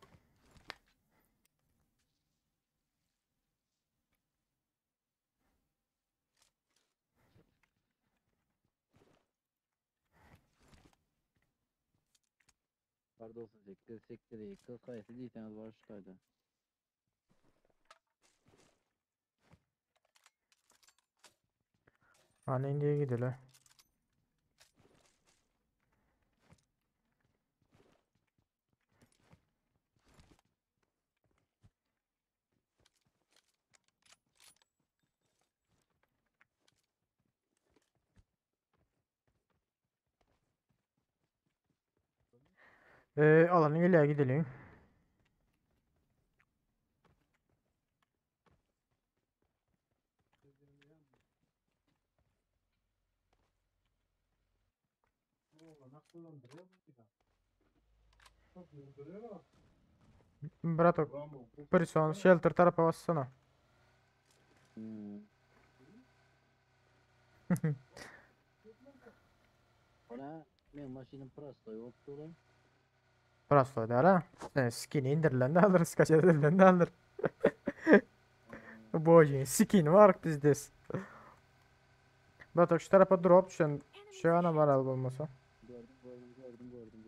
Pardon 8 8 2 haýsy diýseňiz bar şu taýda. Hani indiye gidelim. Alanı ileri gidelim. Bratok, Prison, shelter tarafa bassana. Hmm. Ona men maşynym prostoý bolupdy ulan. Prostoy der ha. Sen skin indirilen de alırız, kaç edilen de alır. Bu skin var bizde. Bratok şu tarafa drop düşen şu ana var al olmasa. Gördüm gördüm gördüm gördüm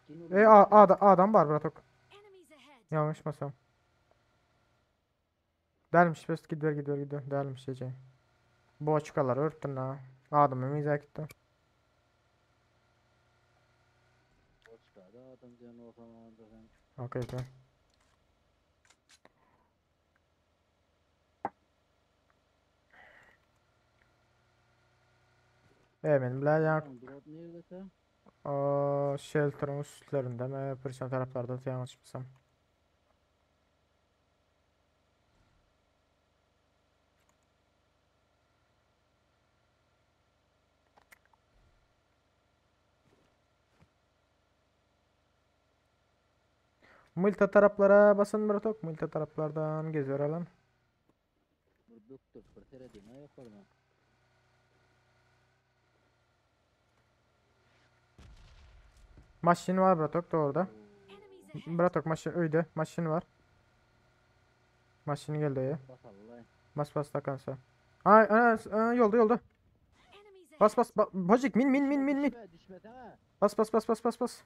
gördüm. E A, A'da adam var Bratok. Yanlışmasam. Dermiş bes gidiyor gidiyor gidiyor. Dermiş diyeceğim. Bu açıkalar örttün ha. Adamı miza gitti. Adam diýen olsa onda sen. Okey okey. E benim bile ya Drop nirde te? Shelter'ın üstlerinde mi? Prison taraflarda yanlışmasam. Multi taraflara basın bratok. Multi taraflardan geziyor alan. Bir bökdür bir seredeyim ha ýokardan. Maşin var bratok da orada. Bratok maşin öyle. Maşin var. Maşin geldi ya. Bas bas takansa. Ay ay, ay yolda yolda. Bas bas ba Bocik min min min min min. Bas bas bas bas bas bas.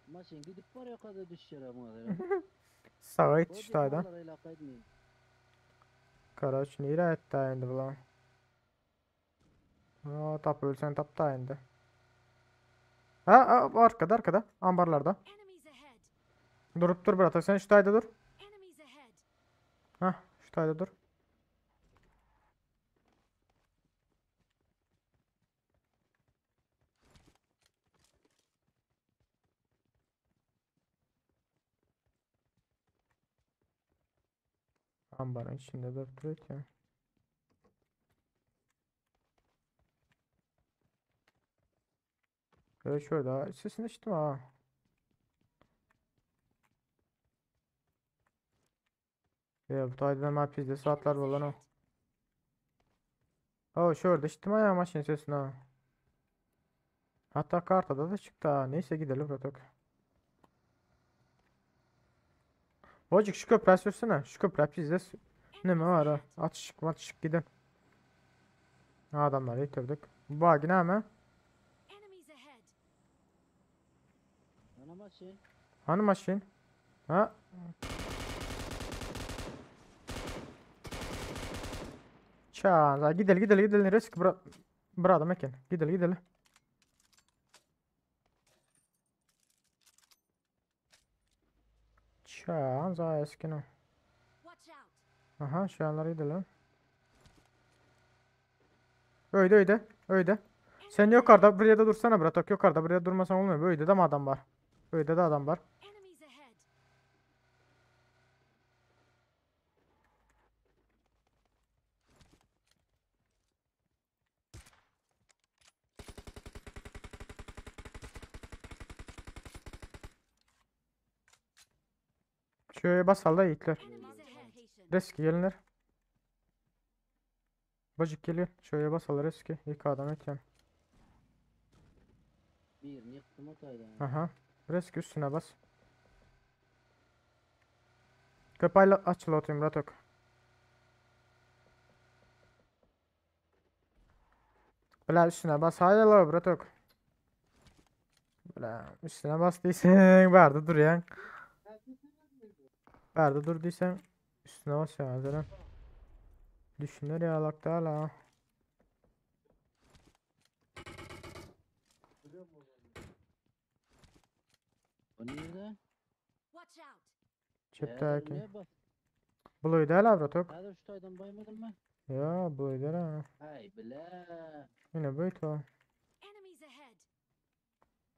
Maşyn gidip bar ýokarda düşýär ama. Sağa it şu taýdan. Karaç nere etdi indi bulan? Aa, tap ölsen tap da indi. Ha, ha arkada arkada ambarlarda. Durup dur bırak sen şu tayda dur. Hah şu tayda dur. Ambarın içinde durup duruyor ki. Evet şurada sesini işittim ha. Ya bu taýdan ma pizde saatlar Enemies bolan o. ahead. O şurada işittim ayağı maşın sesini ha. Hatta kartada da çıktı ha. Neyse gidelim Rotok. Bocuk şu köprü sürsene. Şu köprü pizde ne mi Enemies var ha? ahead. Atışık matışık gidin. Ha, Adamları yitirdik. Bu bagi ne mi? Enemies ahead. Ana maşyn. Hani maşın? Ha? Ça, gidelim gidelim gidelim risk bura burada mekan. Gidelim gidelim. Ça, za eskino. Watch out. Aha, şu anlara gidelim. Öyle öyle öyle. Sen yukarıda buraya da dursana bratok yukarıda buraya durmasan olmuyor. Böyle de mi adam var? Öyle de adam var. Enemies ahead. Şöyle basal da yiğitler. Enemies ahead. Reski gelinler. Bacık geliyor. Şöyle basal reski. İlk adam etken. Birini ýykdym o taýdan. Aha. Reski üstüne bas. Köpeğiyle açıl atayım bratok. Bla üstüne bas. Haydi la bratok. Bla üstüne bas değilsen vardı dur ya. Vardı dur değilsen üstüne bas ya zaten. Düşünür ya Allah Teala. O nirde? Watch out. Çepteki. Niye bas? Buluydu hala bratok. Häzir şu taýdan baýmadym mı? Ya buluydu hala. Hay bile. Yine buydu o. Enemies ahead.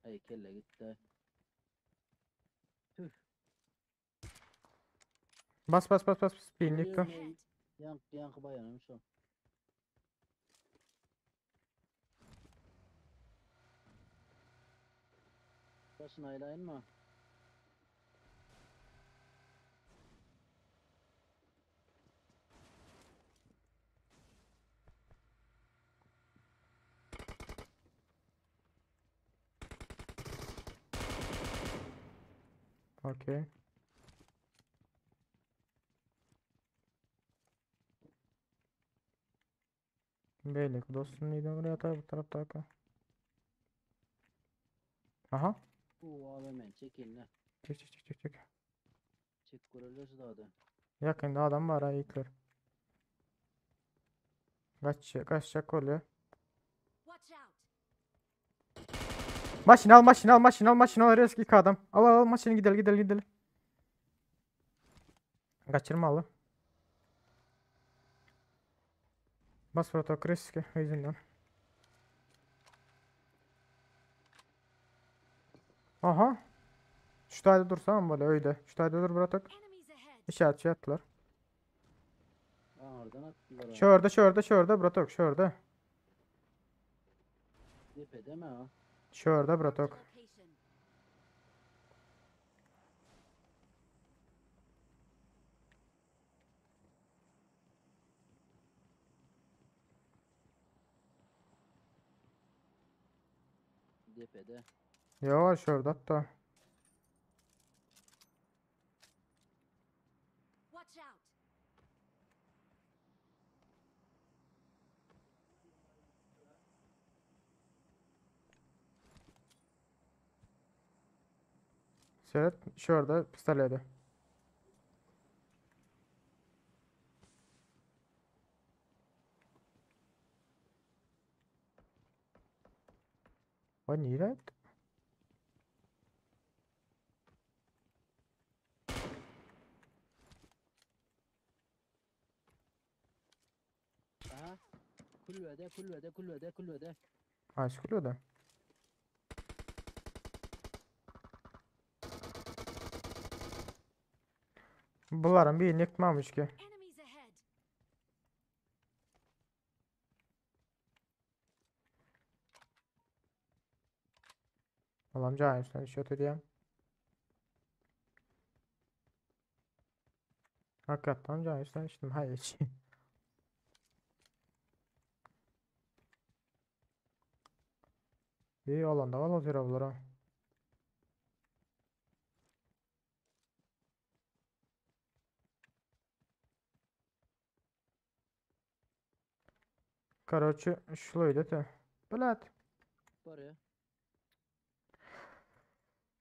Hay kelle gitti. Tüh. Bas bas bas bas. bas. Binlik Görüyorum o. ya, Ahead. Ýank ýanky baýanym şo. Başyny aýlaýyn mı? Okey. Beylik dostum neyden buraya atar bu tarafta arka. Aha. Bu AVM çekil ne? Çık çık çık çık çık. Çek görürler şu dağda. Yakında adam var ha yiğitler. Kaç kaçacak oluyor. Watch out. Maşını al maşını al maşını al maşını al risk iki adam. Al al al maşını gidelim gidelim gidelim. Kaçırma al. Bas protokol riski yüzünden. Aha. Şu tayda dursam böyle öyle. Şu tayda dur bıraktık. Enemies ahead. İşaretçi attılar. Aa, oradan attılar ha. Şurada şurada şurada bıraktık şurada. Tepede mi ha? Şurada Marked a bıraktık. location. Tepede. Ya şurada hatta. Watch out. Seyret şurada pistoleti. O nire? Aha. Kulübede kulübede kulübede kulübede. Ha sıkılıyor da. Bunların birini yıkmamış ki. Enemies ahead. Allah'ım cahil üstüne düşüyor diyeyim. Hakykatdan jaý üstüne içdim haý içi. İyi alanda gal otyr bulara. Karoçe şuloýda te. Bilet. Barýa.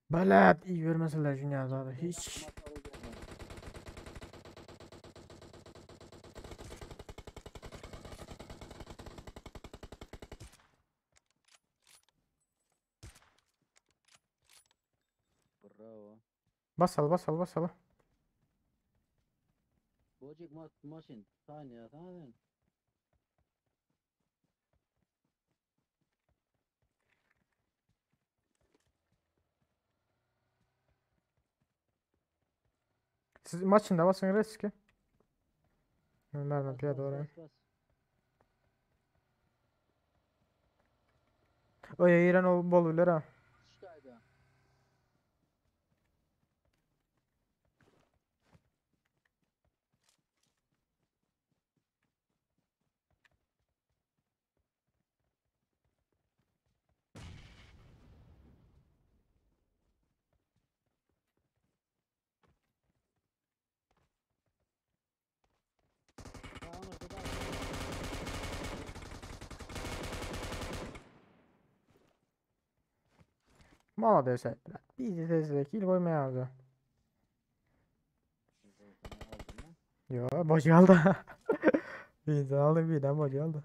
Bilet iyi vermeseler dünya zady hiç. Bravo. Basal basal basal. Bojik ma maşyn saniye sen. Siz maçında basın riski. Merdan Bas piyade bas oraya. bas bas. Oy İran ol bol bilir ha. Şurada. Tamam orada da. Mala dese. Bizi tezle kill koymaya Yo boş aldı. Bir insan aldı birden boş aldı.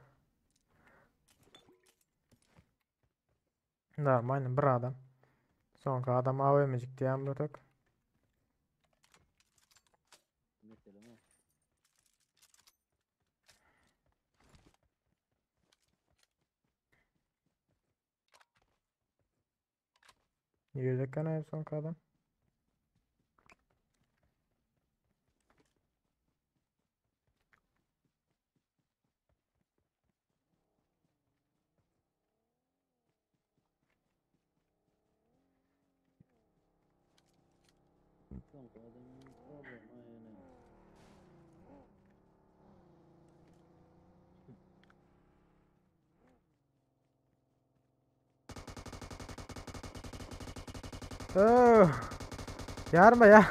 Normalde bir adam. Soňky adam AWM-jik diýen bir tek. Mesela mi? Ýerdek gene soňky adam. Soňky adamın problemi yani. Oh. Yarma ya.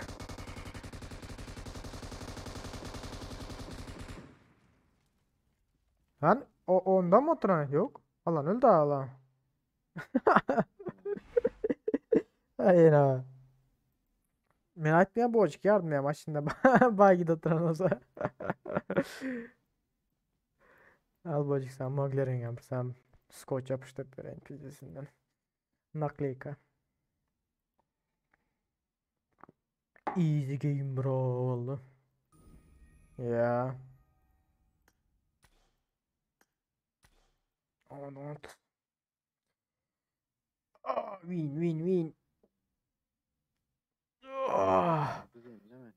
Lan o ondan mı oturan? Yok. Alan öldü alan. Hayır ha. Men aýtmaýan boçuk yardım ya maşynda baý oturan olsa. Al boçuk sen moglerin yapsam skoç yapıştırıp vereyim pidesinden. Nakleyka. Easy game bro oldu. Ya. Oh, don't. Oh, win win win. Oh. Güzel değil mi?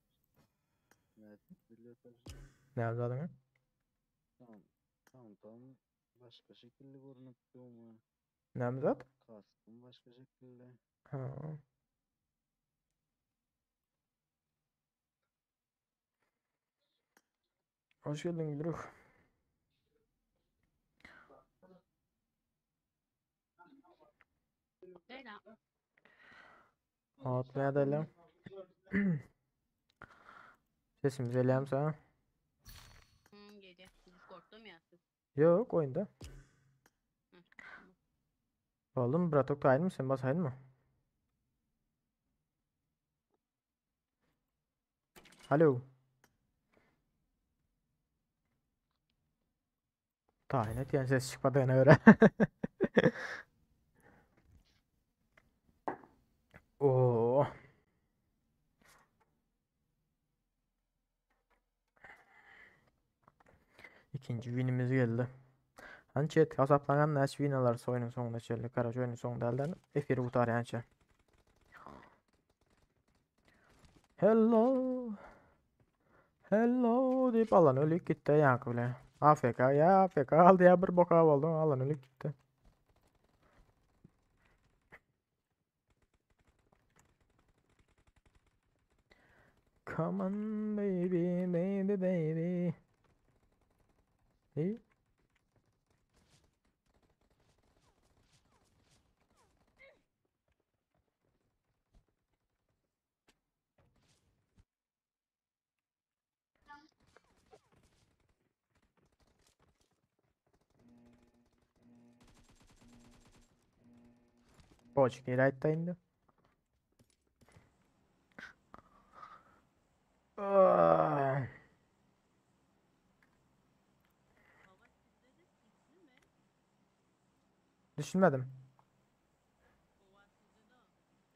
Evet, biliyorsun. Ne yaptın? Tamam. Tamam tamam. Başka şekilde görünüp durma. Ne yaptın? Kastım başka şekilde. Ha. Hoş geldin Gülruh. Selam. Atmaya edelim. Sesimiz eləyəm sana. Gece. Discord'da mı yazsın? Yok oyunda. Hı, tamam. Oğlum bratok da aynı mı sen bas aynı mı? Alo. Tayin et yani ses çıkmadığına göre. Oo. İkinci winimiz geldi. Hani chat hasaplanan näçe win alarsa oyunun sonunda çelli karaca oyunun sonunda elden efiri utar yani chat. Hello. Hello deyip alan ölük gitti yankı bile. AFK ya AFK aldı ya bir boka oldu alan ölük gitti. Come on baby, baby, baby. Hey. Boçuk nere aýtdy indi? Ah. Hava sizde de sisli mi? Düşünmedim. Hava sizde de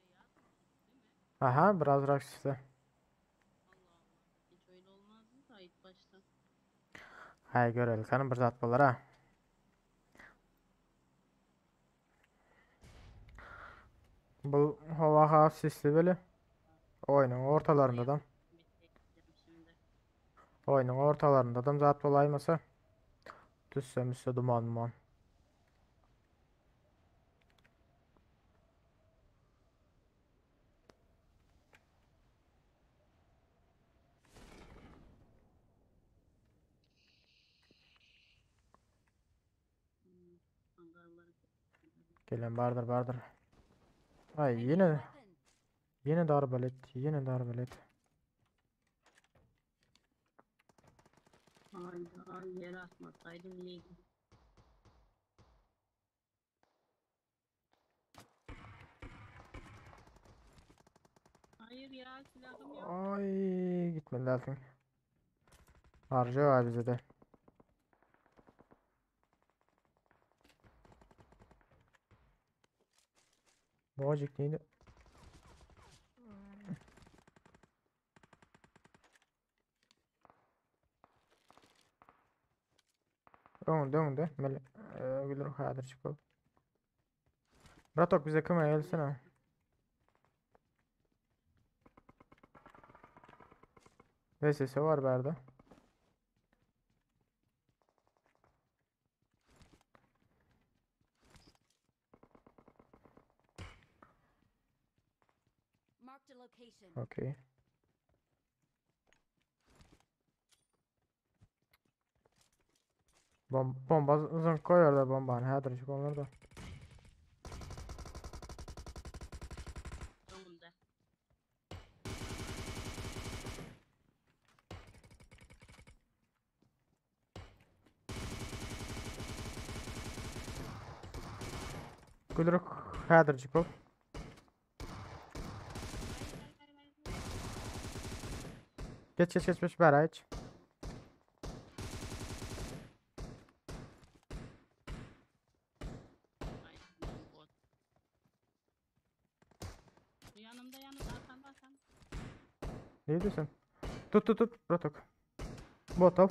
beyaz mı? Sisli mi? Aha biraz rakşısı. Allah Allah. Hiç öyle olmazdı da ilk başta. Hay görelim kanım bir zat bolar ha. Bu hava hafif sisli böyle. Oyunun ortalarında Buraya da. bir şey diyeceğim şimdi. Oyunun ortalarında da zat bolaymasa. Düşse müsse duman duman. Hangarları. Gelen bardır bardır. Ay I need a yine weapon. yine darbalet yine darbalet. Hayda yere atmasaydım iyiydi. Hayır ya silahım yok. Ay gitmedi lazım. Harcıyor abi bize de. Boğacık neydi? Önde önde. Mele Gülür hadır çıkıp. Bratok bize kime gelsene. VSS var berde. Marked a location. Okey. Bom bomba uzun koyuyorlar bombanı. Hadır çık onları da. Önümde. Gülür hadır çık ol. Hayır hayır hayır hayır. Geç geç geç geç bera hiç. Ay bot. Bu yanımda yanımda arkanda arkanda. Ne diyorsun? Tut tut tut. Bratok. Bot al.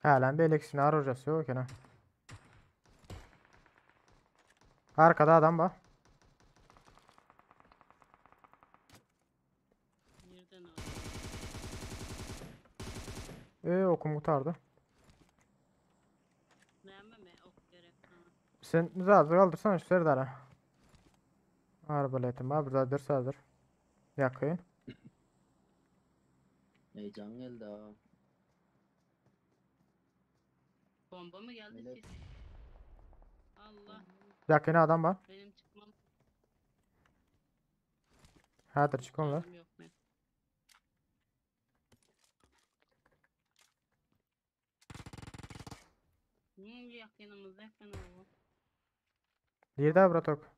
Halen bir eleksini arayacağız yok yine. Arkada adam var. Nereden aldın? Okum kurtardı. Beğenme mi? Ok gerek sana. Sen zaten kaldırsana şu Serdar'a. Arbaletim var burada bir hazır. Yakın. Heyecan geldi ha. Bomba mı geldi Melek. sis? Allah Yakın adam var. benim çıkmam Hadır çık onlar. canım yok benim. Yakınımızda yakın o. Nerede bratok?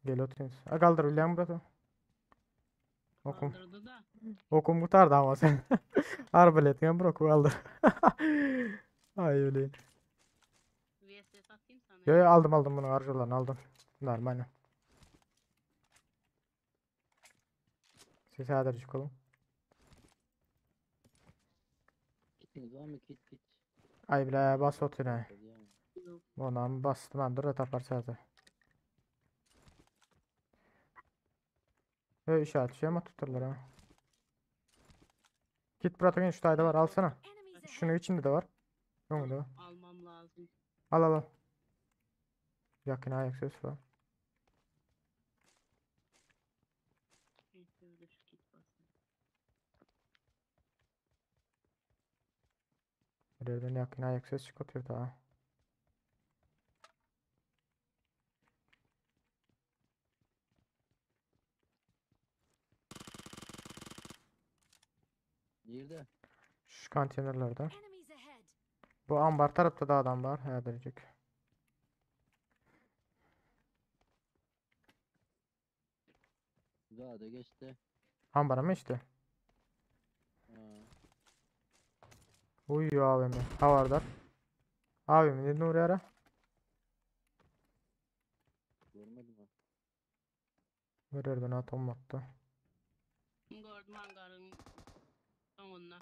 Gel oturayım. Ha kaldır William bratok. Okum. Kaldırdı da. Okum kurtardı ama sen. Arbalet yan bro kaldır. Ay öyle. VSS atayım sana. Yo yo aldım aldım bunu harcılarını aldım. Normal. Siz hadır çıkalım. Kitiniz var mı? Kit kit. Ay bile bas otur ha. Diyor. Yok. Onam bastım ben dur da tapar sadece. Ve işaret şey mi tuturlar ha? Git bırak şu tayda var alsana. Enemies Şunun ahead. içinde de var. Yok da var. Almam lazım. Al al al. Yakın ayak ses var. Neyse, bir de şu kit basayım. Bir yerden yakın ayak ses çıkartıyor daha. Nirde? Şu konteynerlerde. Enemies ahead. Bu ambar tarafta da adam var. Hädirecek. Zade geçti. Ambara mı işte? Ha. Uyuyor AVM. Havardar. AVM ne oraya ara? Görmedim ha. Bir yerden atom attı. Gördüm hangarın sonuna.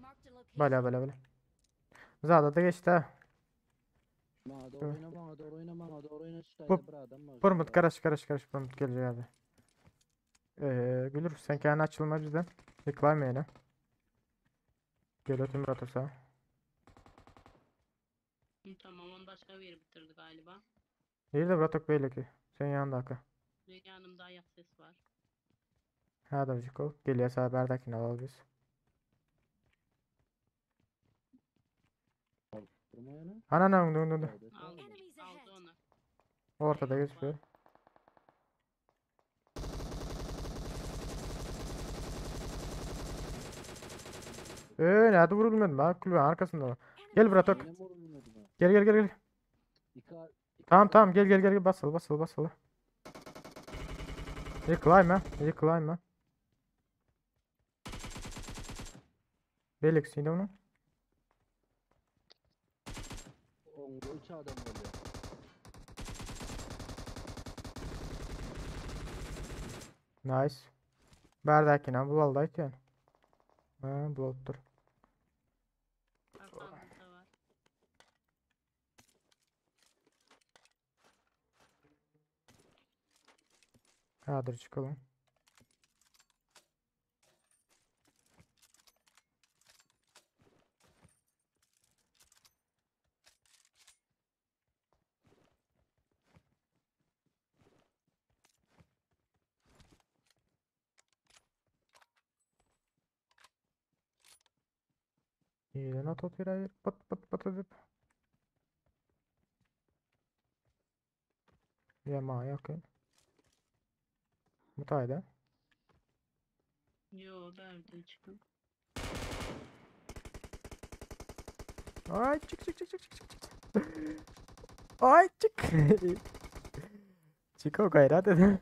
Marked a location. Bala bala bala. Zada da geçti ha. Bana doğru oyna bana doğru oyna bana doğru oyna. Şu Bu- tayda bir adam var. Pırmıt şurada. karış karış karış pırmıt gelecek abi. Gülür sen kendin açılma bizden. Yıklayma yine. Gel ötüm atırsa. Hı, Tamam onu başka biri bitirdi galiba. İyi de bıratık belli ki. Sen yanında akı. Benim yanımda ayak ses var. Ha da ol. Geliyor sana berdakini alalım biz. Durma yana. Ana ne dur dur dur. Zade sağ Aldı, ol. Enemies aldı ahead. onu. Ortada Yok, gözüküyor. var. Nerede vurulmadım ha? Kulübenin arkasında var. Gel Enemies bıratık. ahead. Yine mi vurulmadı ha? Gel gel gel gel. İki, iki Tamam adam. tamam gel gel gel gel basıl basıl basıl. Yıkılayma yıkılayma. Belki onu. Onda üç adam oluyor. Nice. Berdakine bulaldı aytyan. Ha bulaldır. Arkamızda var. Hadi çıkalım. İyi not atıyor. Pat pat pat edip. Yema yakın. Mutayda. Yo nerede çıkın. Ay çık çık çık çık çık çık çık. Ay çık. Çık o gayret edin.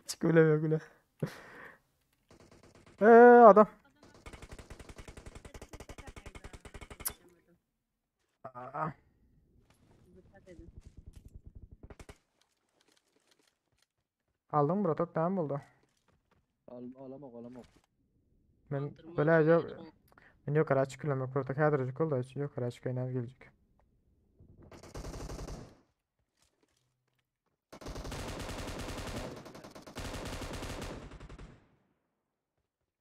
Çık öyle böyle. Adam. Yetişemedim. Aa, Dikkat edin. aldım mı Bratok tamam buldu. Al, alamak alamak. Ben Kaldırma böyle evet, yok. o- Ben yukarı çıkıyorum yok Bratok her derece oldu. Yukarı çıkıyor gelecek. Tamam.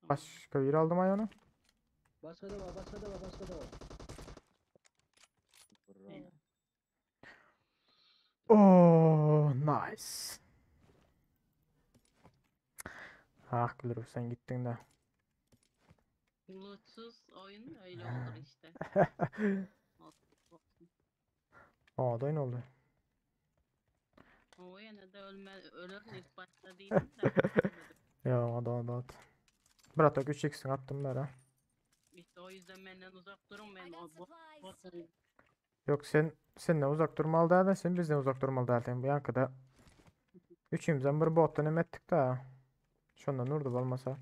Başka bir aldım ayağını. Başka da var başka da var başka da var. Bravo. Oh nice. Ah Gülürüm sen gittin de. Lootsuz oyun öyle olur işte. Olsun. O da ne oldu? O yine de ölme, ölür ilk başta değil de. ölmedim. Ya o da o da. Bratok 3x'in attım bera. İşte o yüzden benden uzak durun I ben got o bot supplies. bot Yok sen sen ne uzak durmalı derdin sen bizden uzak durmalı derdin bu yankıda. Üçümüzden bir bottan emettik da. Şundan nurdu olmasa.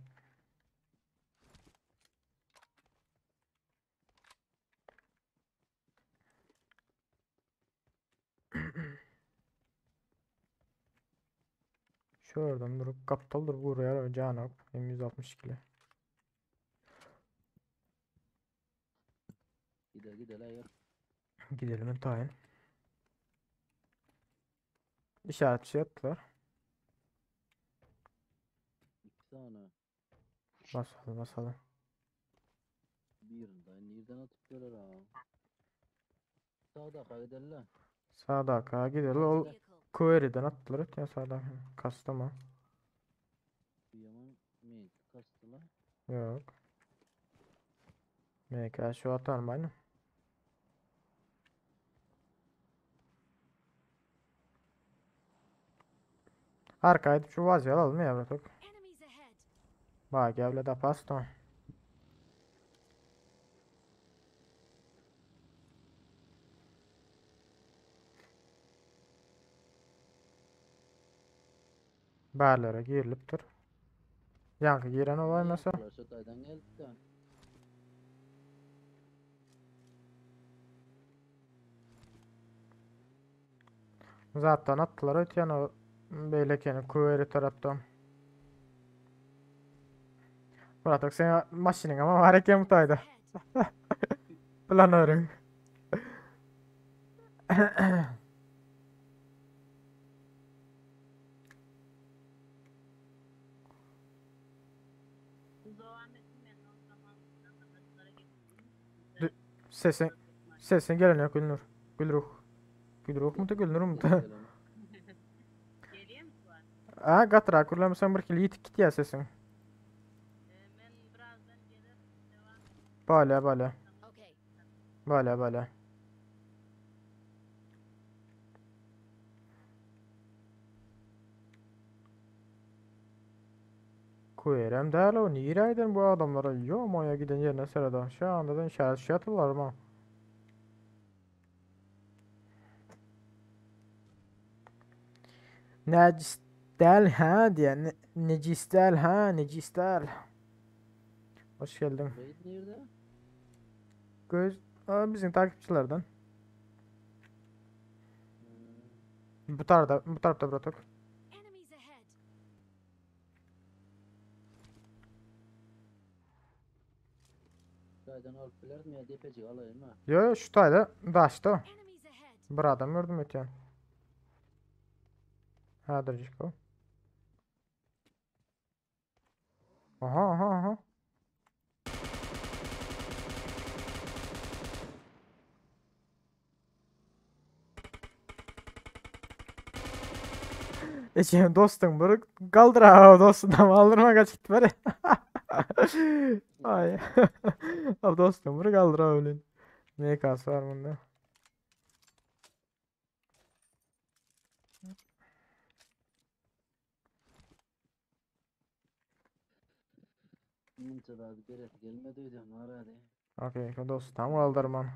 Şuradan durup kaptal durup buraya canap M162 ile. Gide gide la yer. Gidelim en taýyn. İşaretçi yaptılar. İki sany. Basalım basalım. Birini daýy nirden atyp geler ha? Sagdaka gidelim. Sadaka gidelim. Ol Vehicle. Query'den attılar ötýän sadaka. Kastama. Bu ýaman men kasdylar. Yok. MK şu atar mı aynı? Arkaya şu vaziyet alalım ya bırak. Enemies ahead. Bak gevle de pasto. Bärlere girilipdir. Yankı giren olay mesela. Bular şu taýdan geldi de. Zaten attılar ötýän o beýlekeni query tarapdan. Bırak sen maşynyň ama var eken bu taýda. Ahead. Planörüň. Devam ettim ben o zaman arkadaşlara getirdim. Dü- Sesin sesin gelen yok Gülnur. Gülruh. Gülruh mu da Gülnur mu da? Gelen. Geliyor mu şu an? Ha gatra kurlamasam bir kili yitik git ya sesin. Ee, ben birazdan gelirim. Devam Bala bala. Okay. Bala bala. Kuerem däl o nireyden bu adamlara yo moya giden yerine sırada. Şu anda da işaret şey atırlar mı? Necis del ha diye. Ne, necis del ha necis del. Hoş geldin. Raid nerede? Göz Aa, bizim takipçilerden. Hmm. Bu tarafta bu tarafta bıraktık. Enemies ahead. Taýdan alyp bilerdim ya depecik alayım ha. Yo yo şu tayda daşta. o. Enemies ahead. Bir adam gördüm ötüyen. Hadır Ciko. Aha aha aha. Eşeğim dostum bunu kaldır ha dostum aldırma kaç git var ya. Ay. Abi dostum bunu kaldır ha öyle. MK'sı var bunda. Munça da beresi gelmedi öýden arady. Okey dostum kaldırman.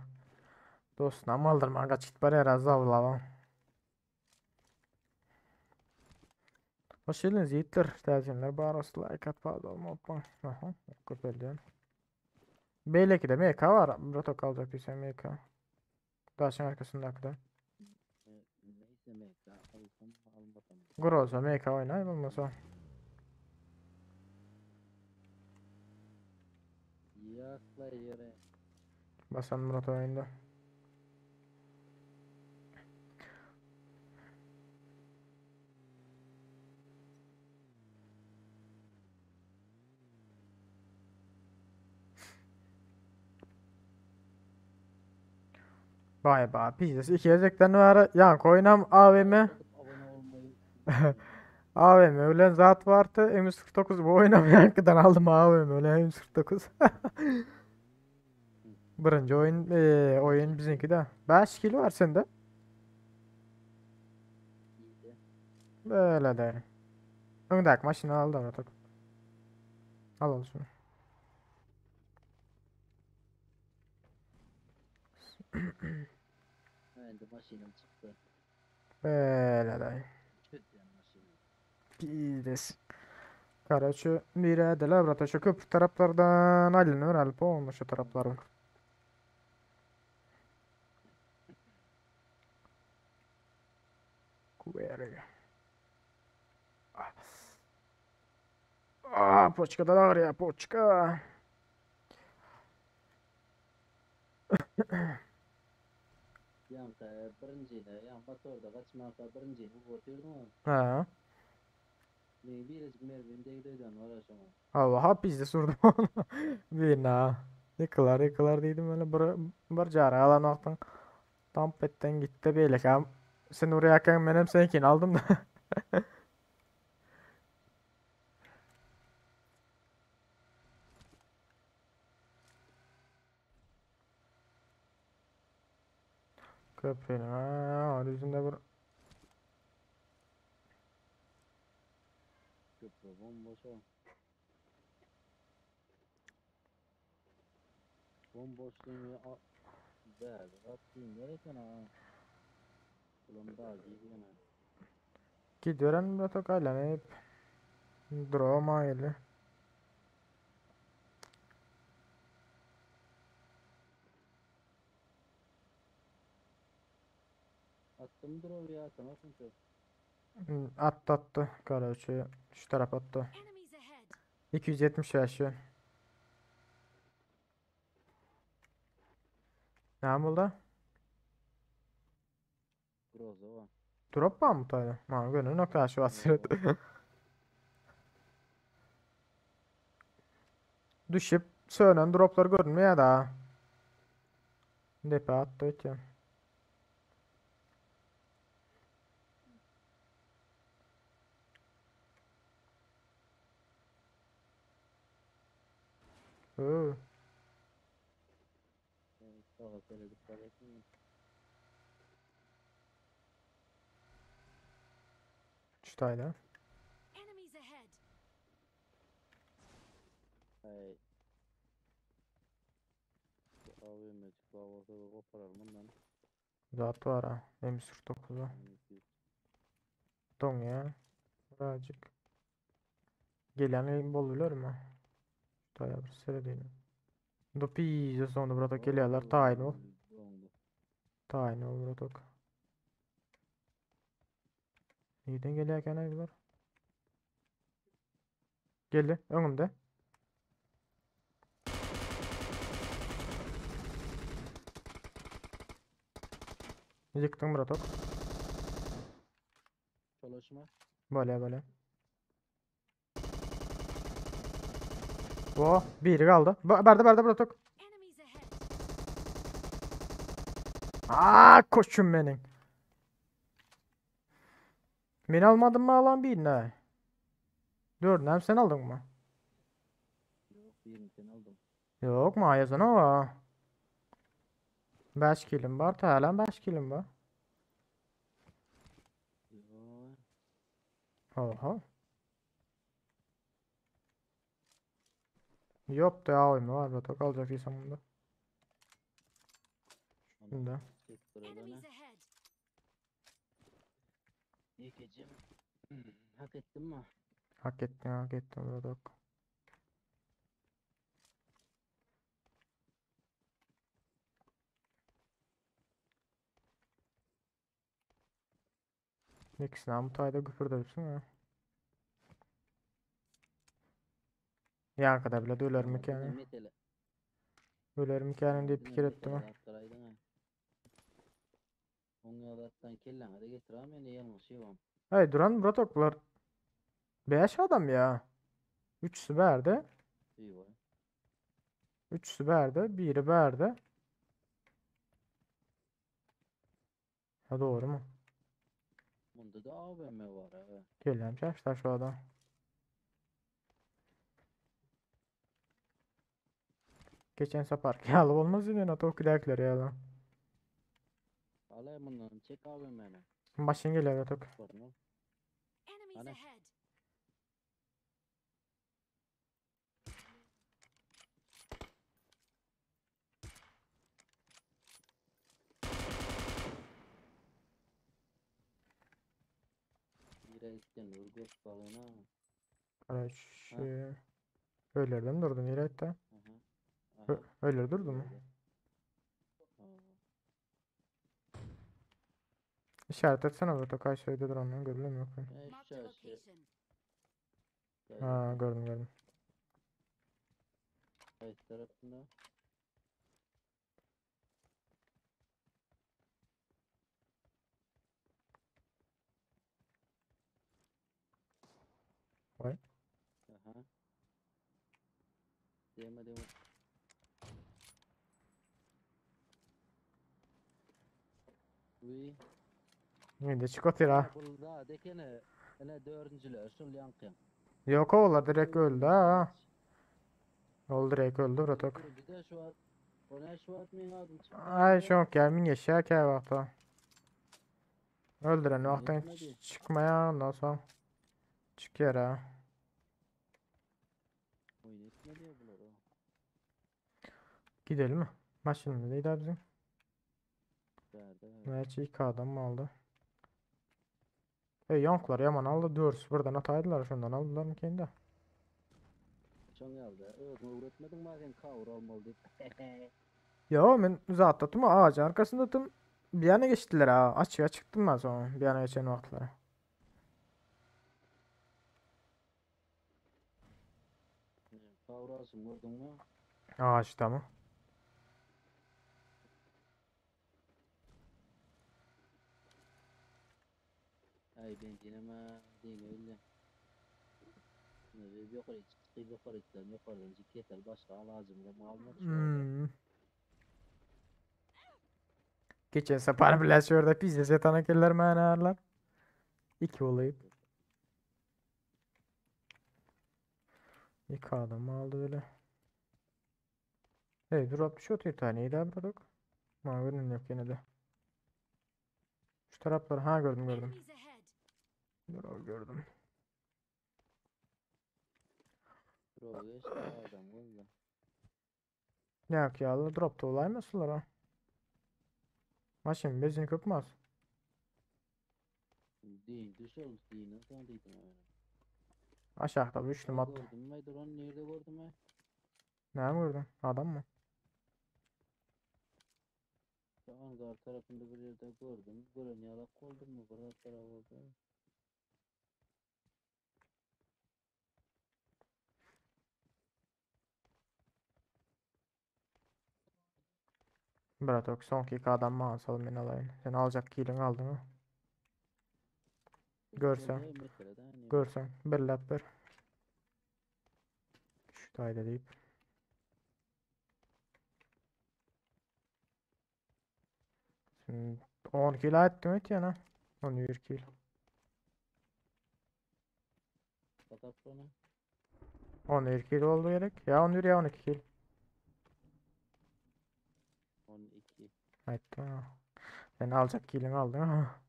Dostum aldırma kaç git var ya razı avlavam. Hoş geldiniz yiğitler. Tercihler bar olsun like at pardon unutma. Aha köpelden. Belki de MK var. Roto kalacak bir MK. Daşın arkasında kadar. E, Neyse MK alsam almasam. Groza MK oynay olmasa. Yakla yere. Basan Murat oyunda. Vay be pizdes iki ezekten var. Yan koynam AVM. Atıp abone olmayı unutmayın. AVM ölen zat vardı. M149 bu oynamayan kadar aldım AVM ölen M149. Birinci oyun oyun bizimki de. 5 kilo var sende. İyi de. Böyle de. Öndeki maşını aldım artık. Al al şunu. Endi maşinam çykdy. Böyle de. Çötýän maşinam. Pizdes. Karaçı bir de brata şu köprü taraflardan alınır alp olmuş şu taraflardan. Kuveri. Ah. Ah, poçka da var ya poçka. Ýaňky birinjide, ýaňky motorda gaçmanka birinjini urup otyrdyň-a. Ha. Meň birejik mermim degdi öýdýän bar-a şoňa. Hawa, hap bizde sürdüm onu. Birine. Ýykylar, ýykylar diýdim öyle bir bir jara alan wagtyň tamp etden gitdi beýleki. Sen urýarkaň menem seninkini aldym da. Köprüniň ha, ýüzünde bir Köprü bomboş o. Bomboş diýme a bäri zat diýmler eken ha. Bulam da diýýän. Gidiberen bratok aýlanyp. Droma geldi. Atdym drowy ýa atamok entek. Atdy atdy. Karaçy şu tarap atdy. Enemies ahead. 275 ýön. Näme boldy? Groza bar. Drop barmy taýda? Maňa göni nokta şu basýar. Düşüp sönen droplar görünmeýär da. Depe atdy ötýän. Oo. Saga seredip barýarsyň. Şu taýda. Enemies ahead. Ay. Bu AVM çıkma olsa da koparar bundan. Zat var ha. M49'u. Don ya. Birazcık. Gelen bol bilir mi? Taýda bir seredeyim. Dopi sonunda bratok gelýärler. Taýyn ol. Taýyn ol bratok. Neden gelýärken ay bular? Geldi öňümde. Ýykdyň bratok. Çalışma. Böyle böyle. O biri kaldı. Berde berde bratok. Enemies ahead. Aa koçum benim. Beni almadın mı alan birine? Dördünü hem sen aldın mı? Yok birini sen aldım. Yok mu yazan o. 5 kilim var. Halen 5 kilim var. Yok. Oha. Yok da ya oyunu var. Bratok alacak insan bunda. Şimdi. Çek kırılana. Enemies ahead. Yekeceğim. Hak ettin mi? Hak ettin hak ettin Bratok. İkisini amutayda güpürdürüpsün ha. Ya kadar bile de öler yani. Metele. Öler yani diye pikir ettim ha. Onun yarattan kellene de getir ama ne yanlış yapam. Hey duran Bratoklar. 5 adam ya. Üçüsü berde. İyi var. Üçüsü berde. Biri berde. Ha doğru mu? Bunda da AVM var ha. Geliyorum şaşlar şu adam. Geçen sefer yalı olmaz yine ne tok giderler ya lan. Alay bundan çek AVM'ni. Başın geliyor Bratok. Sorun Enemies Ana. ahead. Yere gittin vurgu balona. Kardeş. Öyle durdun yere hatta. Aha. Aha. Öyle durdu mu? Öyle. Aa, İşaret etsene Bratok. Kaç şeyde duranlar görülüyor mu? Yok. Ne Marked a şu şey. location. Ha gördüm gördüm. Kayıt tarafında. Goý. Aha. Deme deme. Uy. Indi çyk otyr ha. Bul da dekene. Ene dördüncüler şul ýaňky. Ýok olar direkt öldü ha. Ol direkt öldü bratok. Bir de şu at. O ne şu at meň adym çykdy. Ay şonk ya min yaşa kä wagta. Öldüren wagtyň Ýetmedi. çykmaýar ondan soň. Çykýar ha. Oýun etmedi bular. o. Gidelim mi? Maşynymyz neydi bizim? Bärde. bärde. Gerçi iki adam aldı. E yanklar yaman aldı. Dörs birden ataydılar şundan aldılar mı kendi? Şoň ýaly. Özüňe öwretmediň ma sen kawur almaly diýip. Ya men uzatlattım ağacın arkasında tüm bir yana geçtiler ha. Açığa çıktım ben sonra bir yana geçen vaxtlara. Kawur alşym gördüňmi? Ağaçta mı? Ay benzinime diňe Ne ýokary çykyp ýokary gitdim, ýokardan keser başga alajym da almak şu Hmm. Geçen sefer bile şurada pizza satan keller manalar. İki olayım. İki adam aldı öyle. Hey drop düşüyor bir tane daha bırak. Ma görünüm yok yine de. Şu tarafları ha gördüm gördüm. Enemies ahead. Drop gördüm. Drop geçti adam boldy. Yok ya drop da olaymasınlar ha. Maşın bezini köpmez. Deyin düşol deyin sen diýdim. Aşağıda bir üçlü mat. Gördüm mü? Drone nerede gördüm mü? Ne mi gördün? Adam mı? Angar tarafında bir yerde gördüm. Gören yalak oldu mu? Bir taraf oldu. Bratok son iki adam mı alsalım ben alayım. Sen alacak kilini aldın mı? Görsen. Görsen. Bir lap bir. Şu tayda deyip. Şimdi 10 kilo ettim et yana. 11 kilo. Fakat bana 11 kilo oldu gerek. Ya 11 ya 12 kilo. 12. Ettim ha. Sen alacak kilini aldın ha.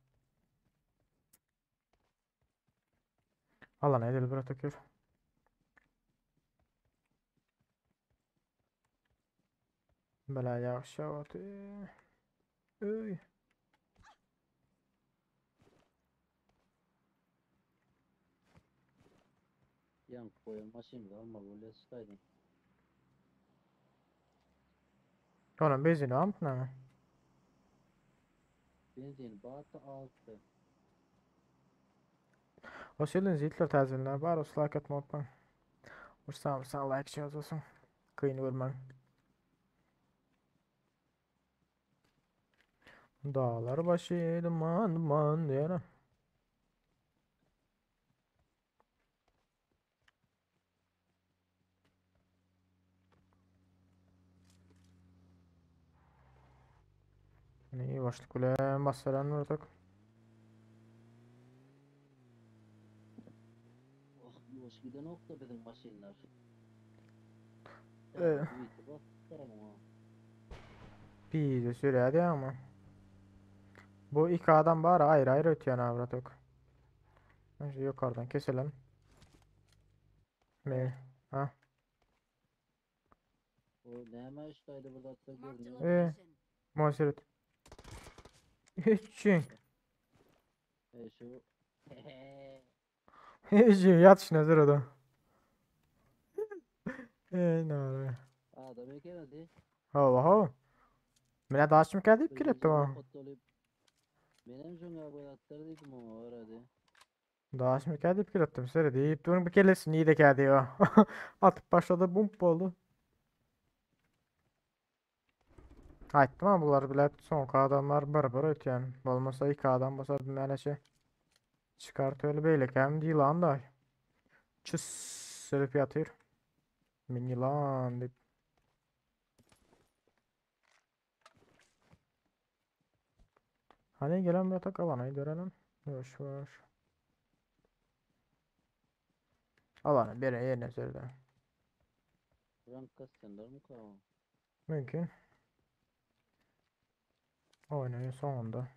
Allah ne edil bırak gör. Bela yağış yağdı. Öy. Yan koyan maşın alma böyle çıkaydın. Onun bezini almadın ama. Benzin battı altı. Hoş geldiniz yiğitler tazeler. Var olsun like atmayı unutmayın. Vursan vursan like şey olsun. Kıyın vurmayın. Dağlar başı duman duman diyorum. İyi başlık bilen bastıran vurduk. Oh, yavaş giden ok da bizim maşinler. Ee. Bir de sürerdi ama. Bu iki adam bari ayrı ayrı ötüyor avratok. Önce yukarıdan keselim. Me. Ha. O näme işdaydı burada da Marked a gördüm. Ee. location. Muhasiret. Hiç. E şu Hiç yat şuna sırada. Eee ne var? Adam ekenedi. Hava hava. Mine daşım geldi ip kiretti o. Benim şuna bu atlar dedim ama var hadi. Daşım geldi ip kirettim sırada. Deyip durun bir kelesin iyi de geldi o. Atıp başladı bump oldu. Aytdım ama bular bile son adamlar bir bir ötyen. Bolmasa iki adam bolsa bir mene şey. Çıkart öyle beyle kem değil lan da. Çyss edip ýatyr. Men ýylan diýip. Hani gelen bir atak alana görelim. Yavaş yavaş. Alana bir yerine söyle. Rank kasyanlar mı ka? Mümkün. Oyunun sonunda.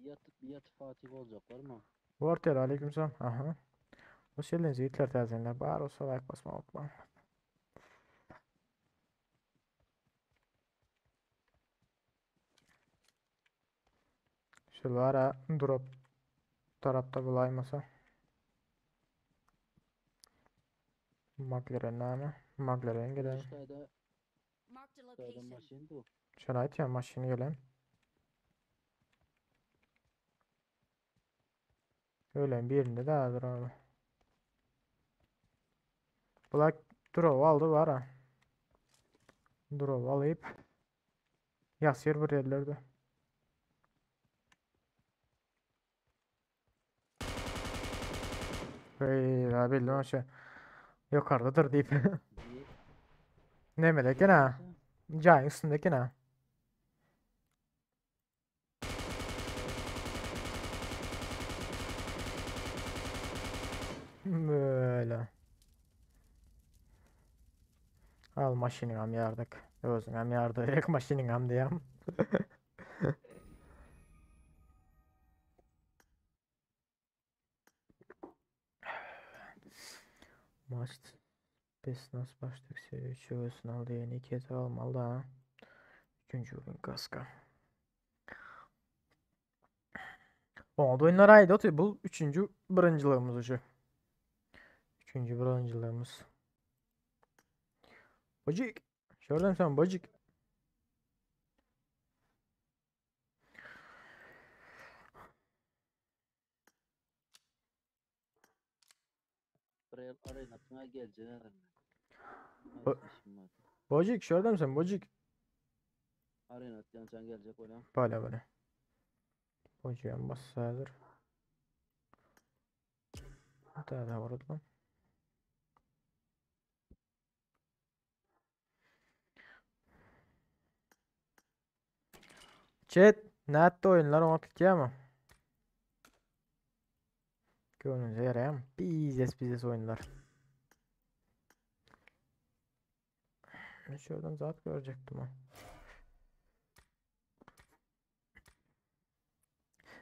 Yatıp yatıp Fatih olacaklar mı? Vortel aleykümselam. Aha. Hoş geldiniz yiğitler tazenler. Bar olsa like basma unutma. Şulara drop tarapta bulaymasa. McLaren näme? McLaren gelen. Şurada Marked a şurada location. maşyn bu. Şöyle aytýan maşyny gelen. Ölen birinde daha abi. Black drop aldı var ha. Drop alyp ýasýar bir ýerlerde. Ey, bildim aşağı. Yukarıdadır deyip. Niye? Nemedeki ha? Cayın üstündeki ne? Böyle. Al maşinigam yardık. Özüňem yardyk, maşinigam diýem. Maç Pesnas başlık seviye 3 ölsün aldı yeni 2 yeter almalı da. Üçüncü oyun kaska. Oldu oyunlar aydı otuyor. Bu üçüncü birinciliğimiz ucu. Üçüncü birinciliğimiz. Bacık. Şuradan sen bacık. Buraya arayın atmaya geleceksin herhalde. Ba- işim var. Bacık şuradan sen bacık. Arayın atlayan sen gelecek oynam. Böyle böyle. Bacığım bassadır. Daha da vurdum. Chat, nätdi oyunlar oňa tutýarmy? Göwnüňize ýaraýarmy? Biznes biznes oyunlar. Ben şuradan zat görecektim ha.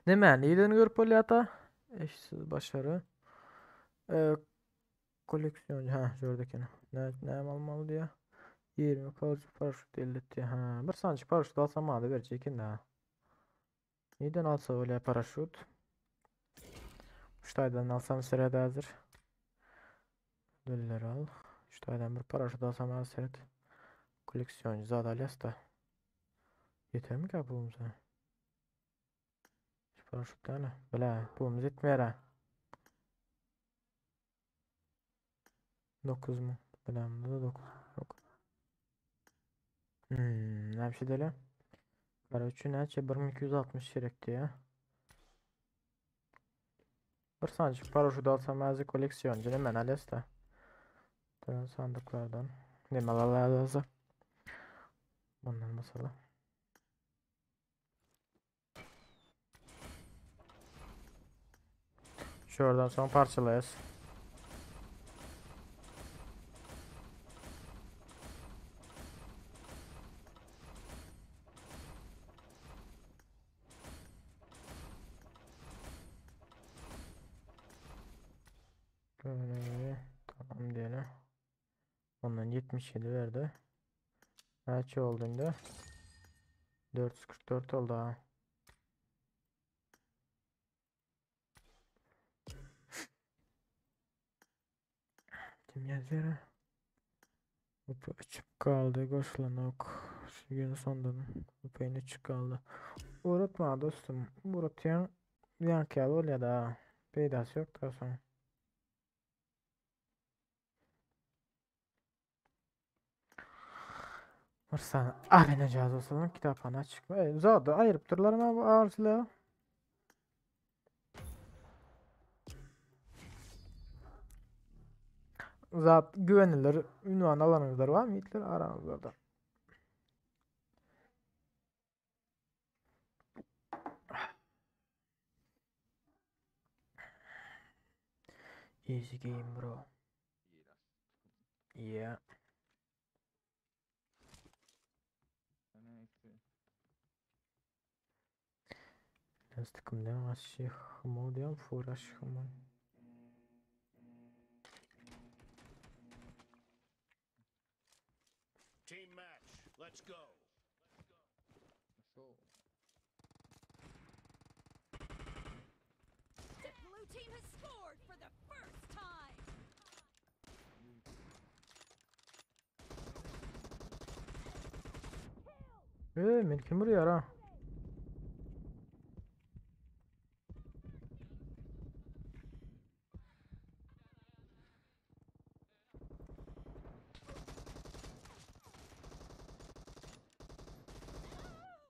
Ne men iyiden görüp bolýar Eşsiz başarı. Ee, koleksiyon ha şuradakini. Ne ne almalı diye. 20 kalıcı paraşüt elde etti. Ha, bir sancı paraşüt alsam adı verecek indi. Neden alsa öyle paraşüt? Şu alsam sırada hazır. Döller al. Şu bir paraşüt alsam az seret. Koleksiyoncu zat alyas da. Yeter mi ki pulumuz? Şu paraşüt tane. Bile pulumuz yetmeýär ha. 9 mu? Bile bunda da 9 yok. Ne bir şey deli. Kara üçü näçe 1260 gerekti ya. Bir sancık paraşüt alsam azı koleksiyoncu hemen alyas da. Sandıklardan. Ne malalar Bundan mesela. Şuradan sonra parçalayız. Böyle tamam diyelim. Ondan 77 verdi. Kaç oldu şimdi? 444 oldu ha. Kim yazıyor? Hop açık kaldı. Goşlanok. Şu gün sonunda Hop açık kaldı. Unutma dostum. Unutyan yankı oluyor da. Peydası yok da sonra. Varsa arena olsun kitaphana çıkma. E, zaten ayırıp dururlar ama bu ağır silahı. Zat güvenilir ünwan alanyňyzlar barmy ýigitler araňyzlarda? Easy game bro. Yeah. Nastıkımdan aşık mı diyorum furaş mı? Team match. Let's go. The blue team has scored for the first time. Eee men kim vuruyor ha?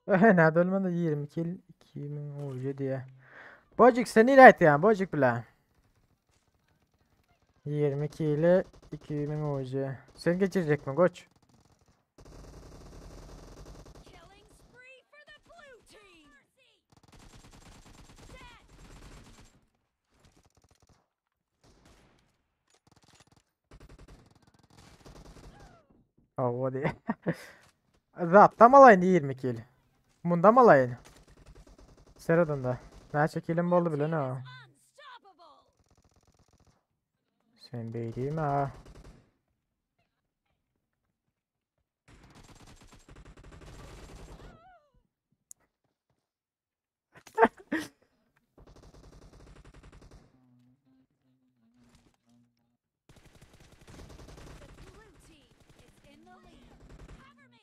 Nerede ölmedi 20 kill 2017 diye. Bocuk sen ilet yani Bocuk bile. 22 ile 2000 OC. Sen geçirecek mi koç? Killing spree for the blue team. Dead. Hava diye. Zaptam alayın 20 kill. Bunda mı alayın? Seradında. Ne çekelim boldu bile ne o. Unstoppable. Sen bey değil mi ha? The blue team is in the lead. Cover me.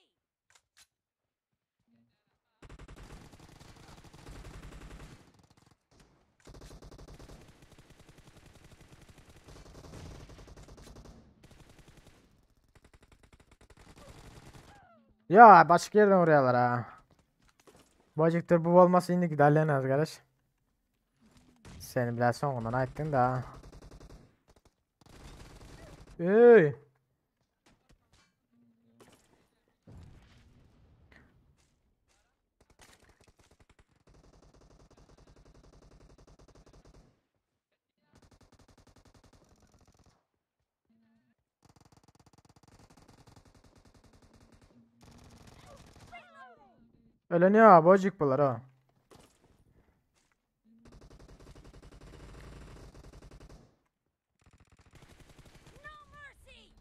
Ya başka yerden vuruyorlar ha. Bacıktır bu olmasa indi giderler az kardeş. Seni biraz sonundan ayıttın da. Ey. Öleniyor bocuk bunlar ha. No mercy.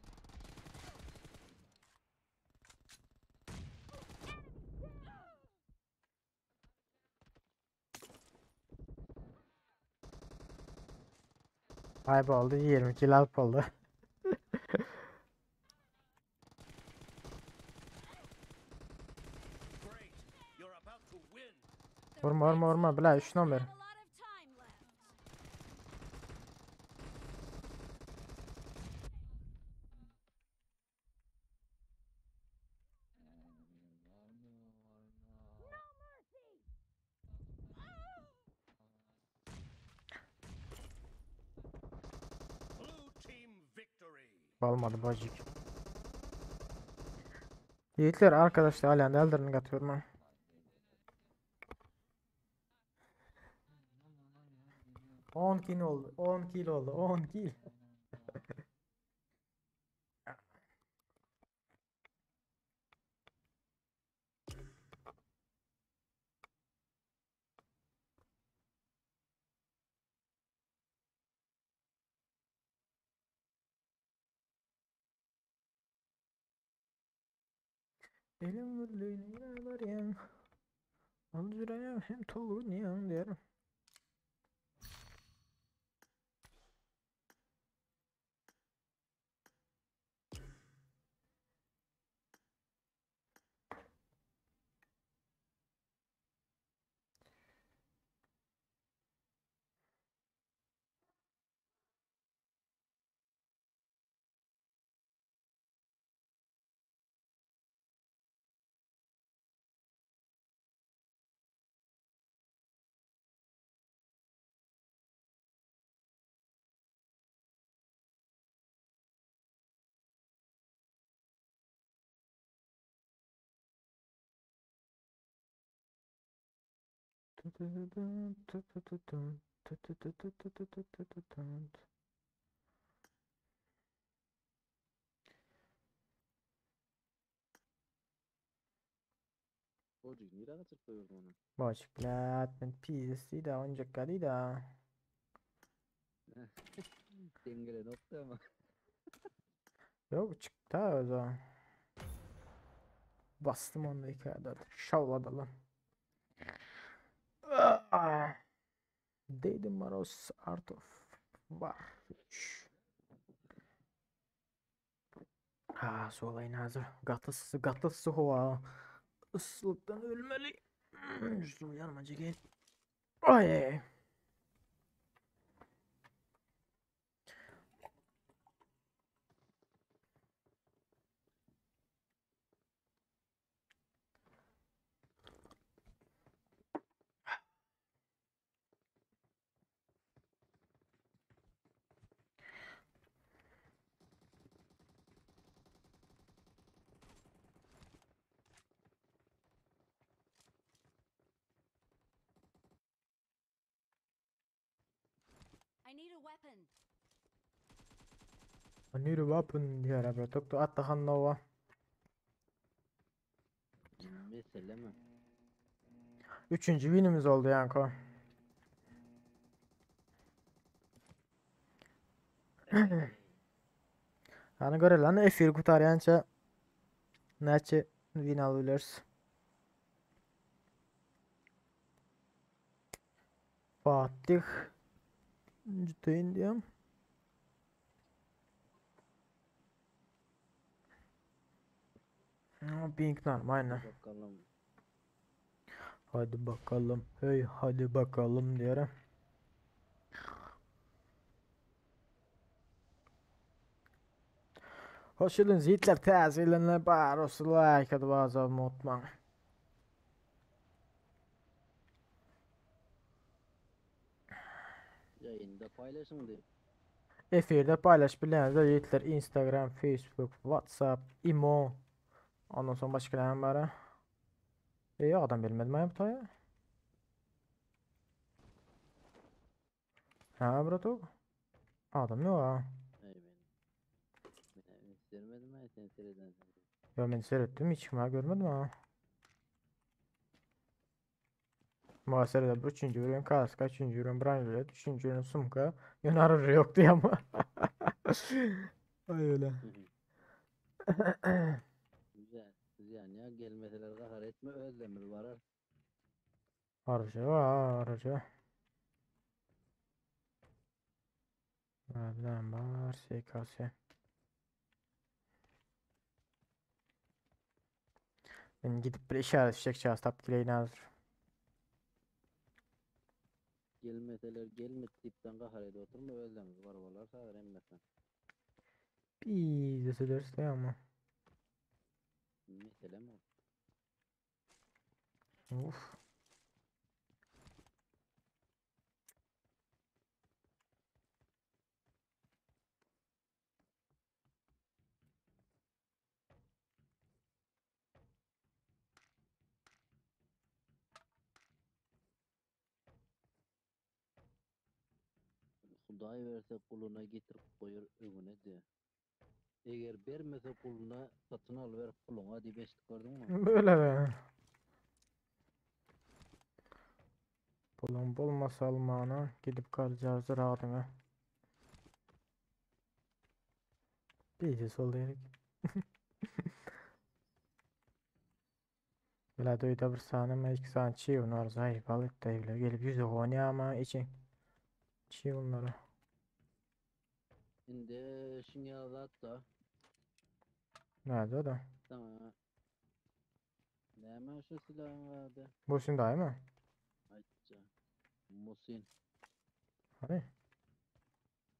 Kayboldu 20 kill alp oldu. Great. You're about to win. The Vurma red vurma vurma team bla 3 doesn't numara. have a lot of time left. Blue team victory. Olmadı bocuk. Yiğitler arkadaşlar halen ellerini katıyorum ha. 10 kill oldu. 10 kill oldu. 10 kill. Elim vurdu yine hem tolu niye diyorum. Bojik nirä gaçyryp goýberdiň ony? Bojik blat, men pizdes diýdi, oýunjakka diýdi. Deň gelenokdy ama. Ýok, çykdy özü. Bastım onda iki adat. Şawlady lan. Dedim Maros Art of War 3. Ha, solayın hazır. Gaty ıssy, gaty ıssy howa. Issylykdan ölmeli. Şunu yanıma çekeyim. Ay. I need a weapon. I need a weapon diýär bro. Tok Atahan Nova. Mesele mi? Üçünji winimiz oldu Yanko. Hani göre lan efir gutarýança näçe win alabiliriz? Fatih Cüteyin diyorum. Pink normal aynen. Bakalım. Hadi bakalım. Hey hadi bakalım diyorum. Hoş geldiniz yiğitler täzelenler bar olsun like atıp azam unutmaň. Yayında paylaşın diye. Efirde paylaş bilenler yiğitler Instagram, Facebook, WhatsApp, Imo. Ondan sonra başka ne var? E adam bilmedim ay bu taya. Ha bratok. Adam yok ha. Ey ben. Ben istemedim ben sen seyreden. Ya ben seyrettim hiç kim görmedim ha. Muhasebede bu üçüncü ürün kaska, üçüncü ürün branşlet, üçüncü ürün sumka. Yöne yok diye ama. Ay öyle. Güzel. Güzel ya gelmeseler kahar etme Özdemir varar. Arıcı var, arıcı. Nereden var? SKS. Ben gidip bir işaret fişek çağız tap dileğine hazır. Gelmeseler gelme tipten kahar ediyor oturma Özdemir var valar sağır emmesen. Bir de söyleriz de ama. Mesele mi? Uf. Hudaý berse kuluna getirip goýar öňüne de. Eger bermese kuluna satyn alyber puluňa diýip eşitip gördüňmi? Böyle be. Pulun bulmasa almana gidip kalacağız rahatına. Bir de sol diyerek. Böyle duyda bir sahne iki saniye çiğ var zayıf balık da evle gelip yüzü oynuyor ama için çiğ onları. Indi şuňa zat da. Nerede o da? Tamam. Näme şu silahın vardı? Bu şimdi değil mi? Aytça. Musin. Hani?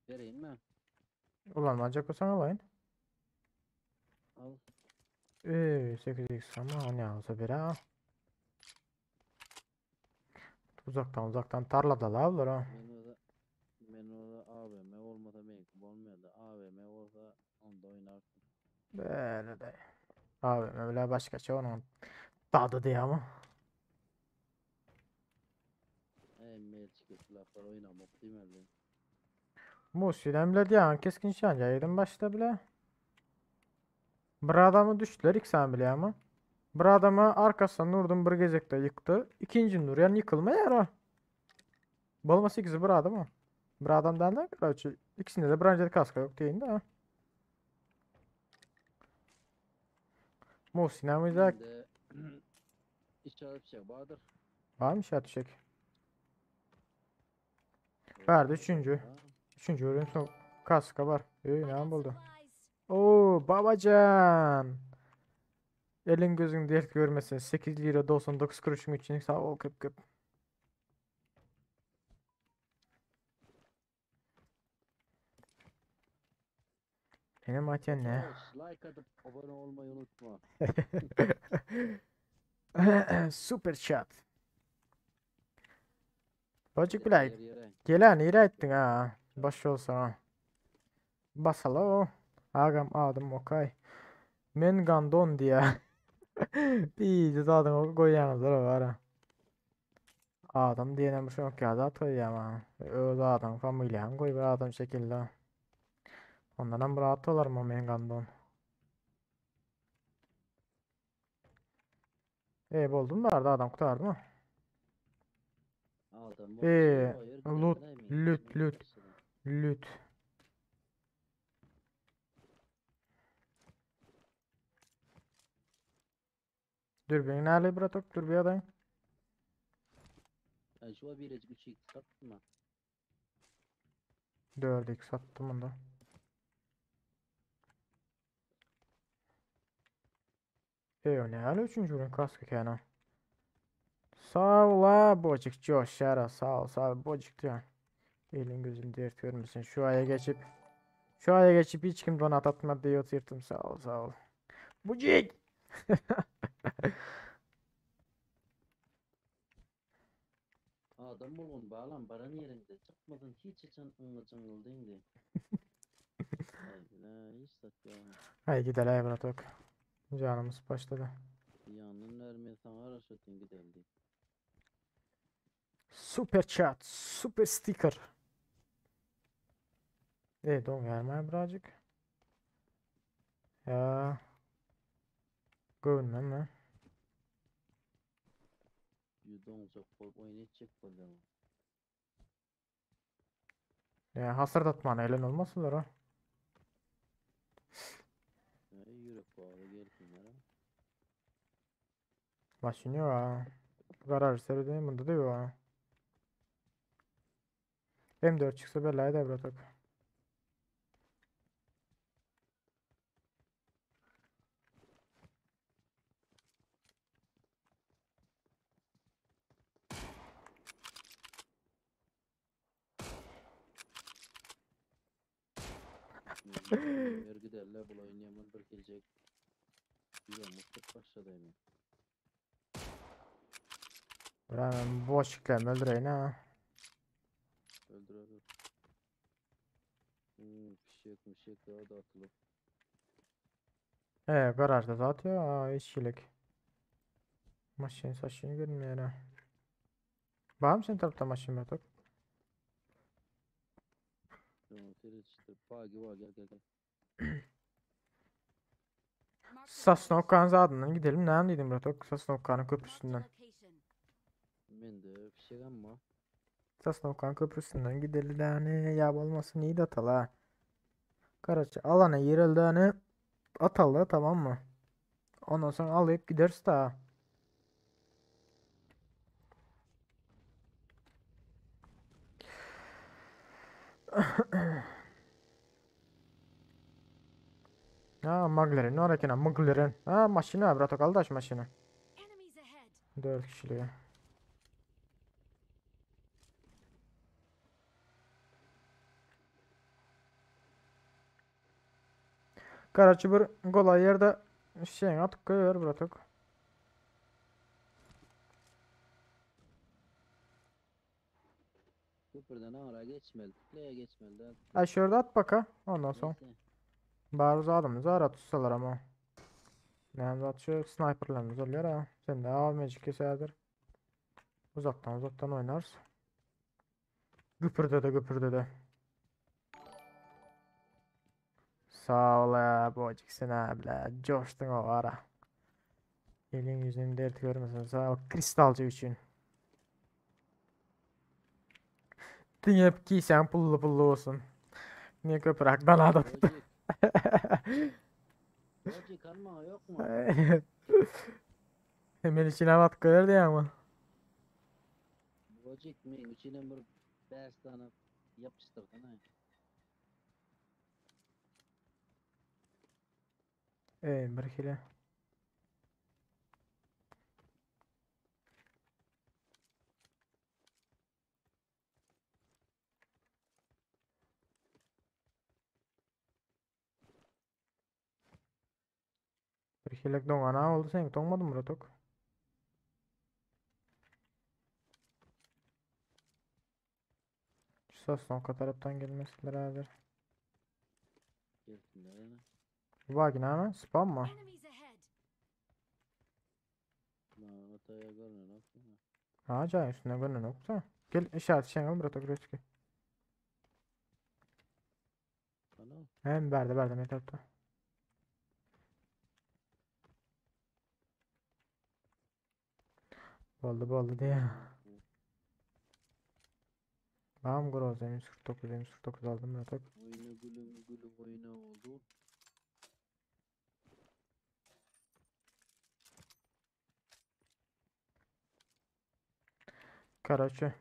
Vereyim mi? Ulan acaba olsan alayın. Al. 8x ama o ne olsa bir ha. Uzaktan uzaktan tarlada la ha. Men o men o AVM olmasa belki bolmaýardy. AVM olsa onda oynardım. Böyle de. Abi öyle başka şey onun tadı diye ama. Silahlar oýnamak diýmeli. Musilem bile diýen keskin şanja yedim başda bile. Bir adamı düştüler ilk sen bile ama. Bir adama arkasından vurdum bir gezekte yıktı. İkinci nur yani yıkılma yara. Bolmasa ikisi bir adam o. Bir adam derler ki ikisinde de bir kaska yok deyin de. Muhsin amca Bende işaret şey vardır. var mı işaret fişek? Verdi üçüncü. Üçüncü ürün son kaska var. İyi I ne got buldu? supplies. Oo babacan. Elin gözün dert görmesin. 8 lira 99 kuruşum için sağ ol köp köp. Benim atya ne? Hoş, like atıp abone olmayı unutma. Super chat. Bacık Yere bile yere. gelen iyi ettin ha. Baş olsun ha. Basala o. Agam adım okay. Men gandon diye. Bir zaten koyanlar var ha. Adam diyenem bir şey yok ya da koyayım ha. Öz adam familiyam koy bir adam şekilde. Ondan rahat olar mı men gandon? E buldum da arada adam kurtardı mı? Adam Ee, o yer loot, giderler mi? loot, Ne loot. başladı? Lüt. Dürbün nerede bratok? Dur bir adayım. Yani şu bir üç x satma. 4x sattım onu da. E o ne hali üçüncü ürün kaskı kenan. Sağ ol ha bocuk coşara sağ ol sağ ol bocuk diyor. Elin gözün dert görmesin. Şu aya geçip şu aya geçip hiç kim donat atmadı diye yırttım sağ ol sağ ol. Bucik. Adam bulun bağlan baran yerinde çıkmadın hiç için ıngı cıngıl değildi. Ay la hiç satıyor. Hay gidelim ey bratok. Canımız başladı. Yanın vermeye sana araştırın gidelim. Super chat, super sticker. E don gelme birazcık. Ya. Görünmem mi? Yudon çok bol oyun edecek bolýar. Ya hasır atman elin olmasınlar o. Ay yürek bağlı gelsinler ha. Maşın yok ha. Karar serüdeyim bunda da yok ha. M4 çıksa belayı da bratok. Yer giderler bul oynayaman bir gelecek. Ýüregim tutup başlady emi. Ben boş yüklenme öldüreyim ha. Öldürelim. Fişek mişek daha da atılıp. Garajda zaten ya işçilik. Maşın saçını görünmüyor ha. Var mı senin tarafta maşın bratok? Tamam, seni Bagi var gel gel gel. Marked a Sasnovka'nın location. zadından gidelim. Ne dedim bratok? Sasnovka'nın Marked a köprüsünden. location. Men de fişek amma. Sasnovka'nın köprüsünden gidelim yani. Ya olmasın iyi de atalı ha. Karaca alana yerelde hani atalı tamam mı? Ondan sonra alıp gideriz daha. Ha McLaren ne harekene McLaren. Ha maşina bratok aldaş maşina. Enemies ahead. 4 kişiliği. Karaçı bir kolay yerde şeyin atıp koyuyor bratok. Köprüden ara geçmeli. Tıklaya geçmeli de. Ha şurada at baka. Ondan sonra. Neyse. Baruz adamımız ara tutsalar ama. Ne atıyor sniperlarımız oluyor ha. Sen de av magic keserdir. Uzaktan uzaktan oynarsın. Güpürdede güpürdede. Sag ol ä, Bojik sen ä bile joşduň o ara. Eliň ýüzüň dert görmesin. Sag ol kristalçy üçin. Diňe kisäň pully pully bolsun. Ne köpräk donat atyp. Bojik almaga ýokmy? Men üçin hem atyp goýar diýýäňmi? Bojik meň üçinem bir 5 sany ýapyşdyrsana. Ey bir hile. Bir hilek doňan ha oldu sen doňmadın mı Rotok? Şu sosnowka tarapdan gelmesinler hazır. Gelsinler ene. Bak näme? Spam mı? Enemies ahead. Lan otaya görünen ok. Ha jaýyň üstünde görnen yoksa. Gel işaret şeňil al Rotok reçki. Ana. Hem bärde bärde men tarapda. Boldy boldy diýýär. Bam groza M149 M149 aldym Rotok. Oyna gülüm gülüm oyna oldu. Karaçe.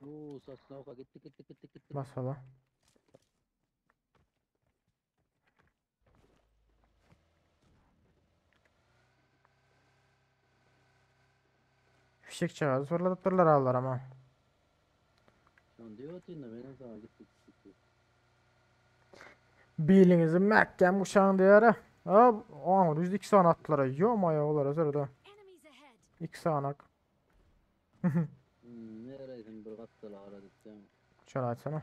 Oo Sosnovka gitti gitti gitti gitti. Basala. Fişek çağırdı fırlatıp aldılar ama. Şu diyor atayım da benim sana gitti gitti gitti. Bilinizi mähkem guşaň diýär. Ha, o 102 sany atdylar. Yo maya olara sırada. Enemies ahead. 2 sanak. Hmm, nereydin bir kattılar aradık değil mi? Şöyle açsana.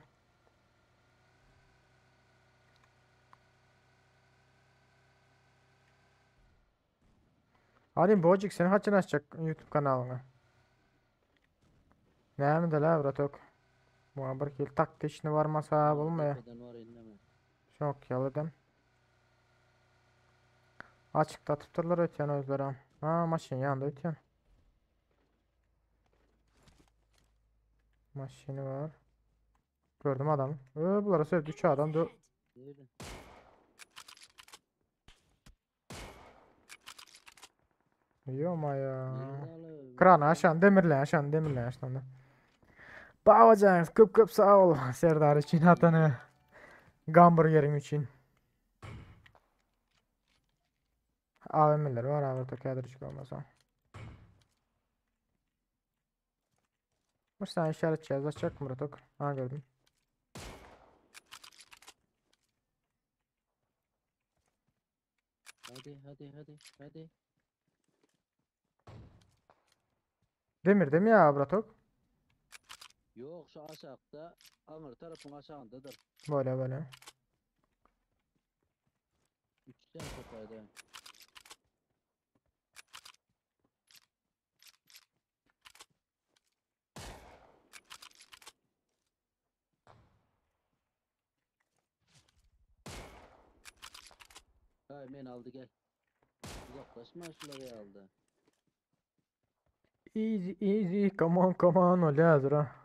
Halim Bojik seni haçan açacak YouTube kanalyny? Näme de la bratok. Muňa bir hil taktiçni varmasa bolmaýar. Tepeden var inleme. Şok ýalydan. Açykda tutdurlar ötýän özleri. Ha, maşyn ýanynda ötýän. Maşyny var. Gördüm adamı. Ee, bulara söz 3 Enemies adam 4 ahead. Nerede? Yo ya. Nerede Kran aşan demirle aşan demirle aşan. Babacan köp köp sağ ol Serdar için atanı. Hamburgerin için. AVM'ler var abi tokadır olmasa. Bu sen işaret çiz açacak mı Ratok? Ha gördüm. Hadi hadi hadi hadi. Demir değil mi ya Bratok? Yok şu aşağıda Amr tarafın aşağındadır. Böyle böyle. Üçten sopayda. Hay men aldı gel. Uzaklaşma şuraya aldı. Easy easy come on come on öyle hazır ha.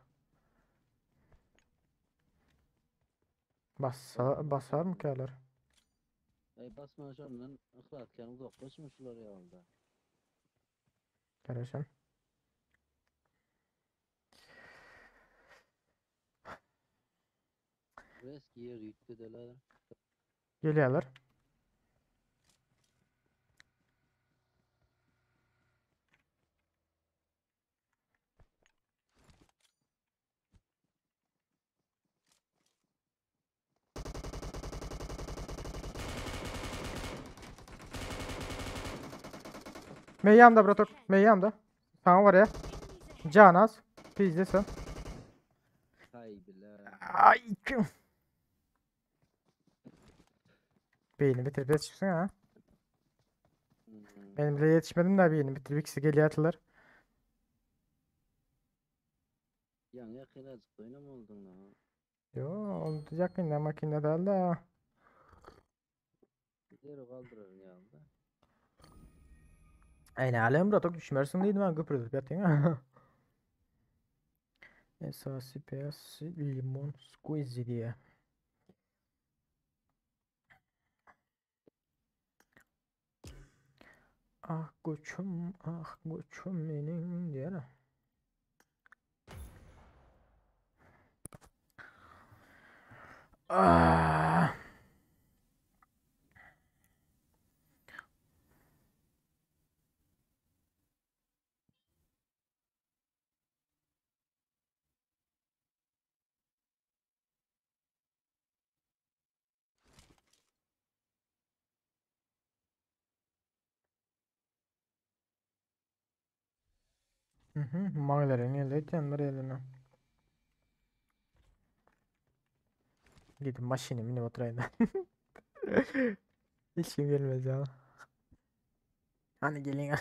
Bassa, basar mı ki alır? Ey basma şundan ıhlatken uzaklaşma şuraya aldı. Kardeşim. Reski yer yüklediler. Geliyorlar. Meyyam da bratok. Meyyam da. Tamam var ya. Enemies ahead. Canaz. Pizdesin. Hay bile. Ay kim? Beyni bitirip yetişsin ha. Hmm. Benim bile yetişmedim de beyni bitirip ikisi geliyor attılar. Ýaňy ýakynajykda oýnamalydyň da. Ýo, ol ýakynda makina däl-de. Zero galdyraryn ýaly-da. Aý näle bratok düşmersiň diýdim ha güpürdip ýatyň. Esasy PS limon squeezy diýe. Ah göçüm, ah göçüm meniň diýene. Ah. Mhm, Magdalena geldi ötýän bir ýerine. Gidip maşyna münüp oturaýyn. Hiç kim gelmez ya. Hani gelin.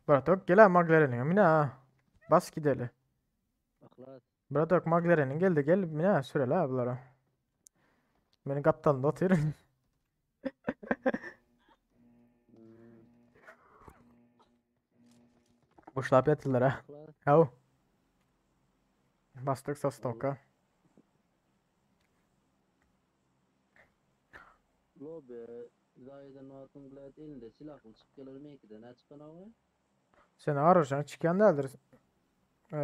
Bratok gel ha McLaren'iň mine ha. Bas gideli. Aklat. Bratok McLaren'iň geldi gel mine süreli ha bulara. Meni gapdalynda otyr. Buşlap ýatyrlar ha. Aklat. Haw. Basdyk sostoka. Lobe zaýadan wagtyň bilet elinde silahly çykyp geler meňkiden nä çykanagy? Sen arujaň çykýan däldir. Eee,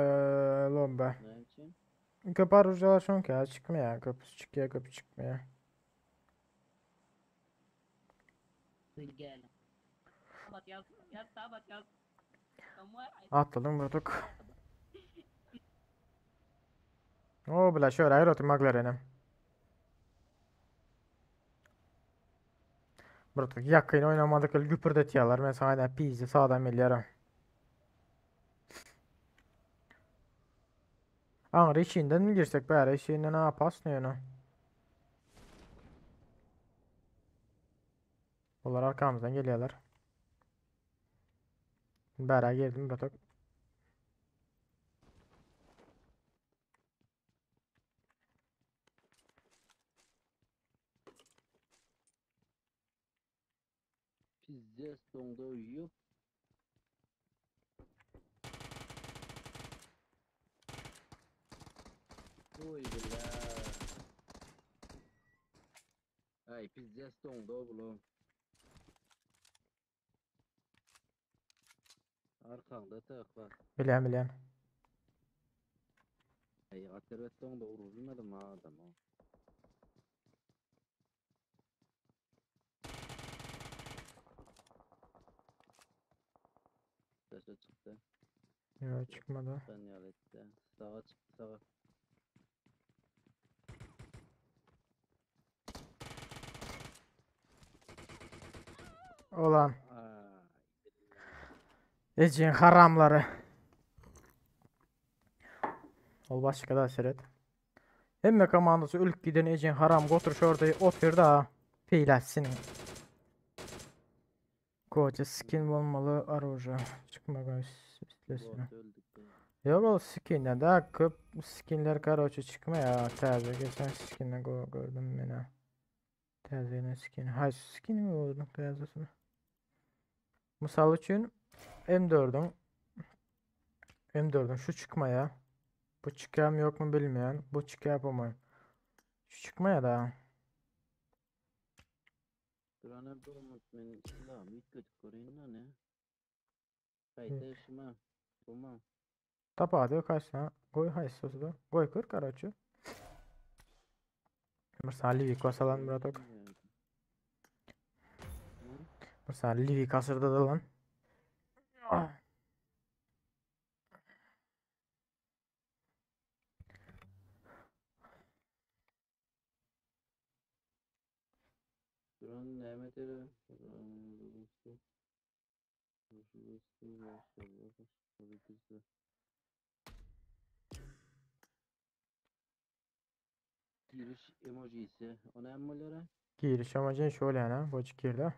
lobbe. Näme üçin? Köp arujalar şoňky ya çykmaýar. Köpüsi çykýar, köpü çykmaýar. Atladyň bratok. O bile şöyle aýry otur McLaren'e. Bratok ýakyn oýnamadyk el güpürdetýärler. Men sana aýdan pizdi sağdan gelýär. Aňry içinden mi girsek bäri içinden ha pas ne ýöne. Olar arkamyzdan gelýärler. Bära girdim bratok. Pizzes doňda ýok. Oý bile. Ay pizzes doňda oglum. Arkaňda tak bar. Bilýän bilýän. Ay at erbet doňda urur bilmedim ha adama. Daşa çykdy. Ýok çykmady. Çykan ýaly etdi. Saga çykdy saga. Ulan. Ejeň haramlary. Ol başga da seret. Hemme komandasy ölüp giden ejeň haram gotur şorda otyr da. Peýläsiniň. Koça skin bolmaly oruža. Çykmaga islesine. Ýok ol skinden da köp skinler karoçe çykmaýar täze geçen skinden gördüm men. Täze gelen skin. Haýsy skini gördüm täzesini? Mysal üçin M4-üň M4-üň şu çykmaýar. Bu çykýarmy ýokmy bilmeýän. Bu çykýar bolmaý. Şu çykmaýar da. Durana bir umut men silahımı üýtgedip göreýin da ne. Gaýta şuma. Buma. Tapady kaçna. Goý haýsysy da. Goý kör karoçe. Bir saniye Livik basalan bratok. Bir saniye Livik asırda da lan. Ah. Duran näme eder? Giriş emojisi. O näme bolýar-a? Giriş emoji şu bolýar ha, bu girdi.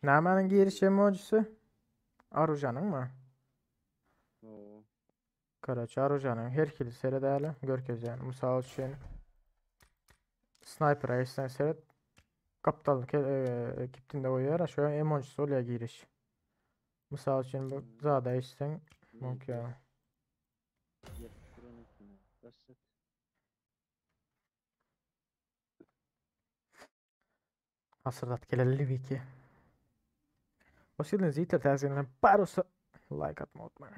Nämäniň giriş emojisi? Arujanyň mı? Oo. Karaç Arujanyň her hili seredäli görkezýän. Mysal üçin Sniper geçsen seret gapdal e, kiptinde goýýar, şu emojisi bolýar giriş. Mysal üçin bu zada geçseň mümkin. Hasırdat geleli Wiki. Hoş geldiniz Yiğitler terziğinden Baros'a like atmayı unutmayın.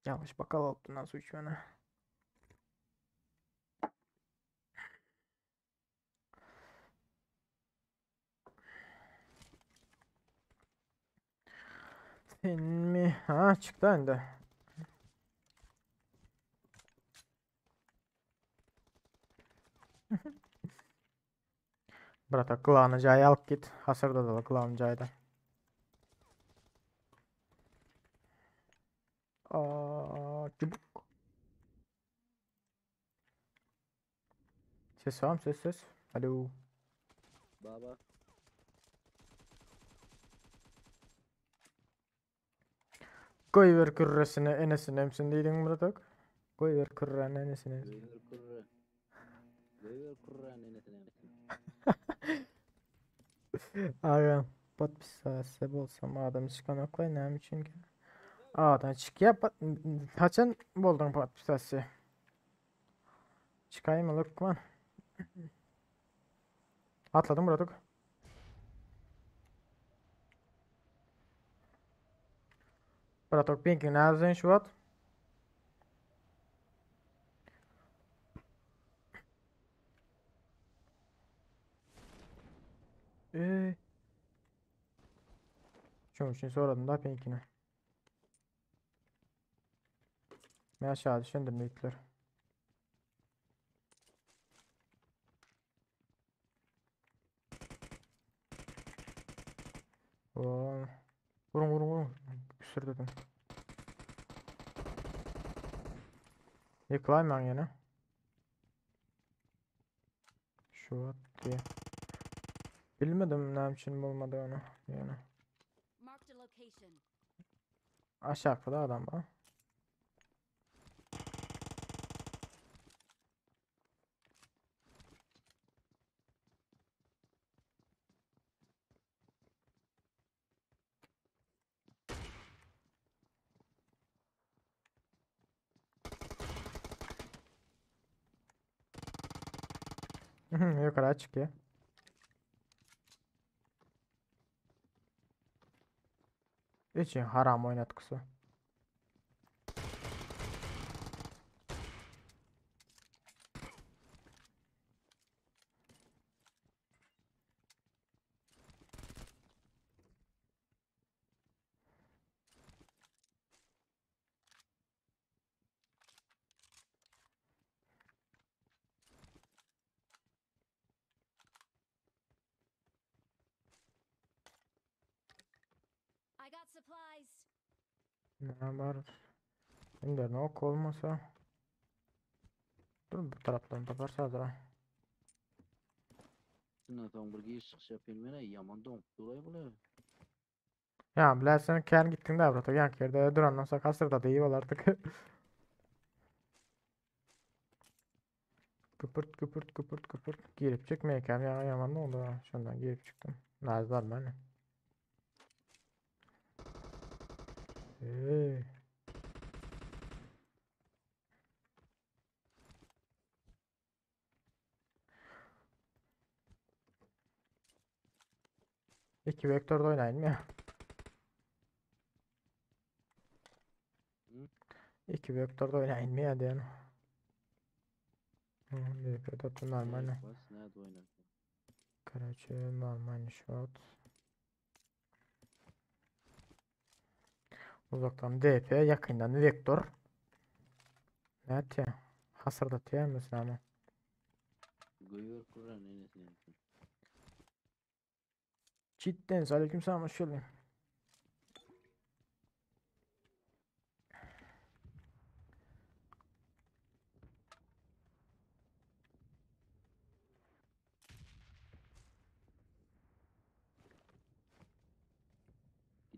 Yanlış bakalım altından su içmene. Sen mi? Ha çıktı indi. Brata klanı cayı alıp git. Hasırda da klanı cayda. Aa, çubuk. Ses var mı? Ses ses. Alo. Baba. Goýber kürresini enesini emsin diýdiň Muratok. Goýber kürräni enesini emsin. Goýber kürre. Goýber kürräni enesini emsin. Aga podpisasiýa bolsam adam çykanokla näme üçin ki? Adam çykýa haçan bolduň podpisasiýa? Çykaýmy lukman? Atladım Muratok. Bratok Pinky nereden şu wagt? Eee. Şonuň üçin soradym da Pinkini. Men aşağı düşündüm ýigitler. Oo. Vurun vurun vurun. Küsür dedim. Ýykylaýmaň ýene. Şu wagt diýe. Bilmedim näme üçin bolmady ony ýöne. Marked a location. Aşakda da adam bar. Yukarı çıkıyor. Için haram oynatgysy. I got supplies. Ne var? Indi nok bolmasa. Dur bu tarapdan taparsa hazır. Şundan soň bir giriş çykyş yapayım men ýaman doňup duraý bular. Ya bilersen kän gittin de brata ýanky ýerde durandan soň hasyrda diýip ol artık. Küpürt küpürt küpürt küpürt girip çekmeýkäm ýa ýaman oldu ha. Şondan girip çykdym. Nazlar many. Eee. İki vektörde oynayayım ya. Hı? İki vektörde oynayayım ya diyen. Hı, bir vektör normal. Bas näde oýnar? Короче, нормальный счет. Uzaktan DP, yakından vektör. Nätýä? Hasyrdatýar mesela. Goýber kürräni enesini emsin. Cidden aleyküm selam hoş geldin.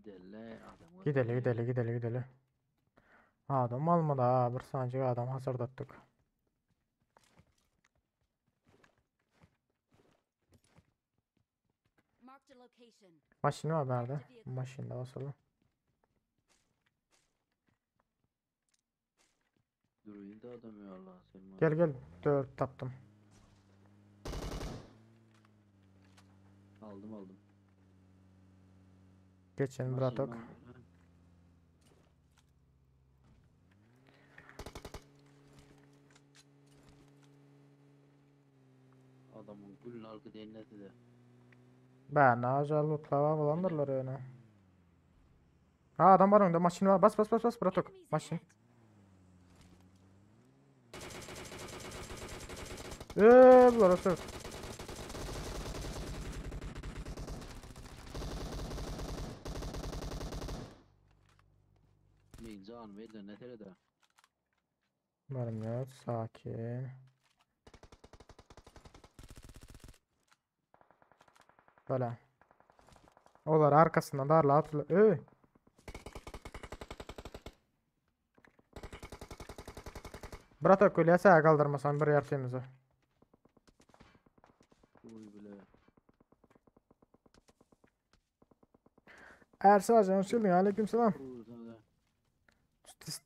Gideli adam Gideli görmeli. gideli gideli gideli. Adam almadı ha. Bir sancık adam hasardattık. Marked a location. Maşini var nerede? Maşinde basalım. Duruyun da adam ya Allah Selman. Gel gel. 4 taptım. Aldım aldım. Geçen Maşyn bratok. var. Adamın gülün arka değnesi de. Ben acaba lootlava bulandırlar öyle. Ha adam var önünde maşin var. Bas bas bas bas bratok. Enemies Maşin. ahead. Eee bunlar olsun. Min can verin ne tere de. Varım yok. Sakin. Böyle. Olar arkasından darla atla. Ey. Bratok öyle kaldırmasan bir yertemizi. Uy bile. Ersin hocam hoş geldin. Aleykümselam. Vurursan da.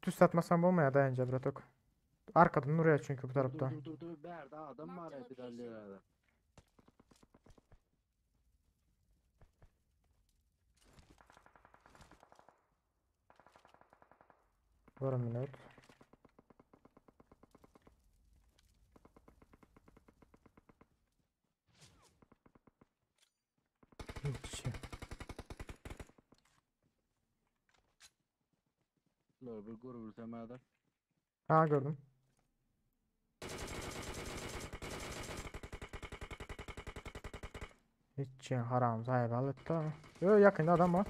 Tüs atmasan olmaya da önce bratok. Arkadan oraya çünkü bu Dur tarafta. dur dur dur. Berdi adam var ya bir derlerde. Bir minut. Hiç. Dur bir görürsem adam. Ha gördüm. Hiç haram sahibi hatta. Yo yakında adam var.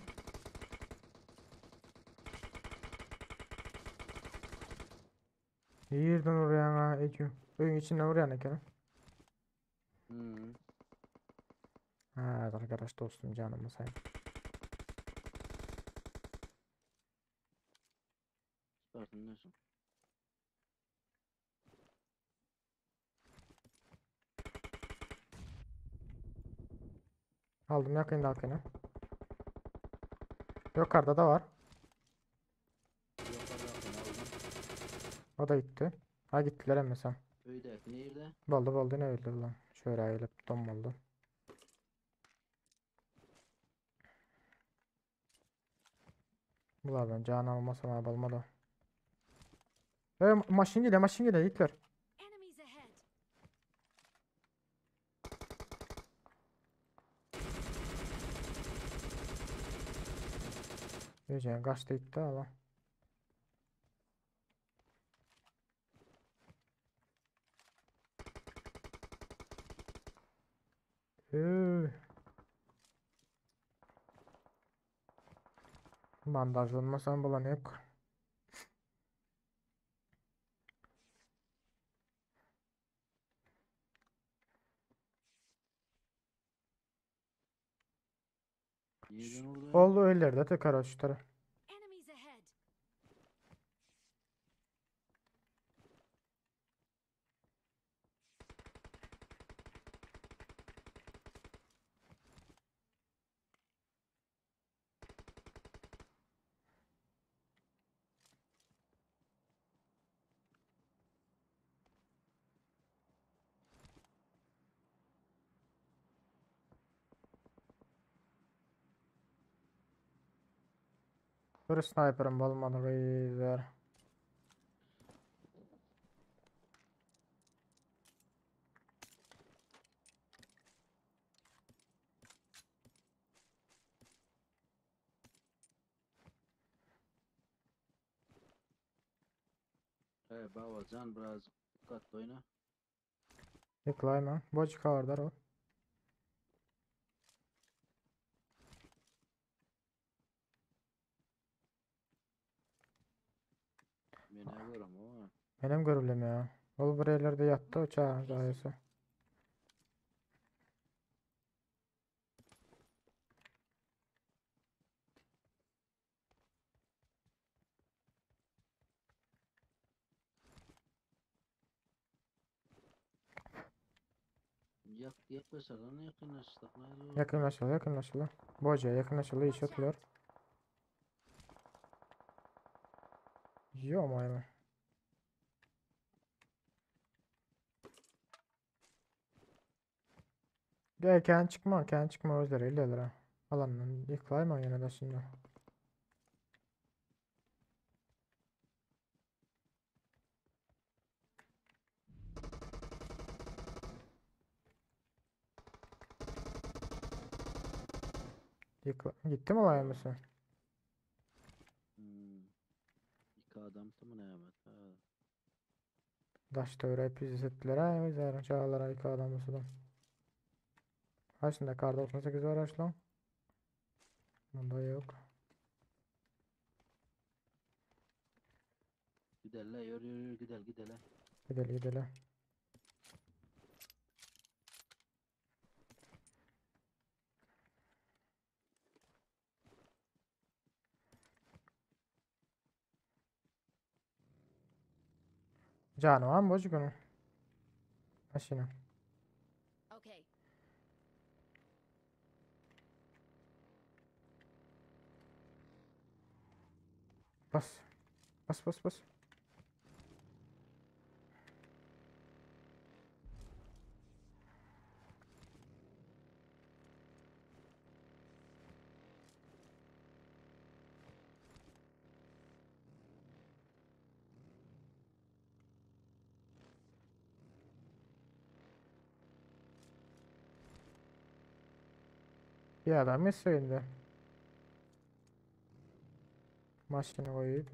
Yerden oraya ha ediyor. Öyün içinden oraya ne kere? Hı. Ha arkadaş dostum canımı sayın. Süpersin diyorsun. Aldım yakında yakını. Yukarıda da var. Yukarı yakın aldım. O da gitti. Ha gittiler emmesem. Öydeki nerede? Boldu boldu ne öldü lan. Şöyle eğilip dom oldu. Bunlar ben can almasam abi olmadı. E, maşın geliyor maşın geliyor Hitler. Enemies ahead. Diyeceğim kaçtı gitti ama. Üü. Bandajlanmasam bulan yok. Nereden orada? Oldu öyle de tekrar açtılar. Enemies ahead. Bir sniper'ım olmadı reisler. Hey baba can biraz dikkatli oyna. Yıklayma. Boş kavardar o. Ben ne görüyorum ama. Benim görevlim ya. Ol buraya ileride yattı uçağın zayısı. Yak yaklaşalım yakınlaşsak ne olur? Yakınlaşalım yakınlaşalım. Boca yakınlaşalım iş Watch atılıyor. out! Ё-моё. Gel kendi çıkma, kendi çıkma özleri ilerlere. Alandan yıkılayma yine de şimdi. Yıkla Gitti mi olay mısın? Hmm. İki adam mı ne evet. Ha. Daş töwrek pizdes etdiler ha özleri çagalara iki adam bolsa-da. Haşynda kar 98 bar aşlaň. Munda yok. Gidelle yürü yürü yürü gidel gidele. Gideli gideli. Jany barmy bojik onuň? Maşynyň. Okay. Bas. Bas bas bas. Bir adam indi. Maşyny goýup.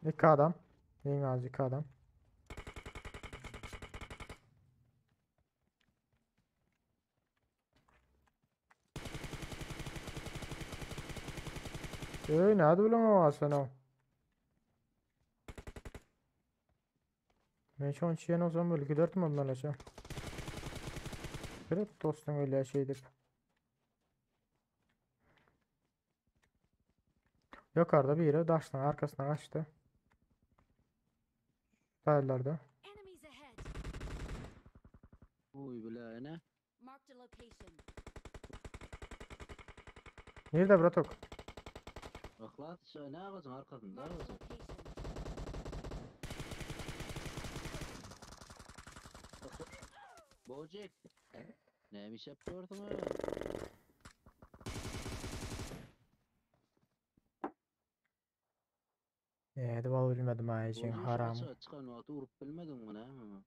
Iki adam. Iň az iki adam. Öý nädip bilen o sen o? Men şoň üçin olsam böyle giderdim ondan aşağı. Evet dostum öyle şey edip. Yukarıda biri daşdan arkasına kaçtı. Dayılarda. Enemies ahead. Uy bile ne? Marked a location. Nerede bratok? Bak lan şu ne ağacın arkasında Marked a ağacın. location. Bocek. Neymiş yapıyorsun ha? Nädip alyp bilmedim ha ejeň Bocek şu haram. açığa çıkan wagty urup bilmedin mi näme?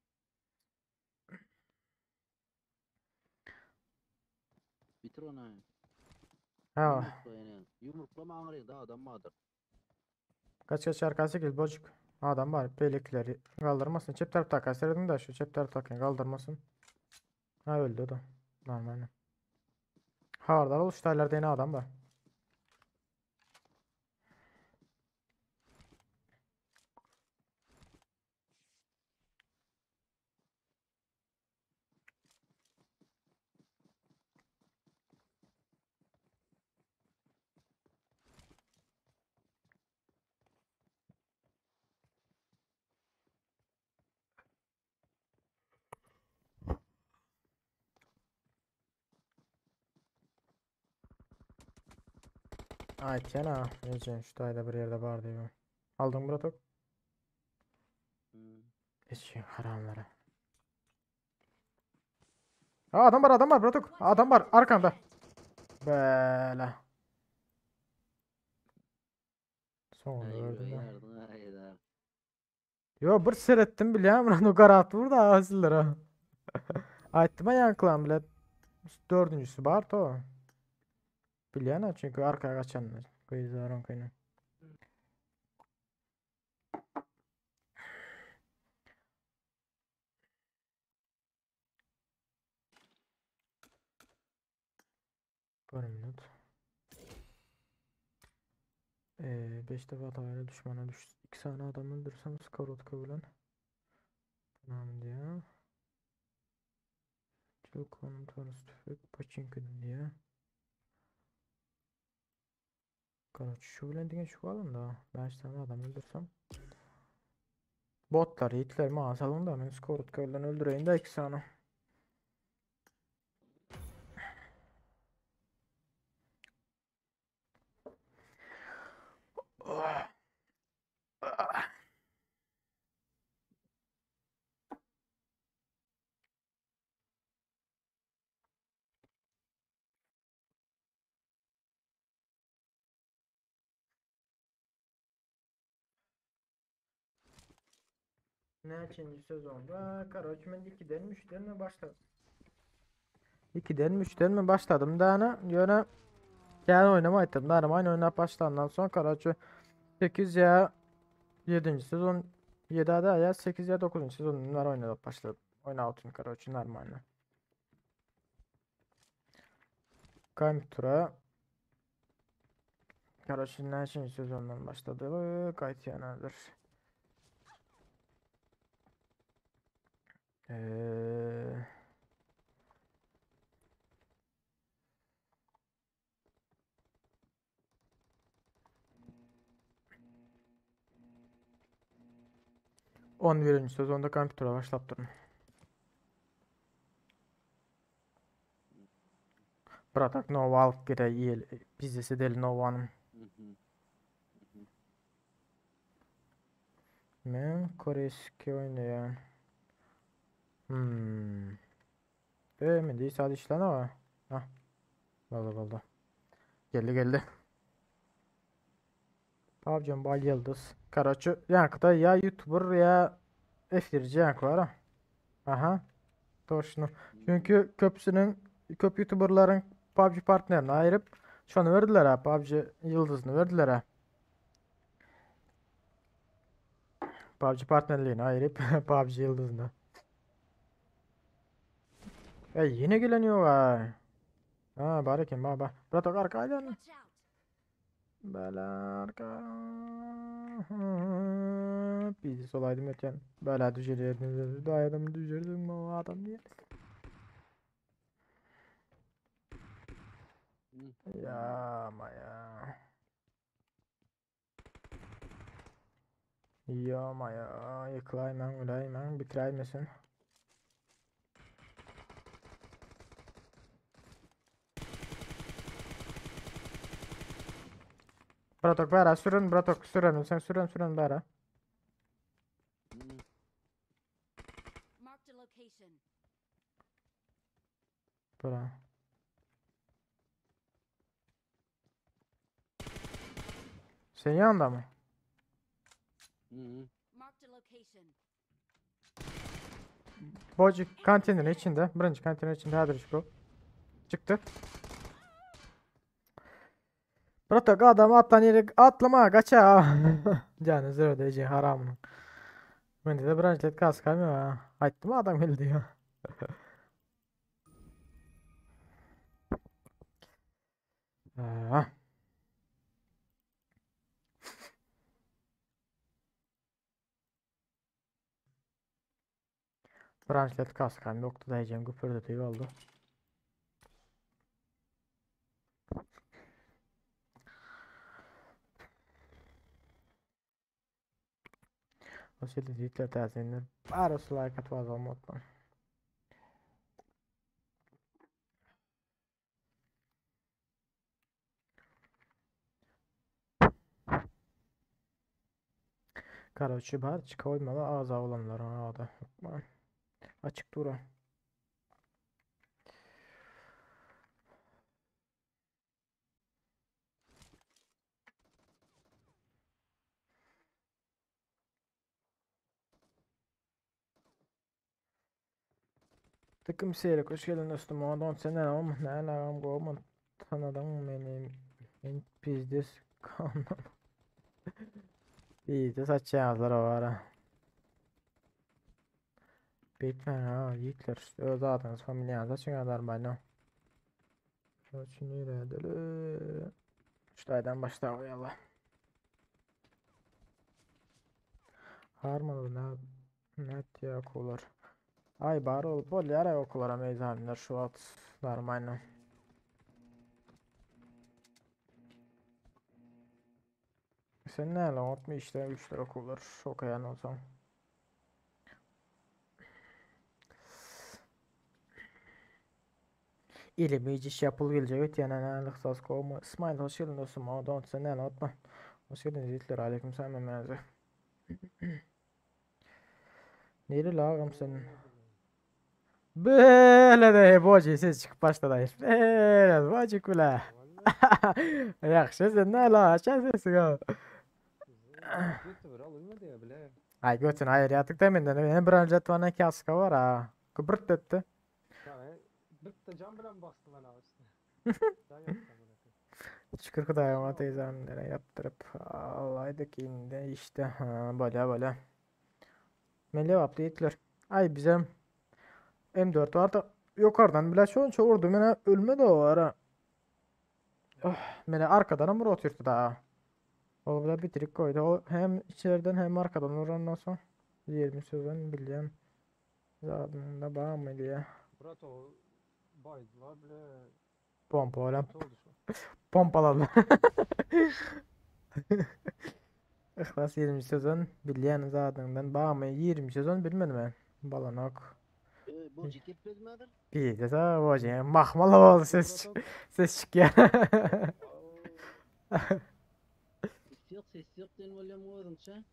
Bitir onu. Ha. Yumrukla ýene. Yumruklama aňryňda adam bardyr. Kaç kaç arkası gel bocuk. Adam var. Beylikleri kaldırmasın. Çep tarafta kaçırdın da şu çep taraftakini kaldırmasın. Ha öldü o da. Normal. Hardal ol şu yine adam var. Aytýan Ejen şu taýda bir ýerde bar diýip. Aldyň bratok? Hmm. Eşeğin haramları. Aa, adam var adam var bratok. Watch Adam out. var arkanda. Ahead. Böyle. Sonunda Ay öldüm ben. yardım ay Yo bir seyrettim bilýän o garat burada asıllar ha. Aýtdym aýanklan bile dördüncüsü bar to. Bilýän ha çünkü arkaya kaçanlar. Gyzlaryň kyny. Bir minut. 5 defa tavayla düşmana düş. 2 tane adam öldürsem skorotka bilen. Tamam diye. Çukum torus tüfek paçinkiden diýä. Karoç şu bilen diňe şu galanda 5 tane adam öldürsem. Botlar, yiğitler maňa salyň da men skorotka bilen öldüreýin de 2 sany. Oh. Ah. Näçenji sezonda? Karoç men 2-den mi 3-den mi başladım? 2-den mi 3-den mi başladım da ana ýöne kän oýnamaýtdym. Normal oýnap başlandan soň karoçe 8 ýa 7-nji sezon 7 ada ýa 8 ýa 9-njy sezonlar oýnap başladım. Oýnap otyryn karoçe normalny. Kompýutere Karoçe näçenji sezondan başlady? Gaýtýan häzir. Eee 11. sezonda kompýutere başlapdyryn. Bratak Nova alyp gireý ýel biznes edeli Novanyň. Men koreyski oýnaýan. Hmm. E, men de saat işlän ama. Ha. Boldy boldy. Geldi geldi. PUBG Mobile Ýyldyz. Karoçe, ýaňkyda ýa YouTuber ýa efirci ýaňky bar. Aha. Toşno. Çünki köpüsiniň köp YouTuberlaryň PUBG partnerini aýryp, şony berdiler ha, PUBG ýyldyzyny berdiler ha. PUBG partnerligini aýryp, PUBG ýyldyzyny. Ey ýene gelen ýok ha. Ha, bar eken, bar, bar. Bratok arka aýlan. Watch out! Bela arka. Bizi olaydım öten. Bela düşerdim. Dayadım düşürdüm o adam diye. Ya ama ya. Ya ama ya. Yıkılayman, öläýmäň, bitiräýmesin. Bratok bära sürün, bratok süren, sen süren süren bära. Marked a location. Bra. Sen yanında mı? Marked a location. Bocuk kantinin içinde. Birinci kantinin içinde häzir şu. Çykdy. Bratok adam atlan ýere atlama gaça. Jany zöwde eje haramynyň. Mende de branşlet kaskam ýok ha. Aýtdym adam geldi diýip. Ah. Branşlet kaskam ýokdy da ejem güpürdedi oldu. O şeýle diýipler täsinler. Barysy like atyp azalma unutmaň. Karoçi bar çyka goýmaly agza bolanlaryň ady hökman. Açyk dura. Takım seyrek hoş geldin dostum. Ondan sen ne ama ne alakam gowymy tanadyň meni men pizdes kandan. Pizdes açýaňyzlar o ara. Beýtmäň ha ýigitler öz adyňyz familiýaňyzy açyň normalno. Şonuň üçin niredeli? Şu taýdan başla goýaly. Harmaly ne net ýa kular. Ay bar ol bolýar ay okuwlara meýdanlar şu wagt normalno. Sen näle otmy işler güýçler okuwlar okaýan bolsaň. Ilimi iş yapıl gelecek ötýän ana lihsas kowma. İsmail hoş geldin dostum. O don sen näle otma. Hoş geldin yiğitler. Aleyküm selam hemmäňize. Nere lagam sen? Böyle de boji ses çykyp başlady. Böyle boji kula. Ýagşy sen näle aça sesiň o. Götü bir alınmadı ya bile. Ay götün aýyr ýatyk da menden. Ýene bir önce bana kaska var ha. Kübürt etdi. Yani bitti can bilen bastı bana üstüne. Can yaptı amına koyayım. Şükür Hudaýyma teyzemlere yaptırıp alaydık indi işte ha böyle böyle. Men lebaply ýigitler. Ay bize M4 vardı. Yukarıdan bile şonça vurdu. Mene ölmedi o ara. Oh, mene arkadan vur oturttu da. O da bitirip koydu. O hem içeriden hem arkadan vurandan sonra 20 sözün bilýän. Zadında bağımı diye. Murat o baydılar bile. Pompa olam. Kötü oldu şu. Pompaladılar. Ihlas 20 sezon bilýän zadyňdan bagmy 20 sezon bilmedim men. Balanok. E, bu gepmedi mi Bir de ta mahmal oldu ses ses çykýar. Ses yok ses yok diyen bolýam özüňçe.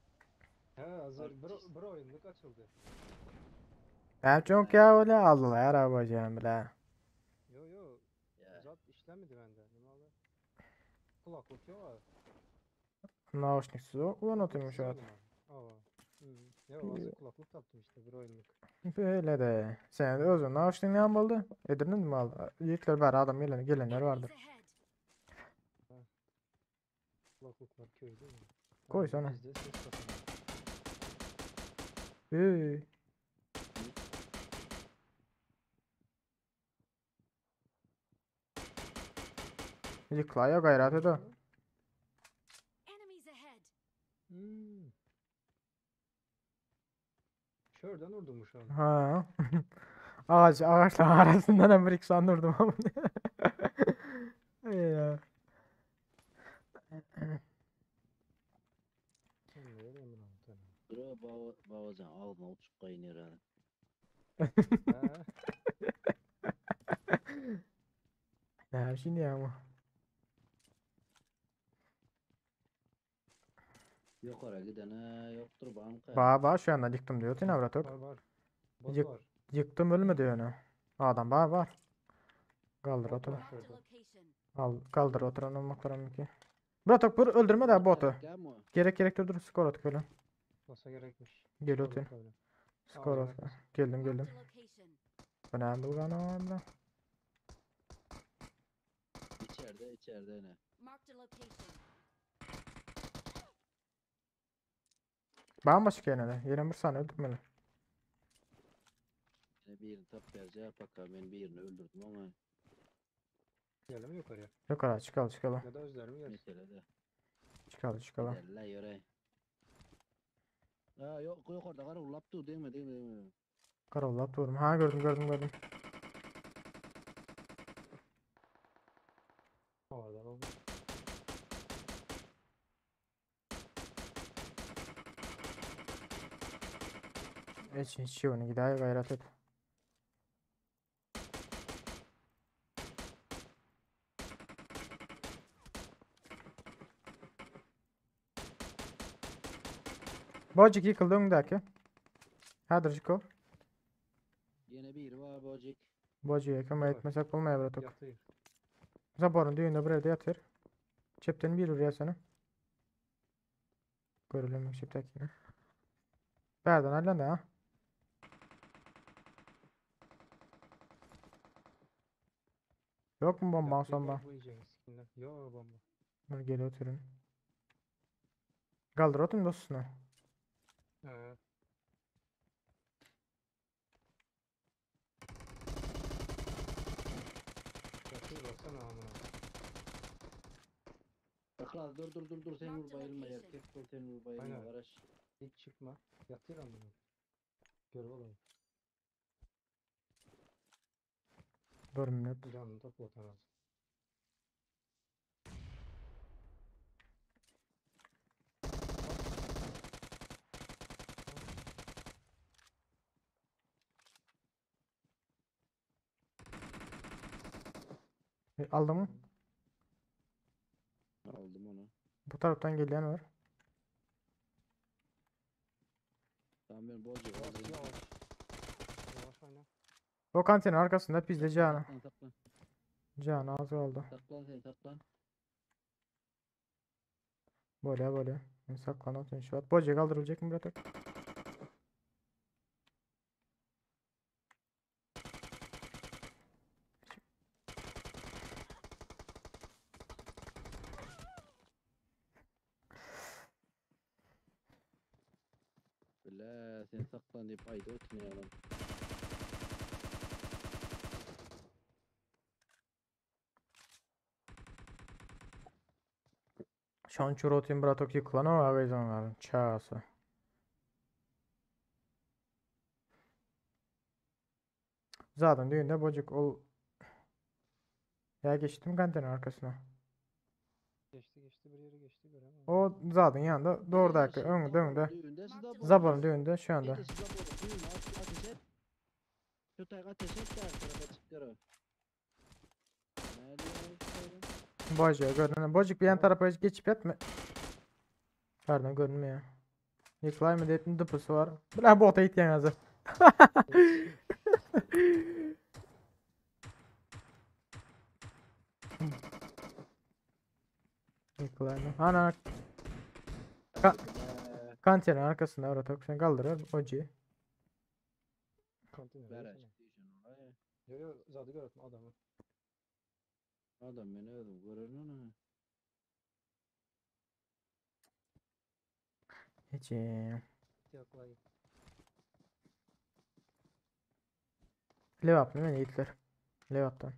He hazır bir, bir oyunluk açıldı. Ben çok ya öyle aldılar ya hocam bile. Yo yo. Ya. Zat işlemedi bende. Ne oldu? Kulaklık yok abi. Nauşniksiz unutuyorum şu an. Aa. Hmm. Ya hazır kulaklık taktım işte bir oyunluk. Böyle de. Sen özün nauşnik ne oldu? Edirne mi aldı? Yiğitler var adam gelen gelenler vardır. Enemies ahead. Kulaklık var köyde mi? Koy Tamam, sana. Bizde ses kapanıyor. Üy. Yıklaya gayret ede. Enemies ahead. Hmm. Şuradan vurdum şu an. Ha. Ağaç ağaçlar arasından hem bir iki vurdum ama. Ya. Sen ne vereyim bunu antena? Dur baba babacan ağzına uçup kaynıyor herhalde. He. Ne şimdi ya ama. Yukarı gidene yoktur banka. Ba ba şu anda yıktım diyor. Yine avrat yok. Var var. Bot Yık, var. yıktım ölmedi yani. Adam ba var. Kaldır Bot otur. var Marked a şurada. location. Al kaldır oturan olmaklar ki. Bırak bur öldürme de botu. Gelme. Gerek gerek dur dur skor at böyle. Olsa gerekmiş. Gel Olur otur. tabii. Skor Ağzına at. kız. Geldim Marked geldim. a location. Bu ne bu ne bu İçeride içeride ne? Marked a location. Bambaşka yine de. Yine bir saniye öldürmeli. Yine birini tap vereceği paka ben birini öldürdüm ama Gelelim yukarıya. Yok ara çıkalım çıkalım. Ya da özler mi gelsin? mesele de. Çıkalım çıkalım. Giderler yöre. Ha yok yok orada kara ulap dur değil mi değil mi değil mi? Karollap durum. Ha gördüm gördüm gördüm. Havadan oldu. Hiç hiç şey onu gider gayret et. Bocik yıkıldı önündeki. Hadi Ciko. Yine biri var bocik. Bocik'e kömek Var. etmesek olmaya bıraktık. Yatıyor. Zaborun düğünde buraya da yatır. Çepten bir oraya seni. Görülüm çeptekini. Berden hallen de ha. Yok mu bomba Yatıyor son bak bu yiyeceğin skinler. Yo bomba. Dur gel oturun. Kaldır oturun dostuna. He. Yatıyor baksana amına. Aklas dur dur dur dur sen Marked vur a bayılma location. erkek ol sen vur bayılma Aynen. kardeş. Hiç çıkma. Yatıyor amına. Görev olayım. Bir minut. Canını topla az. Aldın mı? Aldım onu. Bu taraftan gelen var. Tamam ben bolca Yavaş aldım. yavaş. Yavaş oyna. O kantinin arkasında pizde canı. Saklan saklan. Canı az kaldı. Saklan sen saklan. Böyle böyle. Ben saklanıp şu at. Boca kaldırılacak mı bırak? Bile sen saklan deyip ayda oturmayalım. Şan çurotin bratok yıkılan o ağayzanların çağası. Zaten düğünde bocuk ol. Ya geçtim kantinin arkasına. Geçti geçti bir yere geçti göremem. O zaten yanında doğru dakika önde önde. Düğünde Marked a Zaborun düğünde şu anda. Zaborun düğünde ateş et. Şu tak ateş et de her tarafa çıkar o. Nerede ya? Bocuk görünüyor. Bocuk bir yan tarafa geçip yatma. Pardon görünmüyor. Yıkılay mı deyip dıpısı var. Bile bota ityen hazır. Yıkılay mı? Ana. Ka Kantinin arkasında orada sen kaldırır. Oci. Konteyner. Ver versene. aç diyeceksin oraya. Yo yo zaten gördüm adamı. Adam beni öldü görür onu. Hiç. Yaklayıp. Levap değil mi? Yiğitler. Levap'tan.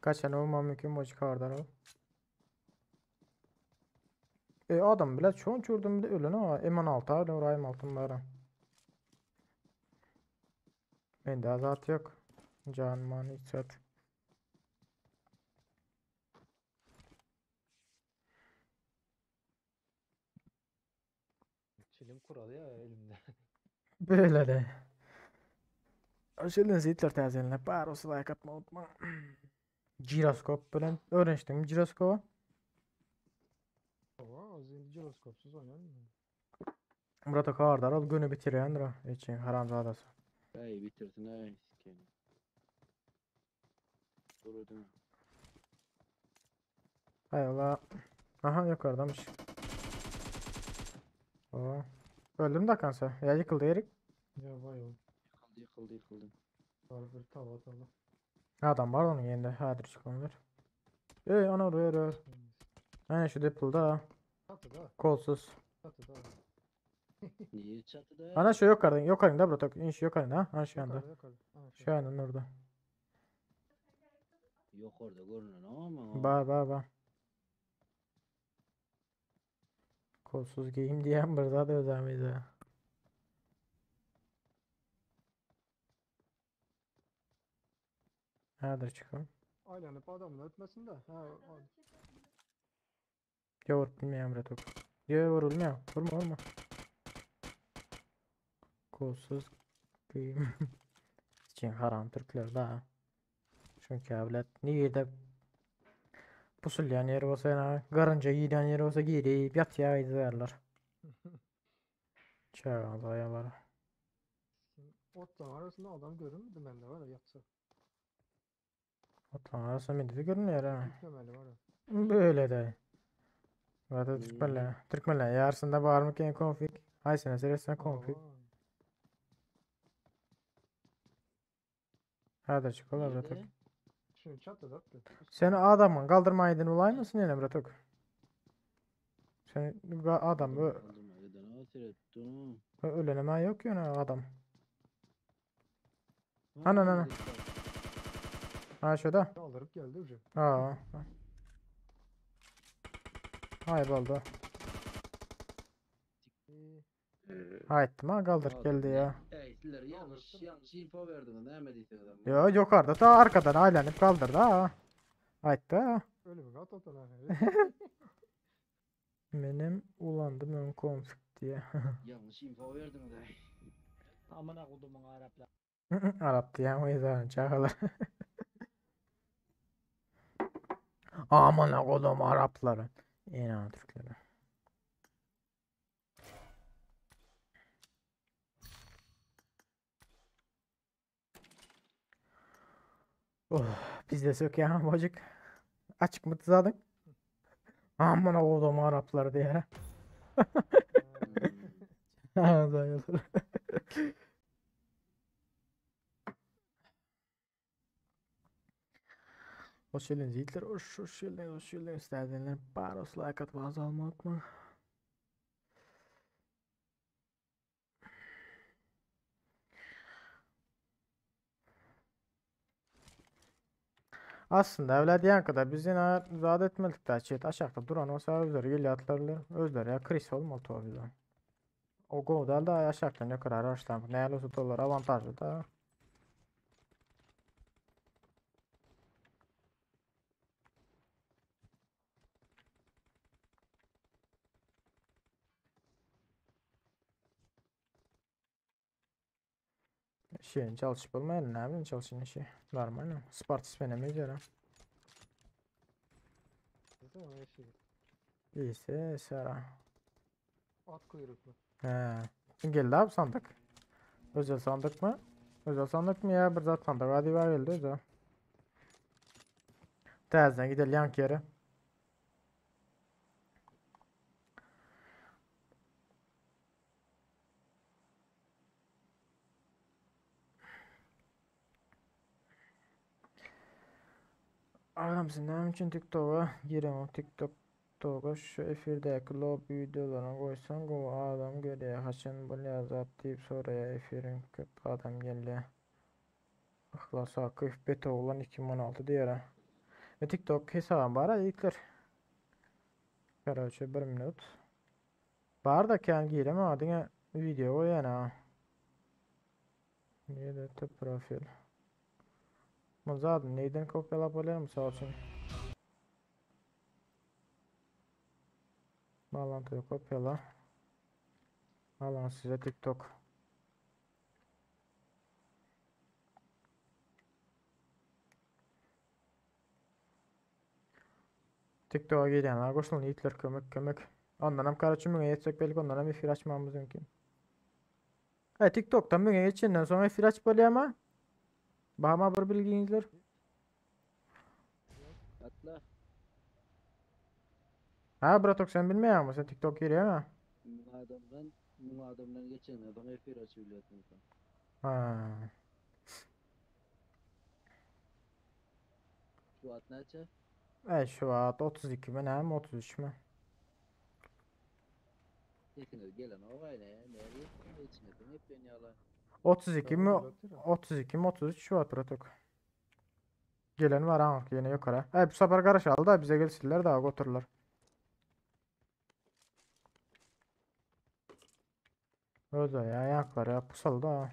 Kaç tane olmam mümkün bu çıkardar o. E adam bile çoğun çurdum bile ölün ama M16 öyle orayım altın bari. Bende azat yok. Can man hiç zat. Çilim kuralı ya elimde. Böyle de. Hoş geldiniz Yiğitler təzəlinə. Bar olsa like atma unutma. Jiroskop bilen öğrenişdim jiroskopu. Aa, az önce jiroskopsuz oynanmıyor. Murat Akardar ol günü bitirendir o. İçin haramzadası. Ey bitirsin ey sikeyim. Dur ödeme. Hay Allah. Aha yukarıdamış. Oo. Öldüm de kansa. Ya yıkıldı yerik. Ya vay oğlum. Yıkıldı yıkıldı yıkıldı. Var bir tava tava. Adam var onun yerinde. Hadi çıkanlar. Ey ana oraya oraya. Aynen şu depoda. Çatıda. Kolsuz. Çatıda. Niye çatıda? Ana şu yukarıda. Yukarıda bro. İn şu yukarıda ha. Ha şu anda. Yukarıda yukarıda. Ha, Şu yandan orada. Yok orada görünün ama. Ba ba ba. Kolsuz giyim diyen burada da özel ha. Hadi çıkalım. Aylanıp adamın ötmesin de. Ha, o- Yo vurup bilmiyorum bre tok. Yo vurulmuyor. Vurma vurma. Kolsuz giyim. İçin haram Türkler daha. Çünkü evlat niye de pusulyan yeri olsa yana karınca yiyen yeri olsa girip yat ya izlerler. Çağız ayaları. Şimdi Otların arasında adam görünmedi bende var ya yatsa. Otların arasında mendili görünüyor ha. Yüklemeli var ya. Böyle de. Zaten Hmm. Türkmenler. Türkmenler yarısında var mı ki konfig? Haysene seresine konfig. Aa, Hadi çıkalım bre tok. Nerede? Şimdi çatıda attı. Sen adamın kaldırmaydın olay mısın yine bre tok? Sen adam bu Kaldırma giden o seyrettim. öleneme yok ya adam. Ana, ana, ana. Ha şurada. Kaldırıp geldi ucu. Aa. Aý boldy. Aýtdym ha galdyryp geldi ya. Ey sizler ýalňyş ýalňyş info berdiňiz näme diýseňiz. Yo ýokarda ta arkadan aýlanyp galdyrdy ha. Aýtdy ha. Ölümi gat oturan. Menem ulandym öň konfig diýe. Ýalňyş info berdiňiz ey. Amına kodumyň Araplar. Arap diýen wyzany çagalar. Amına kodum Araplary. Ena Türkleri. Oh, biz de sökýän bojuk. Açyk mı tuzadın? Amına kodum Araplar diye. Daýylar. Hoş geldiniz yiğitler. Hoş, hoş geldiniz, hoş geldiniz. İsteyenler baros like atıp az almayı unutma. Aslında evlat yankıda biz yine zat etmedik daha çet aşağıda duran olsa özleri geliyor atlarlar. Özleri ya Chris olmalı tabii de. O gol da aşağıdan yukarı araçtan ne olursa dolar avantajlı da. Şeyin çalışıp olmayan ne yapayım çalışın işi. Normal. Spartis benim göre. İyisi Sara. At kuyruklu. He. Kim geldi abi sandık? Özel sandık mı? Özel sandık mı ya? Bir zat sandık. Hadi var geldi özel. Tersten gidelim yank yere. Ağam sen näme üçin TikToka gireňok TikTok TikToka şu efirdäki lobby videolaryny goýsaň gowy adam gelýär haçan bolýar zat diýip soraýar efiriň köp adam gelýär. Yhlas Akyýew bet oglan 2016 diýer. E TikTok hesabym bar ýigitler. Karoçe bir minut. Bar da kän giremem diňe video goýýan ha. Niye de profil. Bu zaten neyden kopyalap bolýar mysal üçin? Bağlantıyı kopyala. Alın size TikTok. TikTok'a girýänler goşulun ýigitler kömek kömek. Ondan hem karaçı müňe ýetsek belki ondan hem efir açmamız mümkin. E TikTok'tan müňe geçenden soň efir açyp bolýar Bahama bir bilgiňizler. Atla. Ha bratok sen bilmeýän mi? Sen TikTok girýär mi? Müň adamdan, müň adamdan geçenden soň efir açyp bilýärsiň. Ha. Şu at näçe? E şu at 32 mi ne mi 33 mi? Sesiniz gelen o gaýna, nereye içine hep beni yalan. 32 mi 32 mi 33 şu at bratok. Gelen var ha yine yukarı. E bu sefer karışaldı da bize gelsinler daha götürürler. Öyle ya ayakları ya pusalı da.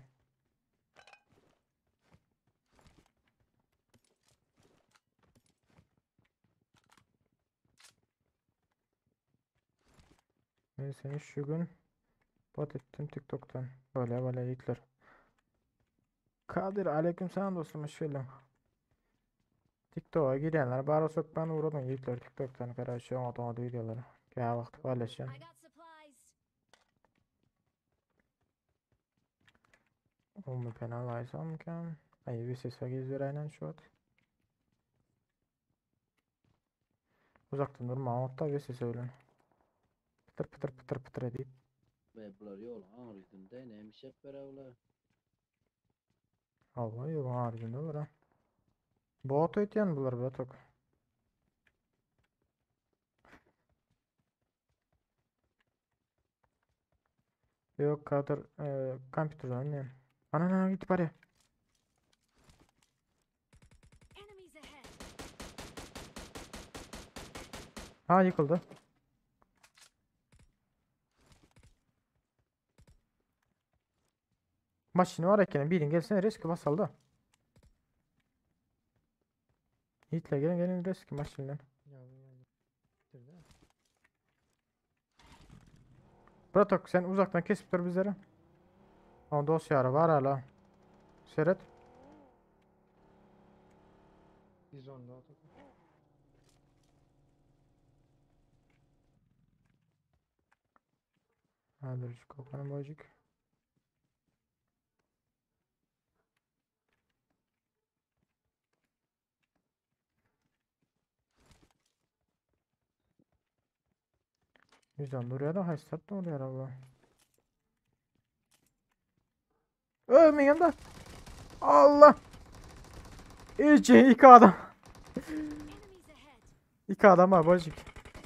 Neyse şu gün bot ettim TikTok'tan. Böyle böyle yiğitler. Kadir aleykümselam dostum hoş geldin. TikTok'a girenler bari sok ben uğradım yiğitler TikTok'tan karşı otomatik videoları. Gel vakti paylaşacağım. I got supplies. Onu penalaysam Ay bir ses gezdire şu at. Uzaktan durma hatta bir ses öyle. Pıtır pıtır pıtır pıtır edip. Ve bular yolun ağrıydın neymiş hep beraber. Allah yolun haricinde olur ha. Bot ötyen bular bratok. Yok kadar e, kompüterden oynayayım. Ana ana git bari. Enemies ahead. Ha yıkıldı. Maşyny bar ekeni, birin gelsene reski basalda. Yiğitler gelin gelin reski maşyndan. Geldim geldim. Bitirdi. Bratok sen uzaktan kesip dur bizleri. Ama dosyaları var hala. Seret. 110 daha topu. Hadi şu kapanı bacık. Yüzden duruyor da haysat da oluyor abla. Ölmeyin de. Allah. İki, iki adam. Enemies ahead. İki adam var bacık.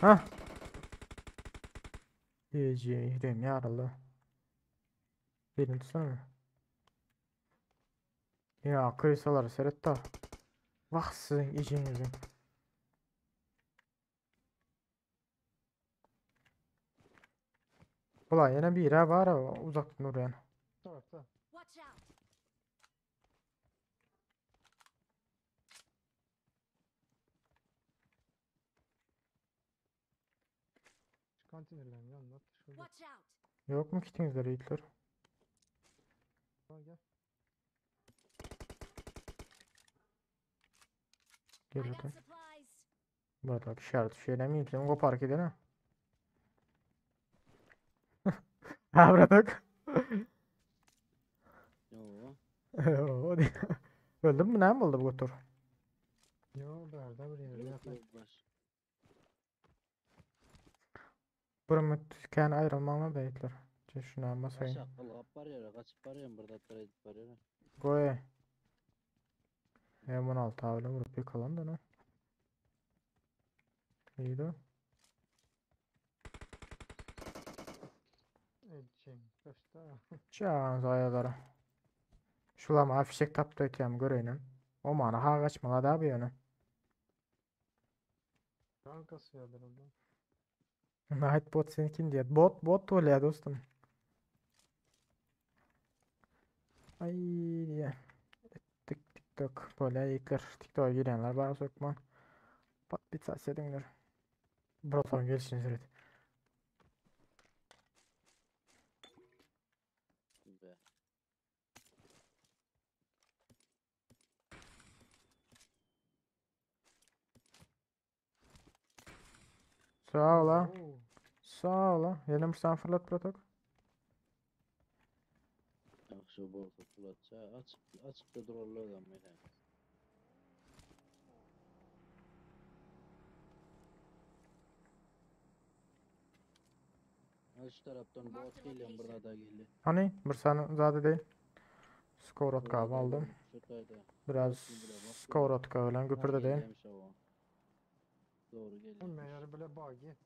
Ha. İyice gidiyorum ya Allah. Birini tutsana mı? Ya kristaları seyret de. Vah sizin içinizin. Ulan yine bir yere var ha uzaktan oraya. Bu tarafta. Watch out. Şu konteynerlerin yanında. Şurada. Watch out. Yok mu kitinizler yiğitler? Gel gel. Gel I got bakayım. supplies. Burada işaret şeyle mi yiğitlerim? O park edene. Ha bırak. Yo. O değil. Öldün mü? Ne mi oldu bu tur? Yo berda bir yerde Yok yatar. yok baş. Buramı kendi ayrılmalar da yiğitler. Şuna basayım. Aşağı kılgap var ya kaçıp varıyorum burada edip varıyorum. Goy. M16 abi vurup yakalandı ne? İyi de. Edeceğim. Kaçta? Çağın zayalara. Şulama fişek taptı öteyim göreyim. O mana ha kaçmalı da bir yönü. Kan kasıyordur orada. Nightbot sen kim diye. Bot bot öyle ya dostum. Ay diye. Tik tik tok. Böyle yükler. TikTok'a girenler bana sokma. Pat bir saat edinler. Broton gelişini seyret. Be. Sağ ola. Oo. Sağ ola. Yenim sen fırlat Brotok. Yaxşı bolsa fırlatsa açık açık da durarlar adam ya. Ha şu taraftan Mark bot the geliyor location. burada da geliyor. Hani bir saniye zade değil. Skorotka Burada da aldım. geliyor, Şu tayda. Biraz skorotka ölen Ha, güpürde değil. geliyormuş o. Doğru geliyor. Meğer bile bagi.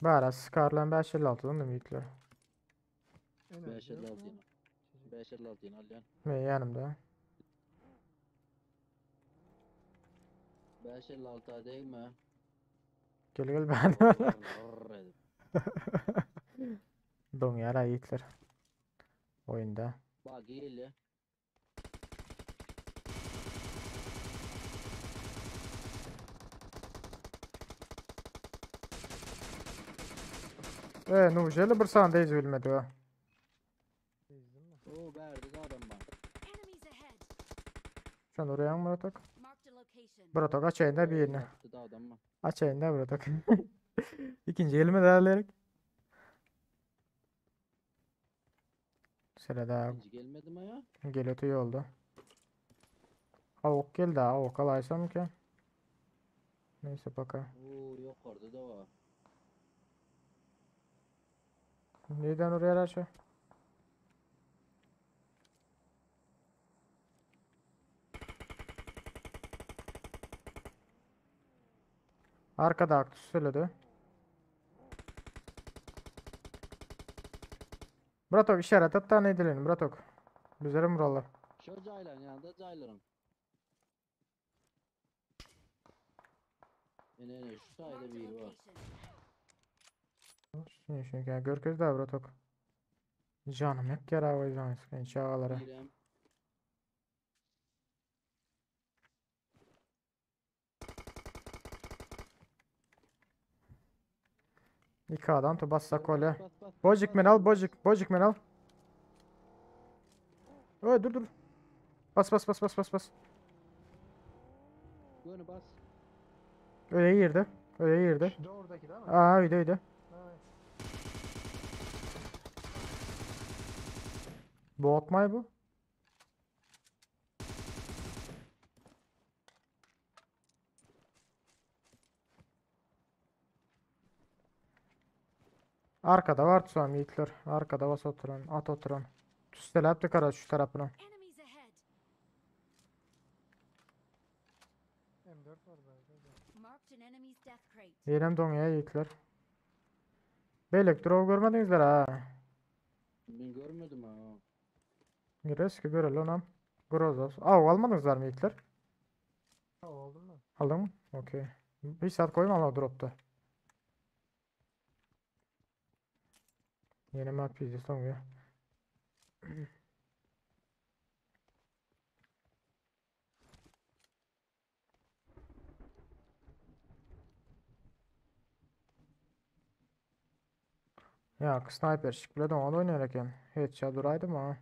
Bari Scarlet 556'dan da büyükler. Enerji yok 556 mu? yine. 556 yine al yan. Ne yanımda. 556 değil mi? Gel gel ben. Rrrr edip. Don yara yiğitler. Oyunda. Bak geliyor. Nujeli bir saniye iz bilmedi o. Ezdin mi? Oo berdi de adam var. Enemies ahead. Sen oraya mı Bratok? Marked a location. Bratok aç ayında bir yerine. Yaptı da adam var. Aç ayında Bratok. İkinci elime değerleyerek. Sıra daha İkinci gelmedi mi ya? geliyor iyi oldu. Avuk geldi avuk alaysam ki. Neyse bakalım. Oo yukarıda da var. Neden oraya açıyor? Arkada aktüs söyledi. Bratok işaret at da ne dilelim Bratok. Güzelim buralar. Şu caylan yanında caylarım. Ne ne şu Marked sayede a bir var. location. Şunu görkez de bratok. Janym ýakýar ha goýjaň isleýän çagalara. Birem. Iki adam tu bassak Bas, olýa. bas, bas, Bojik bas, men al bas. bojik bojik men al. Oy dur dur. Bas bas bas bas bas bas. Göni bas. Öyle girdi. Öyle girdi. Şu oradaki değil mi? Aa öyle öyle. Ha. Bot mu bu? Arkada var tutsam yiğitler. Arkada bas oturan, at oturan. Tüstelep de kara şu tarafına. Enemies ahead. M4 var belki. de. Marked an enemy's death crate. Yenem doňýa yiğitler. Beylek drop görmediňizler ha. Ben görmedim ha. Gires ki göreli onam. Grozos. Av almadınızlar mı yiğitler? Ha oldu mu? Aldın mı? Okey. Bir saat koyma lan dropta. Yeni map izle son ya. Ya sniper şık bile de onu oynar eken. Headshot duraydı mı?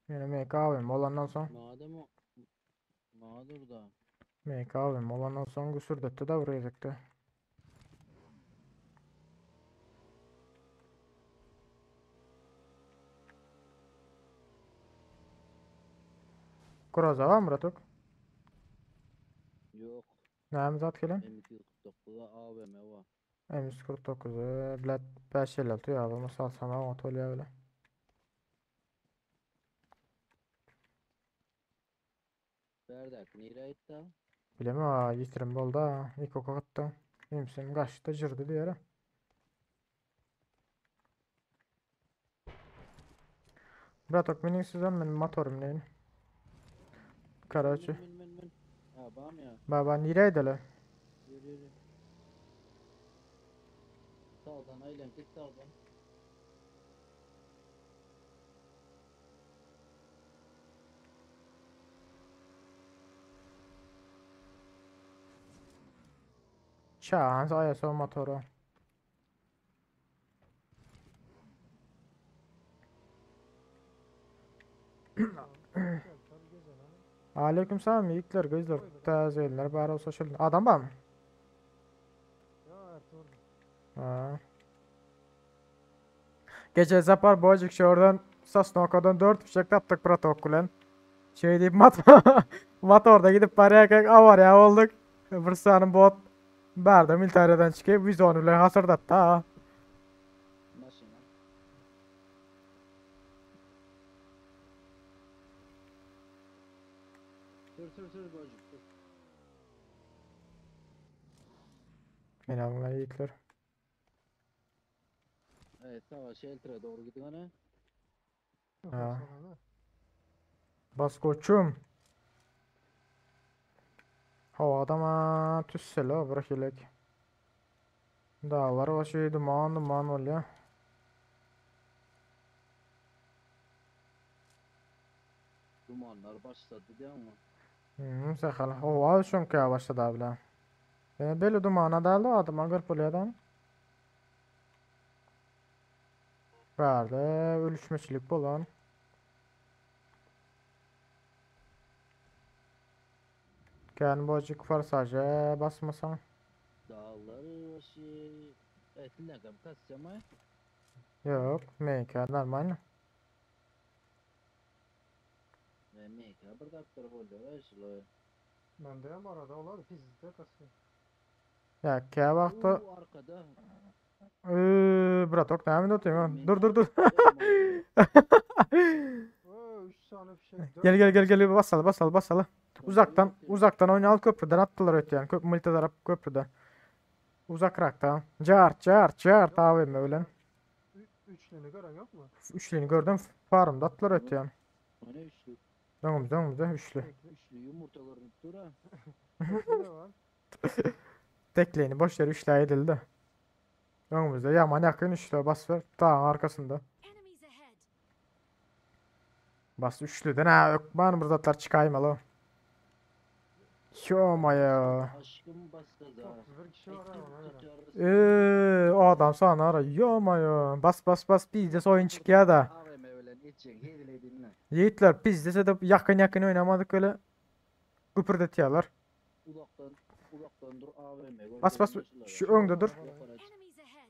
Yine MK abim olandan son. Madem o Mağdur da. MK abim olandan son gusur döttü de buraya döktü. Groza var mı Ratuk? Yok. Näme zat gelen? M249'a AVM var. M149'u bilet 556 ya bu masal sana atölye öyle. Berdak nereye gitti? Bileme ha yitirim bolda ha. İlk oka attı. Imsim kaçtı cırdı diğeri. Bratok minin sizden benim motorum neyin? Karaçı. Min min min min. Ha bam ya. Baba nereye edele? Yürü yürü. Sağdan ailem git sağdan. Çağan ISO motoru. Tamam. Gel tabii gezen ha. Aleyküm selam yiğitler kızlar tazeler bari olsa şöyle. Adam var mı? Ya Ertuğrul. Ha. Gece zapar bocuk şey oradan Sasnoko'dan 4 fişek taptık bratok ulan. Şey deyip mat mat orada gidip paraya kalk avar ya olduk. Bırsanın bot Berdi militeriden çıkıp biz onu bile hasırdattı ha. Maşına. Sür sür sür bocuk sür. İnanılmaz yiğitler. Evet sağa shelter'a doğru gidiyor ne? Yok Ha. sonra da. Bas koçum. Hava adama tüssele bırak ilek. Dağlar var şey duman duman oluyor. Dumanlar başladı diyor ama. Hmm, sakal. Hava çünkü başladı abla. Yani böyle dumana daldı adama gırpılıyordan. Verdi. Ölüşmeçilik bu lan. Kendi bocuk forsaja basmasan. Dağlar şey... Evet ne kadar kasacağım ha? Yok. MK normal. Ve MK bir dakika oluyor şöyle. Ben de ama arada olar pizde kasıyor. Ya ke vaxtı. Oo, arkada. Bratok ne yapıyorsun? Dur dur dur. Oo 3 tane fişek. Gel gel gel gel basalım basalım basalım. Uzaktan uzaktan oynayalım köprüden attılar öte yani. Köprü multi taraf köprüden. Uzak rakta. Cart cart cart AVM öyle. Üçlünü gören yok mu? Üçlüğünü gördüm. Farmda attılar öte yani. O ne üçlü? Önümüzde önümüzde üçlü. Tekli, Üçlü yumurtalarını dur ha. tekli de var. Tekleğini boş ver üçlü edildi. Öňümizde ýaman ýakyn üçlü bas ber. Dagyň arkasynda. Enemies ahead. Bas üçlüden ha ökman bir zatlar çykaýmaly. Ýo-maýa. Aşkım başga da. 31 kişi var ha ona göre. Eee o adam sana ara. Ýo-maýa. Bas bas bas bizde oyun çykýar da. AVM bilen geçjek hezil edinle. Yiğitler bizde de yakın yakın oynamadık öyle. Güpürdetýärler. Uzakdan uzakdan dur AVM. Bas bas şu öňde dur. Yukarı çık. Enemies ahead.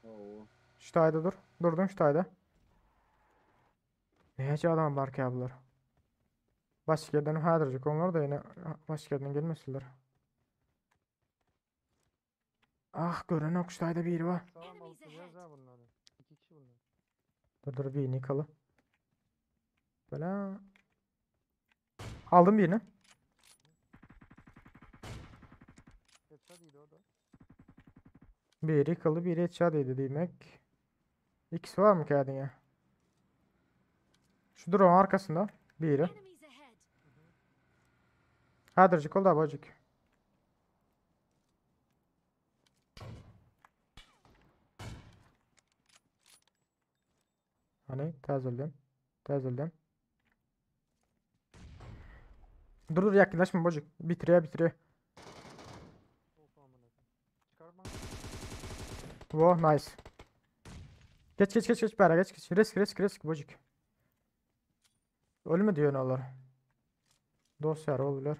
Oo. Şu taýda dur. Durdun şu taýda. Näçe adam bar ki bular? Başka yerden häzirjik onlar da ýene başka yerden gelmesinler. Ah gören ok şu taýda biri bar. Sağlam Enemies alıp duruyoruz ahead. ha bunları. İki kişi bunlar. Dur dur birini yıkalı. Böyle. Aldım birini. Headshot iyiydi o da. Biri yıkalı biri headshot yedi demek. İkisi var mı ki ya? Şu drone arkasında. Biri. Enemies ahead. Häzirjik oldu abacık. Hani täzelden. Täzelden. Dur dur yakınlaşma bocuk. Bitiriyor bitiriyor. Of amına koyayım. Çıkarma. Wow nice. Geç geç geç geç bera geç geç. Risk risk risk bocuk. Ölme diyor onlar. Dosya oldular.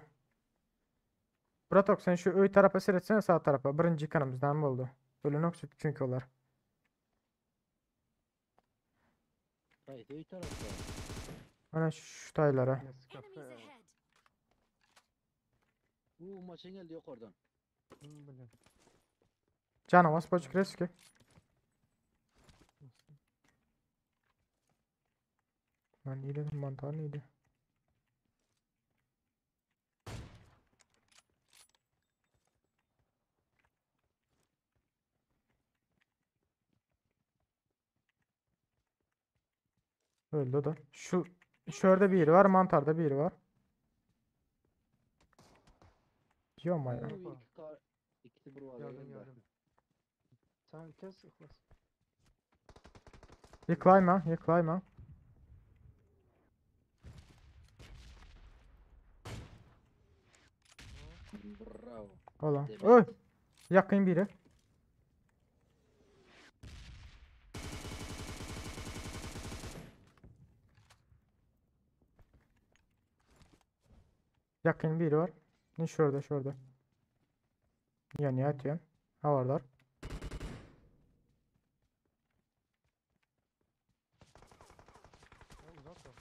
Bratok sen şu öy tarafa seyretsene sağ tarafa. Birinci kanımızdan mı oldu? Ölü nok çünkü onlar. Haydi öy tarafta. Hani şu taylara. Ne sıkıntı Enemies ya. ahead. Bu maçın geldi yukarıdan. Hı, bu ne? Canım as bocuk riski. Nasıl? Lan iyi dedim mantar neydi? Öldü o da. Şu şurada biri var, mantarda biri var. Diyorum ya. Bu iki kar ikisi bir var. Geldim geldim. Sen kes ıhlas. Yıklayma, yıklayma. Bravo. Ola. Demek. Öy. Yakın biri. Yakın biri var. Ne şurada şurada. Ya niye atıyorsun? Ha varlar. Ya uzak dur.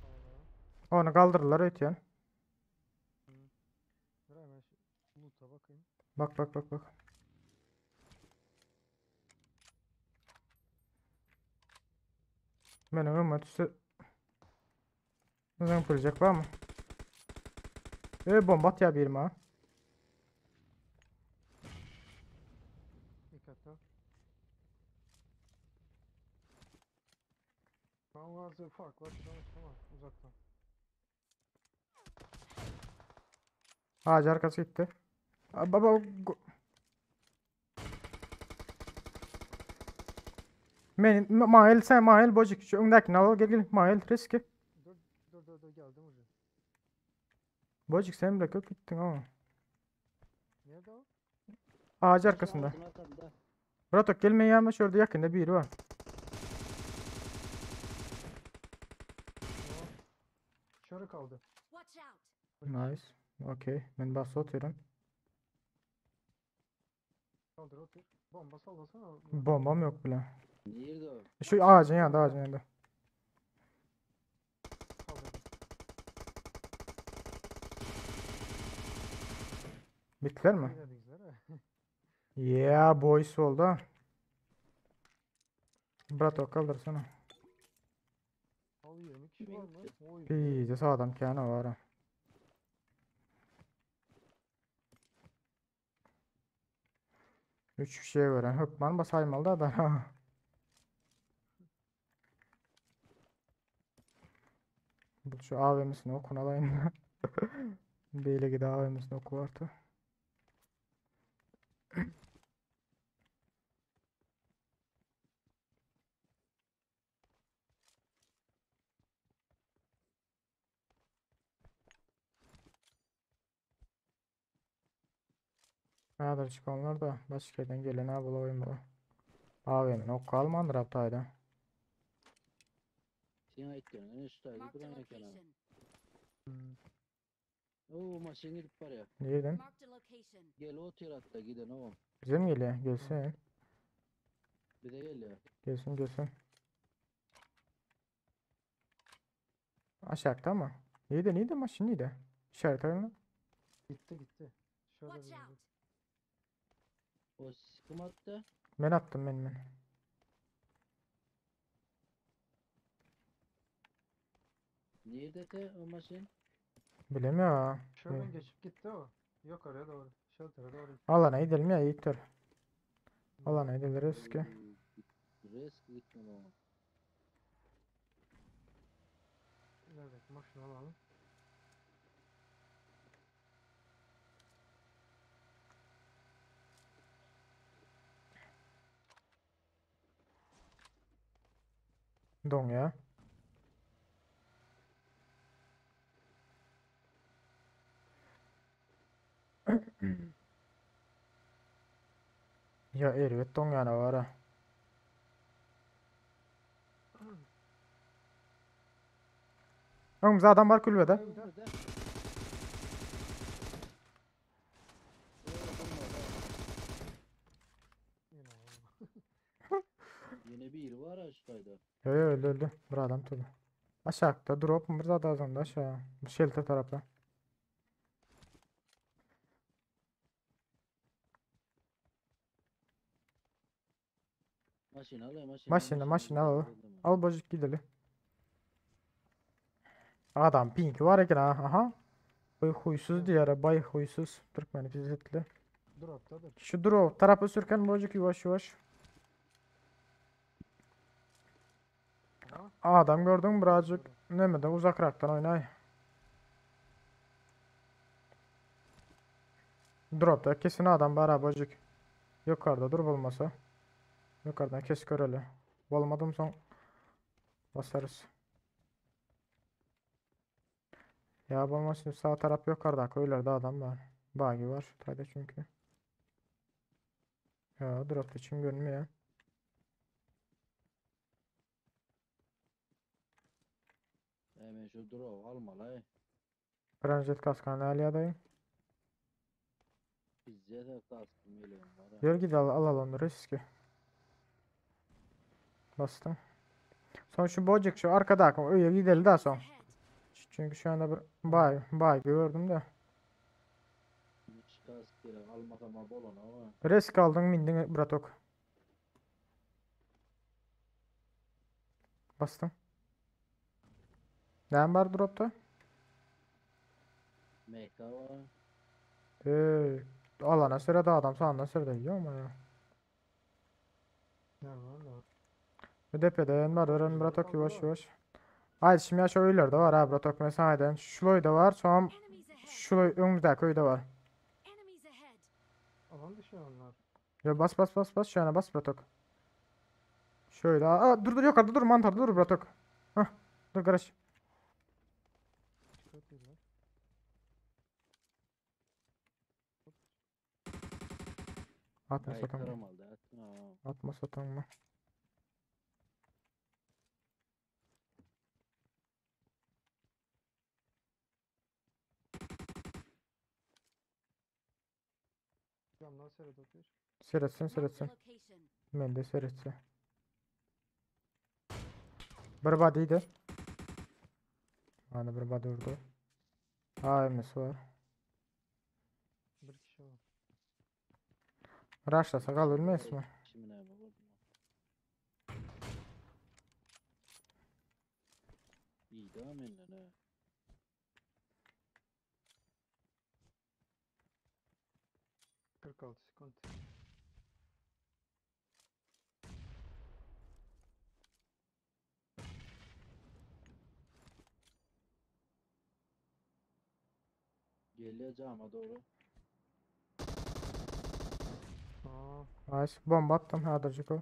Allah. Onu kaldırdılar ötüyorsun. Dur hemen şu loot'a bakayım. Bak bak bak bak. Benim önüme düşse Ne yapacak var mı? E bomba at ya birim ha. Dikkatli ol. Ben varsa fark var şuradan tamam uzaktan. Ağacı arkası gitti. Aa, Baba Men Mail sen Mail bocuk şu öndekini al gel gel Mail riski. Dur dur dur dur geldim ucu. Bocuk sen bile kök gittin ama. Nerede o? Ağacı Şu arkasında. ağacın arkasında. Bratok gelmeyin yanma şurada yakında biri var. O. Şöyle kaldı. Watch out. Nice. Okey. Ben bası atıyorum. Kaldır otur. Bomba sallasana. Bombam yok bile. Nerede o? Şu ağacın yanında ağacın yanında. Kaldırdım. Bittiler mi? Yine de güzel ha. Yeah boys oldu ha. Bratok kaldırsana. Al 20 kişi var mı? Oy. Bir de sağdan kenar var ha. Üç kişiye göre hökman basaymalı da ben ha. Bu şu AVM'sini okun alayım. Beyle gidi AVM'sini oku artık. Häzir çykanlar da başga ýerden gelen ha bula goýmaly. AWM-ni okga almandyr ha bu taýda. Sen aýtdyň, ene şu taýda Marked a duran eken ha. location. Oo maşyn gidip barýar. Nireden? Marked a location. Gel otyr hatda giden o. Bize mi gelýär? Gelsin. Bize gelýär. Gelsin gelsin. Aşakda mı? Neydi neydi maşyn neydi? İşaret aýyň. Gitti gitti. Şöyle Watch bir yerde. out. O kim atdy? Men atdym men men. Nirede te o maşyn? Bilemiyor ha. Şuradan geçip gitti o. Yukarıya doğru. Shelter'a doğru gitti. Alana gidelim ya Yiğitler. Alana gidiliriz ki. Risk gitmedi o. İlerideki maşını alalım. Don ya. Ya erbet don ýana bar ha. Öňümizde adam bar kulübede. Önümüzde. Yine oldu. Ýene biri bar ha şu taýda. Yo yo öldü öldü. Bir adam turdy. Aşakda drop bir zat azanda aşağı. Bu shelter tarapta. Maşyn al, maşyn. Maşyny, maşyny al. Al bojik gideli. Adam pinki var eken ha. Aha. Bay huysuz diýär, bay huysuz. Türkmeni pizzetli. Drop'tadır. Şu drop tarapı sürken bojik ýuwaş ýuwaş. Aha. Adam gördün birazcık nemeden uzakraktan oynay. Dropta kesin adam var ha bojik. Yukarıda dur bolmasa. Yukarıdan kes göreli. Bolmadım son basarız. Ya bolmaz şimdi sağ taraf yukarıda köylerde adam var. Bagi var şu tayda çünkü. Ya drop için görünmüyor. Hemen şu drop almaly. Pranjet kaskan aliyadayım. Bizde de kaskım eleğim var ha. Gel gid al, al onu riski. Bastım. Son şu bocuk şu arkada öyle gidelim daha son. Ahead. Çünkü şu anda bir bay bay gördüm de. Hiç kask gerek almasam ha bolan ama. Risk aldın bindin bratok. Bastım. Ne var dropta? MK var. Ee, alana sürede adam sağından sürede yiyor ama ya. Ne var ne var. Bu depede var veren bratok Aldı yavaş var. yavaş. Haydi şimdi ya şu öylerde var ha bratok mesela haydi. Şuloy da var sonra Enemies ahead. şuloy önümüzdeki köyde var. Enemies ahead. Alan dışı onlar. Ya bas bas bas bas şuna bas bratok. Şöyle aa dur dur yukarıda dur mantar dur bratok. Hah dur kardeş. Çıkartıyorlar. Atma Ay satan. karam aldı. Atma. ha. Atma satan mı? Camdan seyret atıyor. Seyretsin Marked a seyretsin. location. Ben de seyretsin. Bir body'ydi. Hani bir body vurdu. AMS var. Bir kişi var. Rush'la sakal ölmez mi? Şimdi ne bu? İyi devam edin ha. 46 sekund. Geliyor cama doğru. Aa, Nice. Bomba attım. Hadi o.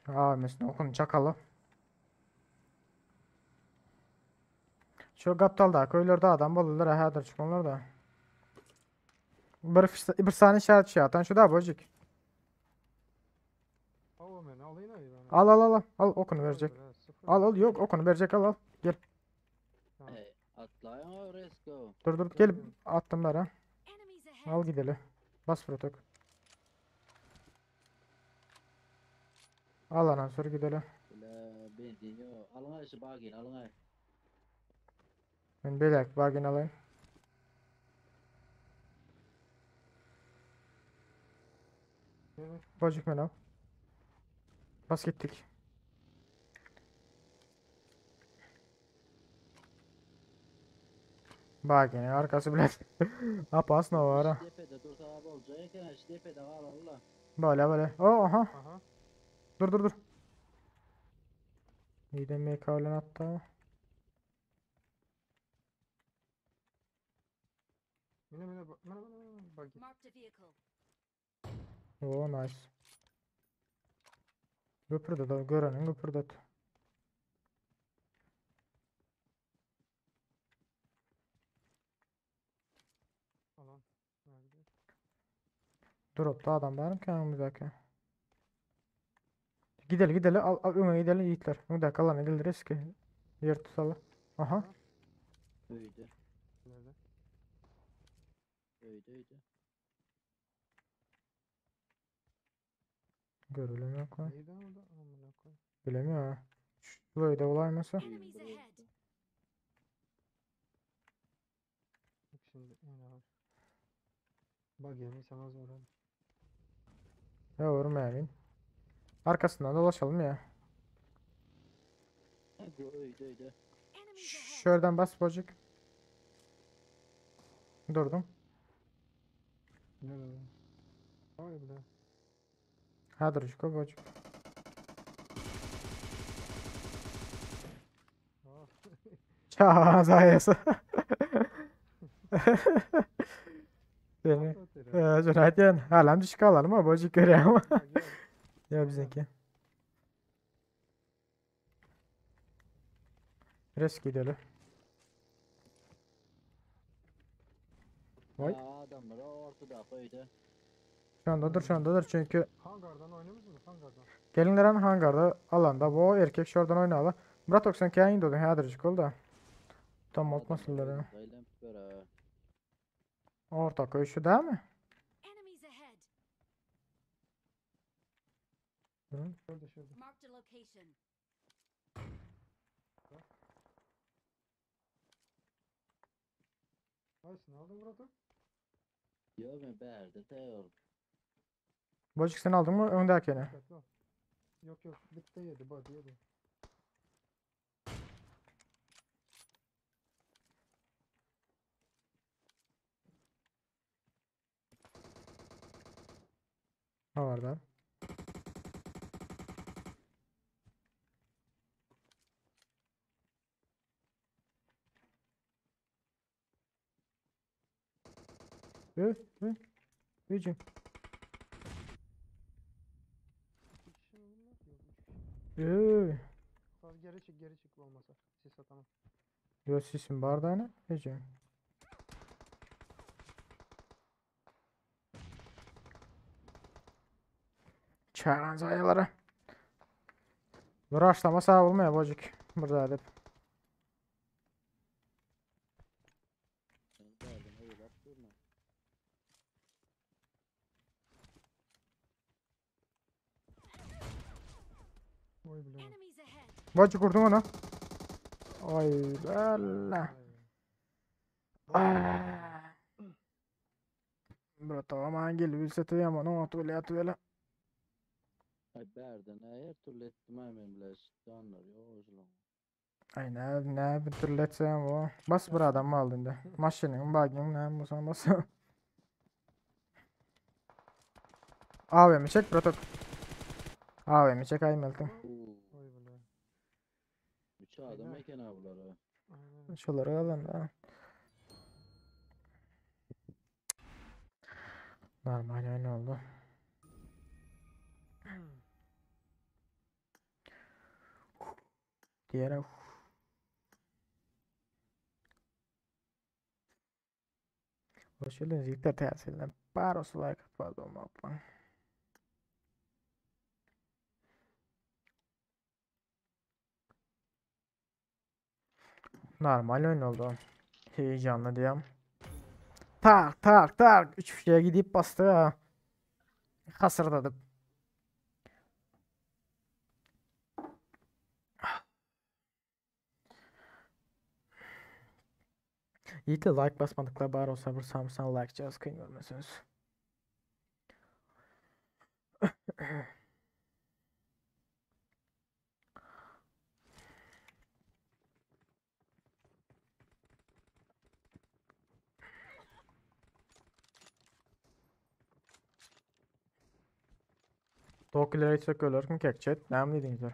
AMS'ini okun çakalı. Şu gapdaldaky öýlerde adam boldular ha häzir çykanlar da. Bir bir saniye işaret şey atan şu da bojik. Hawa men alayyn aý ben. Al al al al. Al okunu verecek. Al al yok okunu verecek al al. Gel. Ey, atlaýyň o resko. Dur dur gel attım ha. Al gidelim. Bas protok. Al anan sonra gidelim. Bile benzin yok. Alyň aý şu bagini alyň aý. Ben belek bagin alayım. Bocuk men al. Bas gittik. Baginin arkası bile. Apas ne var ha? Şu depede dursa abi olacak eken şu depede galalım. Böyle böyle. Oh, aha. Aha. Dur dur dur. İyi de MK ile hatta. Mine mine mine mine mine buggy. Marked a vehicle. Oh nice. Göpürde da görenin göpürde. Alan. Nerede? Dropta adam var mı ki önümüzdeki? Gidelim gidelim al, al öne gidelim yiğitler. Bir dakika lan gidelim riski. Yer tutalım. Aha. Öýde. Nerede? Öýde öýde. Görülüm yok lan. Neydi orada? Amına koy. Bilemiyor ha. Şurayı da olaymasa. Enemies ahead. Bak şimdi yine var. Buggy mi sen az var Ya vurmayayım. Arkasından dolaşalım ya. Öýde öýde. Şuradan bas bocuk. Durdum. Nerede? Ay bile. Ha dur şu bocuk. Çağ zayası. Seni. Zaten halam düşük alalım ama bocuk görüyor ama. Ya bizimki. Risk gidelim. Vay. Adamlar ortada öýde. Şu anda dur şu anda dur çünkü Hangardan oynamız mı? Hangardan. Gelinlerin hangarda alanda bu erkek şuradan oynayalım. Murat Oksan keyin dodun hädirjik ol da. Tam olmasınlar. Orta koy şu değil mi? Enemies ahead. Hı? Şurada şurada. Marked a location. Ay aldın Murat'ı? Yok ben bärde teyor. Bocuk sen aldın mı öndekini? Dikkatli ol. Yok yok bitti yedi body yedi. Ne var da? Ö, ö, Hücum. İki kişi mi bunlar? Yok üç kişi. Ö. Az geri çık geri çık olmasa. Sis atamam. Yo sisim bardağını. Hücum. Çağıran zayaları. Rushlama sağ olmaya bocuk. Burada edip. Ben bärden öýlap durma. Oy bile. Enemies ahead. Bocuk vurdum onu. Ay bella. Ah. Bro tamam gel bilse tüyem onu atıyor atıyor. Ay bärden her türlü ettim men bile şanlar yok şulan. Ay ne ne bir türlü etsem o. Bas bir adam aldın da. Maşının bagın ne bu sana bas. AVM çek protok. AVM çek ay meltim. Oy bile. Üç adam eken ha bular. Aynen. Şuları alın da. Normal öyle oldu. Diğer. Hoş geldiniz ýigitler täsirlen. Bar olsa like atmaz olmakla. Normal oyun oldu. Heyecanlı diýem. Tak tak tak. Üç fişeğe gidip bastı ha. Hasırdadyp. Yiğit'e like basmadıklar bar olsa bir samsan like yaz kıyın görmesiniz. Tokilere gitsek ölerkim kek chat. Näme diýdiňizler?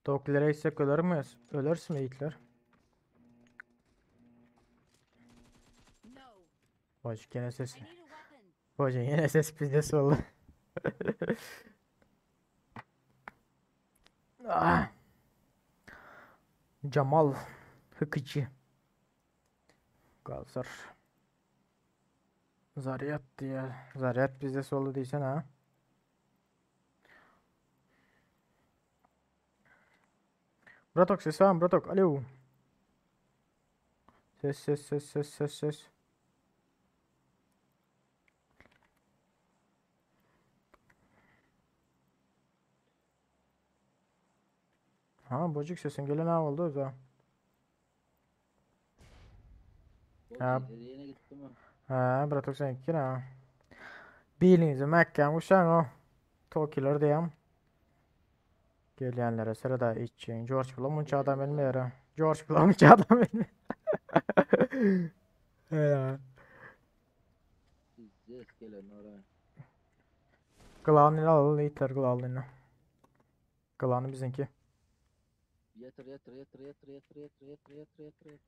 Tokilere gitsek öler miyiz? Ölersin mi yiğitler? No. Bacık gene ses. I need a weapon. Bacık yine ses bizde oldu. Ah. Cemal Hıkıcı. Galsar. Zaryat diye. Zaryat bizde soldu diysen ha. Bratok ses var mı? Bratok. Alo. Ses ses ses ses ses ses. Ha bocuk sesin gelen ha oldu o zaman. Ha. Bocuk yine gitti mi? Ha Bratok sen iki ha. Bilinizi Mekke'm uşağın o. Tokiler diyem. Gelýänlere sırada için. George Bloom'un adam bilmeýär. George Bloom'un adam bilmeýär. Ya. Pizdes gelen oraya. Klanını al, itler klanını. Klanı bizimki. Yatır yatır yatır yatır yatır yatır yatır yatır yatır yatır.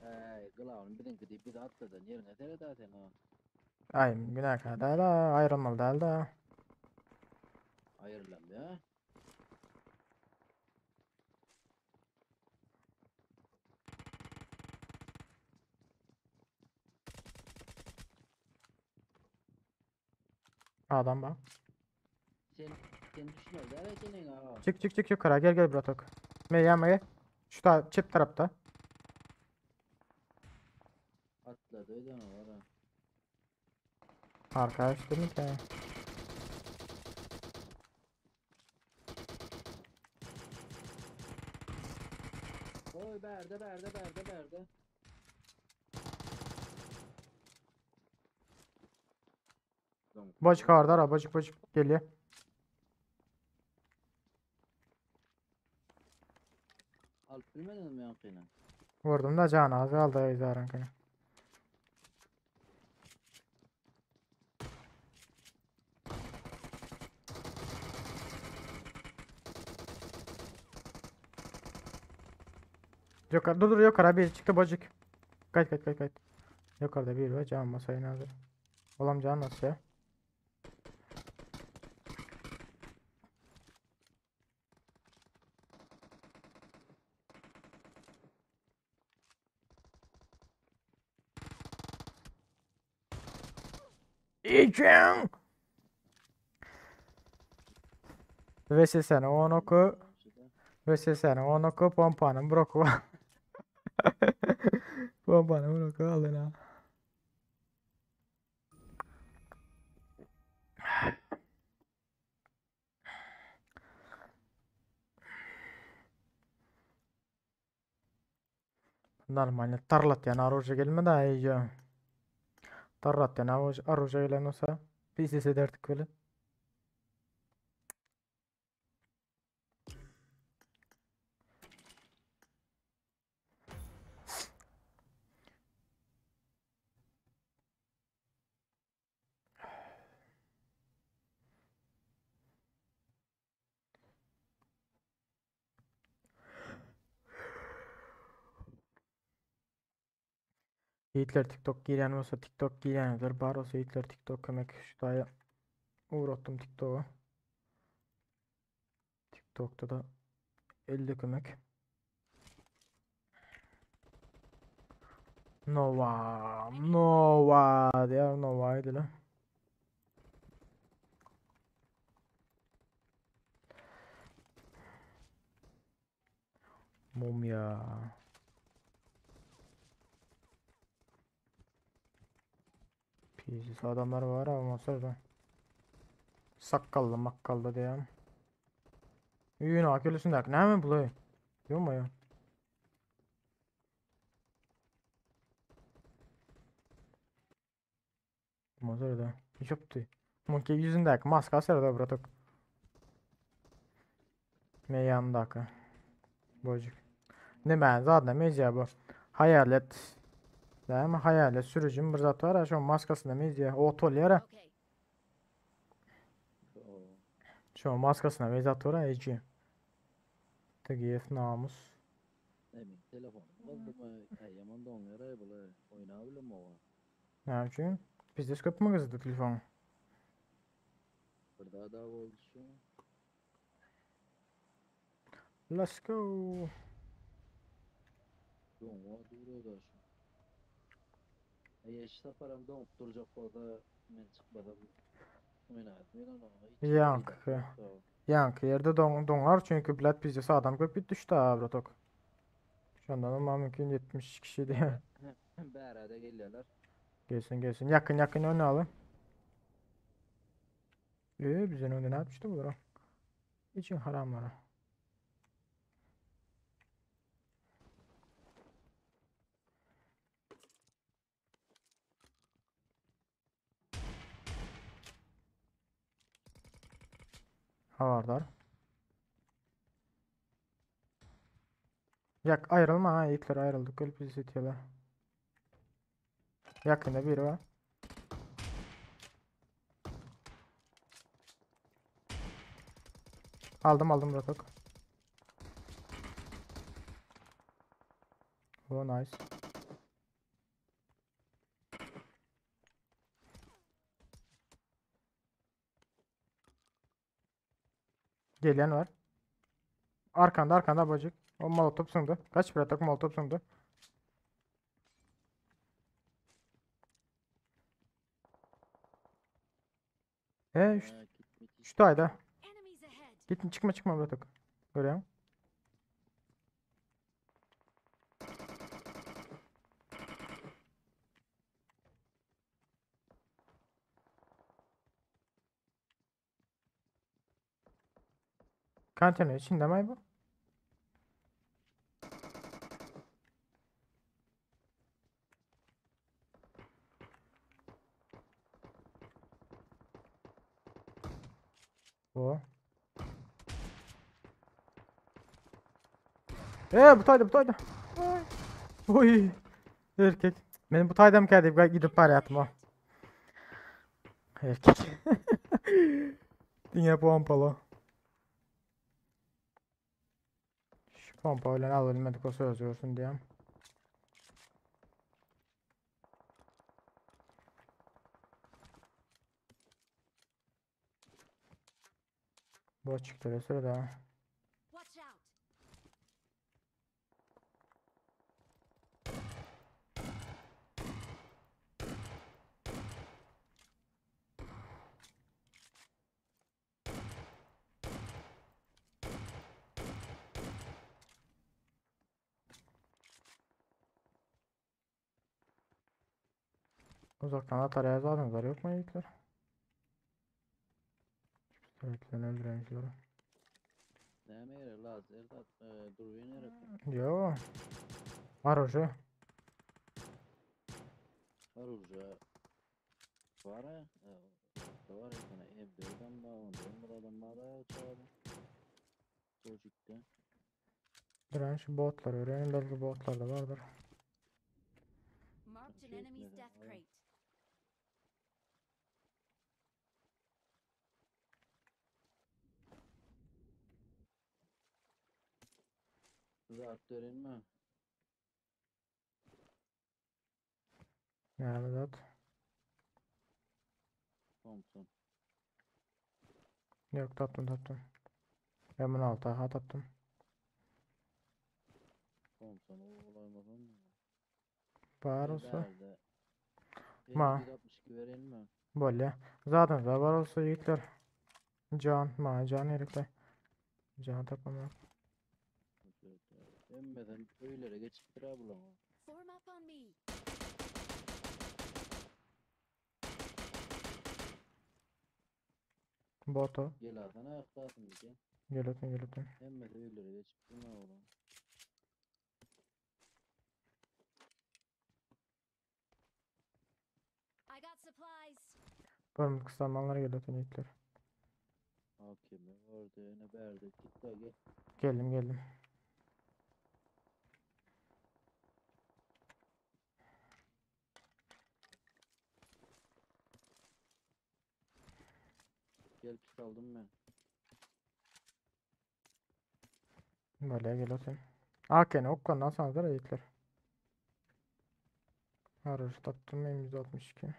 Ey gılavın birinki deyip bir de atladın yerine seret zaten ha. Ay günahkar däl ha, aýrylmaly däl da. Ayrılam ya. Adam bak. Sen sen düşmez der senin ha. Çık çık çık yukarı gel gel bratok. Me yanma gel. Şu ta çep tarafta. Atladı öyle var ha. Arkadaş dedim ki. Oy berde berde berde berde. Bocuk orada ara bocuk bocuk geliyor. Alıp bilmedin mi yankını? Vurdum da can az kaldı izarınkini. Yukarı dur dur yukarı bir çıktı bocuk. Kaç kaç kaç kaç. Yukarıda bir var can masayı hazır. Oğlum can nasıl ya? İçin. VSS'ni on oku. VSS'ni on oku. Pompanın broku. Pompanın broku alın ha. Normalde tarlatýan oruža gelmedi ha iyice. Tarlatýan oruža gelen olsa biz ederdik böyle. Ýigitler TikTok girýän bolsa TikTok girýänler bar bolsa ýigitler TikTok kömek şu taýa ugratdym TikToka. TikTokda da elde kömek. Nova, Nova diýär Nova aýdyla. Mumya. Pizis adamlar var ama sırada. Sakkallı makkallı diýen. Üýün akülüsündäki näme bu? Yok mu ya? Mazarda. Ýopdy. Muňki ýüzündäki maska serede bratok. Men ýanyndaky. Bojik. Näme zadyna meziýa bu. Haýalet. Näme haýalet sürüjim bir zat bar, şoň maskasyna meziýa. Ot bolýar. Şoň maskasyna meziýa bar, eji. TGF namus. Emin telefonum boldumy? Äý ýaman doňýar-aý bula. Oýnabilemok-a. Näme üçin? Pizdes köpmi gyzdy telefon? Bir zada boldy şu. Let's go. Doňa dur da şu. Eý şu saparam doňup durjak bolsa men çykmasam oýnatmaýyn ony. Ýaňky. Ýaňky ýerde doň doňar çünki blat pizdes adam köp gitdi şu ta bratok. Şondan hem mümkin 70 kişi diýe. Bärede gelýärler. Gelsin gelsin. Yakın yakın öne alın. Bizden önde ne yapmıştı bu? İçin haramlara. Havardar. Yak ayrılma ha yiğitler ayrıldık. Ölüp bizi itiyorlar. Yakında biri var. Aldım aldım bırakak. Oh nice. Gelen var. Arkanda arkanda bacık. O molotof sundu. Kaç bırakak molotof sundu. E şu, şu tayda. Gitme çıkma çıkma bırakak. Görüyorum. Konteyner içinde mi bu? Bu. Bu tayda bu tayda. Oy. Erkek. Benim bu tayda mı geldi? Gidip para o. Erkek. Dünya pompalı. Şu pompa öyle al ölmedik o söz görsün diye. Bu çıktı sırada. Watch out! Uzaktan atar yazarlar yok mu yiğitler? Pistoletlerini öldüren şuları. Näme gerek lazer zat, durbin gerek. Yo. Var oje. Var uca. Var ha. Var ya M4'den var, ondan bir adam var ha uçağı. Çocukta. Duran şu botlar öğrenin belki botlar da vardır. Marked an enemy's death crate. Zat dörenme. Näme zat? Thompson. Yok tapdym tapdym. M16 ha tapdym. Thompson olaymasam. Bar olsa. Bärde. Ma. 62 verin mi? Bolýa. Zadyňyzda bar bolsa ýigitler. Can, maňa can gerekli. Can tapamok. Hemmeden öýlere geçipdir ha bular. Form up on me. Boto. Gel alsana ayaktasın bir Gel ötün gel ötün. Hemmesi öýlere geçipdir ha oğlum. I got supplies. Görmük kısalmanlar gel ötün ýigitler. Hakimi vardı, ne berdi. Git de gel. Geldim geldim. Gel pis aldım ben. Bolýa gel ötün. Akene okkandan alsanızlar ýigitler. Arır tapdym M162.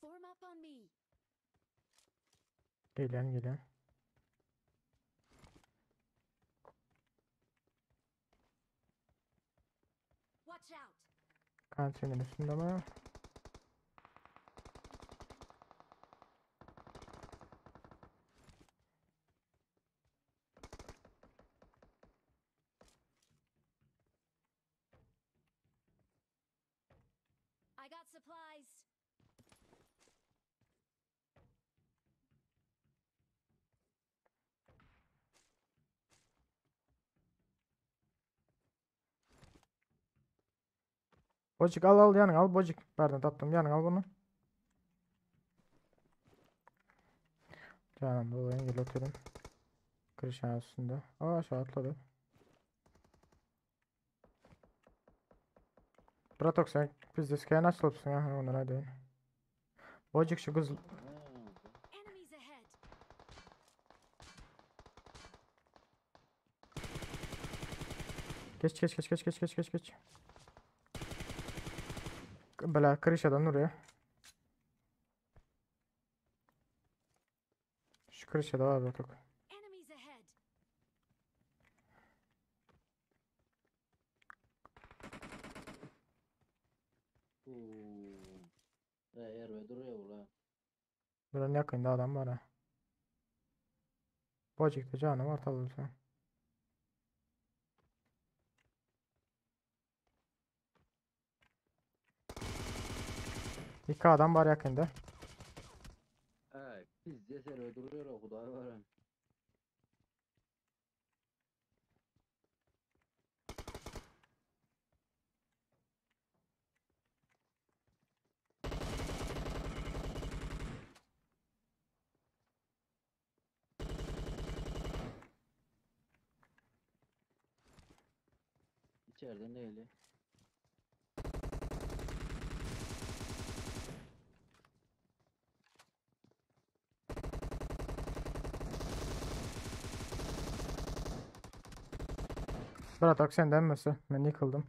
Form up on me. Gelýän gelýän. Watch out. Kantinin üstünde mi? I got supplies. Bocuk al al yanına al bocuk. Nereden tapdym yanına al bunu. Canım dolayın gel oturun. Kırışan üstünde. Aa aşağı atladı. Bratok sen pizdes kayan açılıpsın ha ondan hadi. Bocuk şu kız Ha, Enemies ahead. geç geç geç geç geç geç geç geç. Bela kırışadan oraya. Şu kırışada var Bratok. Enemies ahead. Oo. He, erbe duruyor bu Buranın yakında adam var ha. Bocuk'ta canı var tabii sen. İki adam var yakında. He, pizdes erbe duruyor o Huday var. ha. İçeride neyle? Bratok sen denmesi. Ben yıkıldım.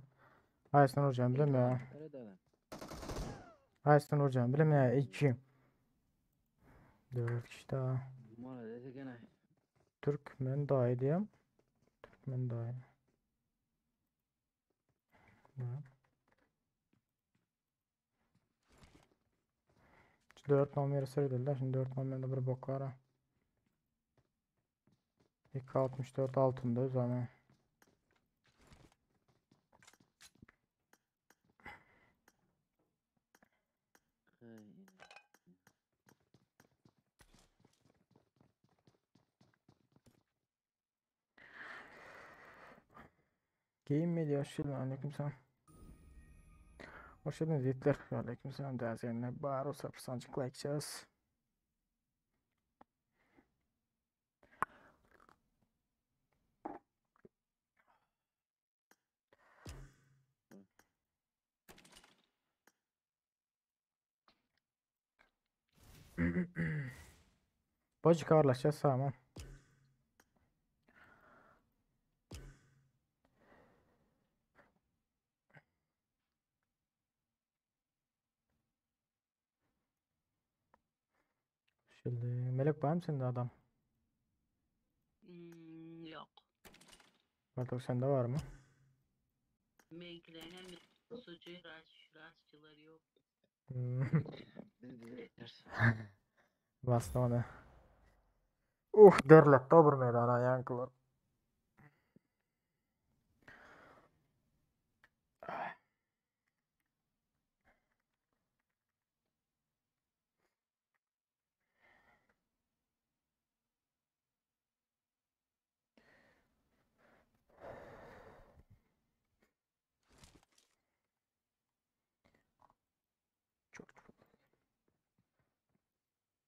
Ayasını vuracağım bilem ya. Nerede lan? Ayasını vuracağım bilem ya. 2. 4 kişi daha. Mala dedi gene. Türkmen dayı diyeyim. Türkmen dayı. Ne? Şu 4 nomeri seyredildi. Şimdi 4 nomerinde bir bok var ha. 2.64 altında o zaman. Hey. Game Media hoş geldin. Aleykümselam. Hoş geldiniz yiğitler. Aleykümselam değerli izleyenler. Bar olsa fırsancık like çağız. Bojik arlaşýas tamam. Şimdi melek var mı sende adam? Hmm, yok. Bartok sende var mı? Benimkilerin hem sucu raş, raşçıları yok. Hmm. Biz bize yeter. Bastım onu. Uh derletdi o bir meydana yankılar.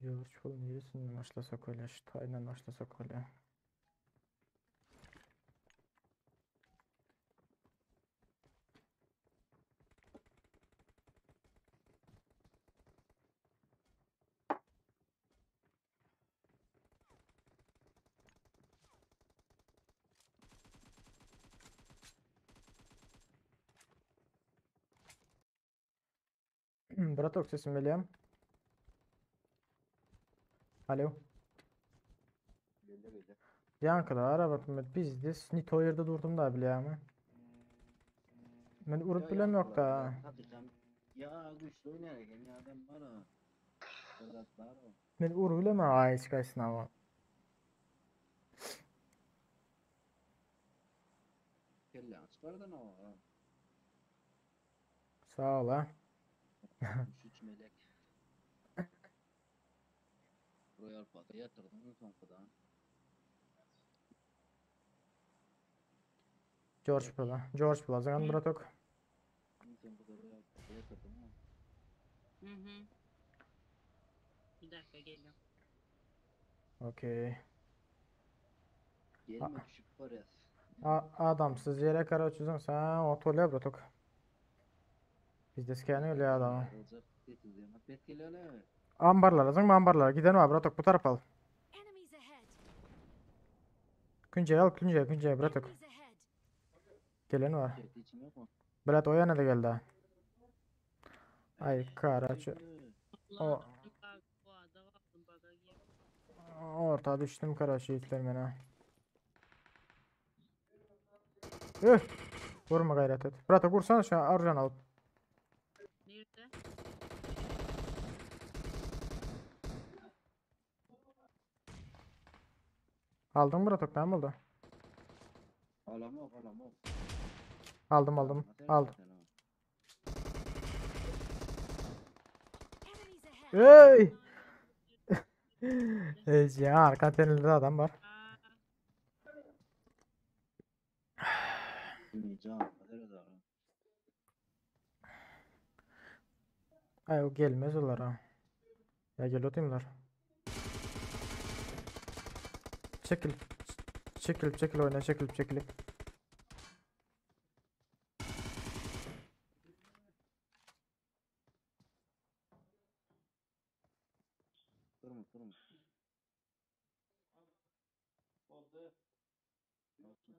George Paul neresinden başlasak öyle, şu taydan başlasak öyle. Браток, sesim gelýärmi? Alo. Gelýär gelýär. Ýaňkyda araba bizde nit o ýerde durdum da bilýärmi? Men urup Ya bilemok da. ýaňkylar satacağım. Ya güçlü oynar eken ya adam var ha. Bir zat var o. Men urup bilemem ay hiç ama. Kelle çıkardın o. ha. Sağ ol ha. 63 melek. Royal Pass'a yatırdın soňkudan. George Plaza. George Plaza bratок. Soňkuda Royal Pass'a ýatırdın mı? Hı hı. Bir dakika geliyorum. Okey. Gelme düşüp barýas. Adamsyz ýere karaçyzın sen otolya браток. Bizde skeni öyle adamı. Olacak sessiz yana. Pes gelýär. Ambarlara, zıngma ambarlara. Giden var браток bu tarafa al. Enemies ahead. Künceyi al, künceyi, künceyi браток. Enemies ahead. Gelen var. Çekti içim yok mu? Brat o yana da geldi ha. Ay karaçı. O Ulan bak bu ada aldım baga gir. orta düştüm karaçı yiğitler mene. Üh! Vurma gayret et. Bratok vursana şu an arjan alıp. Nerede? Aldın mı Bratok ne oldu? Alamok alamok. Aldım aldım. Aldım. Enemies ahead. Ey! Evet ya arka tenelde adam var. Can. Hadi Ay o gelmez olar ha. Ya gel otayımlar. Çekil. Çekilip çekil oyna çekilip çekilip. Durma durma.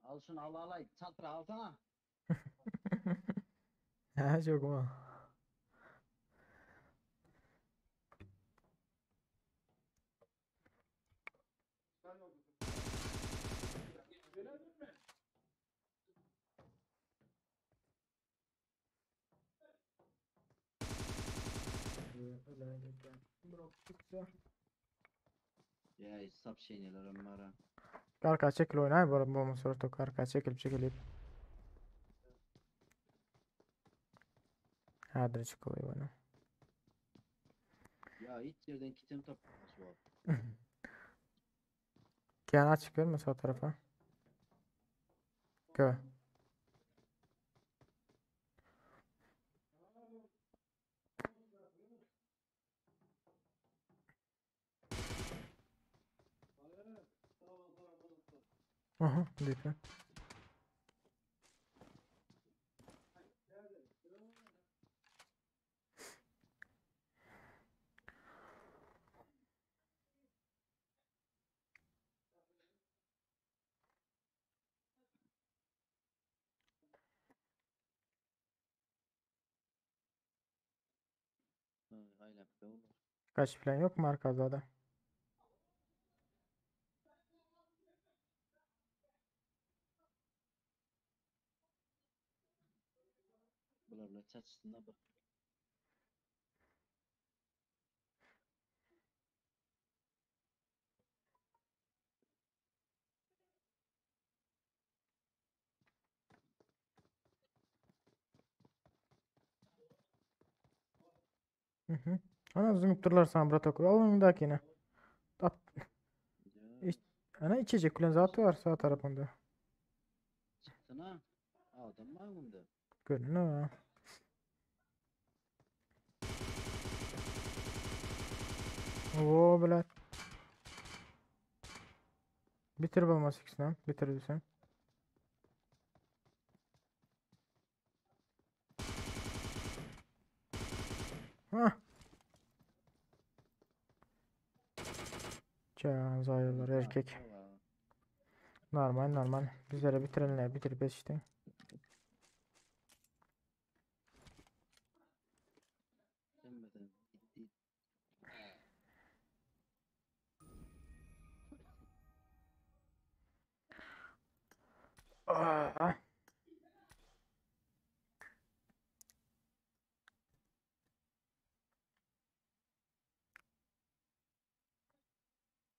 Al şunu al al al. Çatra alsana. Ha çok mu? Ya sap şeyler var ha. Arka çekil oynay bu arada bu sortuk arka çekilip çekilip. Hadi çıkılıyor bana. Ya hiç yerden kitem tapmamış var. Kenan açık verme sağ tarafa. Gö. Aha, lütfen. Aýlap döwler. Kaç falan yok mu arkada da? Bular bilen çatyşsynda bir. Hı hı. Ana zümük durlar sana bratok. Al önündekini. At. Ya, İç, ana içecek kulen zatı var sağ tarafında. Çıksana. Adam var bunda. Görün ha. Oo bile. Bitir bulmaz ikisini. Bitir sen. Hah. Can zayırlar erkek. Normal normal. Bizlere bitirenler bitirip işte. Demeden gitti. Aa.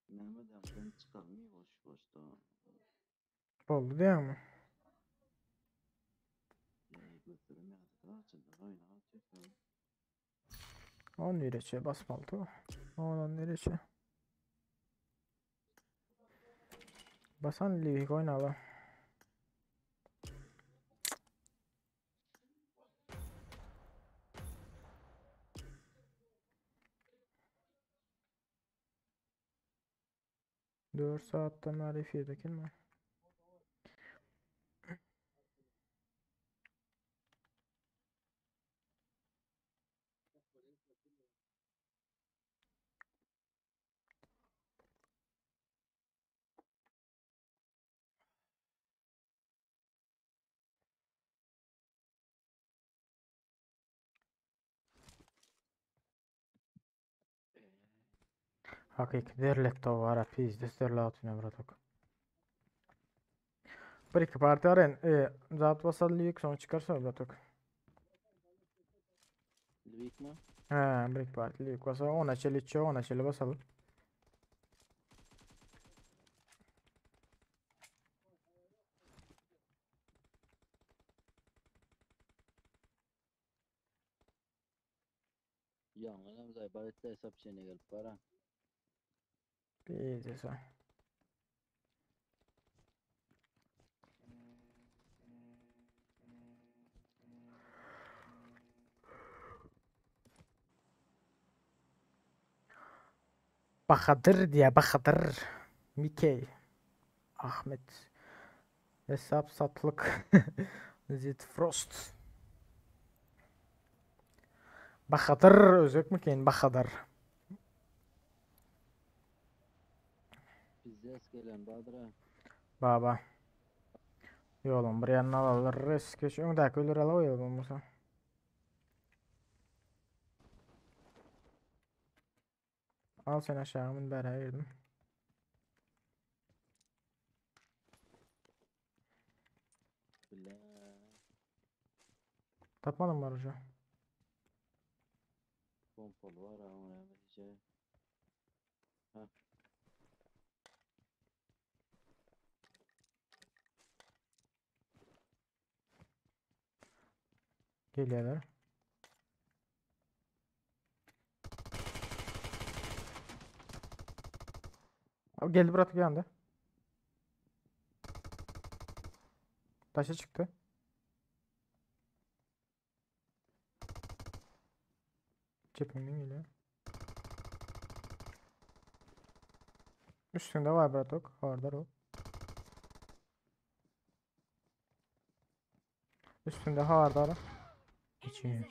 Mehmet amcanı çıkarmıyor boş boş da. Oldu değil mi? Ya götürüm ya. Açın da oyna atıyor. On nereye basmalı o. Onun nereye? Basan Livik oynala. Dört saatten beri efirdeki mi? Hakyky derletdi o ara pizdes derle atýan bratok. Bir iki parti aren e, zat basal Livik soň çıkarsa bratok. Livik mi? He, bir iki parti Livik basa ona çeli içe ona çeli basalım. Yangın zay barette hesap şeyine gelip para. Pizdes o. Bahadır diye Bahadır. Mikey. Ahmet. Hesap satlık. Zit Frost. Bahadır özek mi Bahadır. Bizde gelen Badıra. Baba. Yolun bir yanına alır. Risk. Öňdäki ölür ala goýalım bolmasa. Al sen aşağı min bäre girdim. Bile. Tapmadım var hoca. Pompalı var ama ne şey. Ha. Geliyorlar. Abi geldi bırak bir anda. Taşa çıktı. Cepimden geliyor. Üstünde var bratok. Orada o. Üstünde hardar. İçi.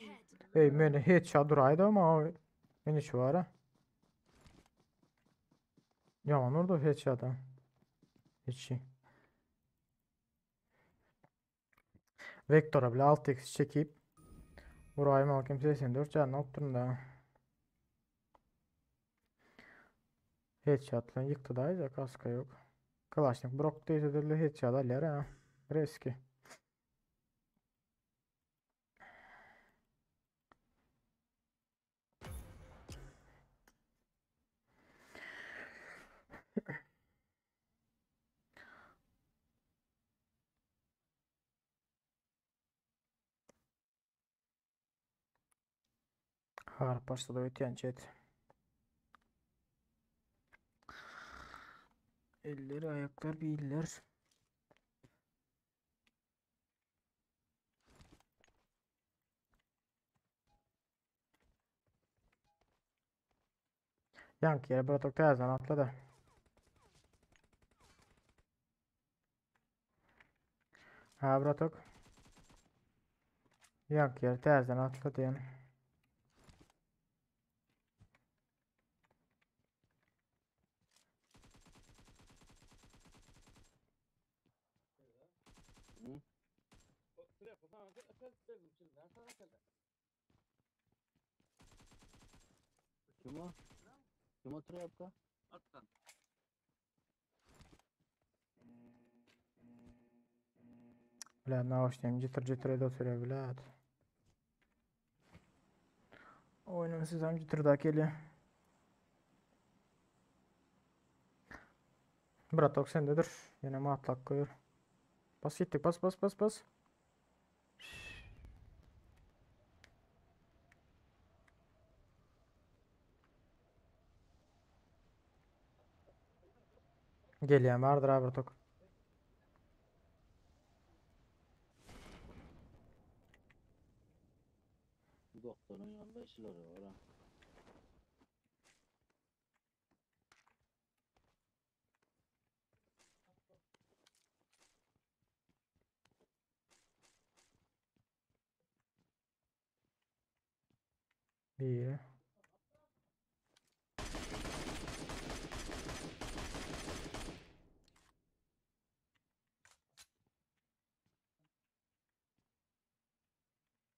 Ey meni headshot duraydı ama meni şu ara. Yaman orada headshot ha. İçi. Vektora bile 6x çekip Vurayım al kimse 84 canını attırın da. Headshot bilen ýykdy da aýja kaska ýok. Kalaşnik brok diýse dille headshot alýar ha. Reski. Harp başlady ötýän chat. Eller, ayaklar, biller. Ýaňky ýere bir otak täzeden atlady. Ha bir otak. Ýaňky ýere täzeden atlady ýene. Kim o? Kim oturuyor apka? Blядь, naoçniýem jitir jitir edip oturýar, blядь. Oýnuň sizem jitirda gelýär. Bratok sendedir. Ýene matlak goýur. Bas gitdik, bas bas bas bas. Gelýän bardyr ha bir tok. Doktorun yanında işleri var ha. Biri.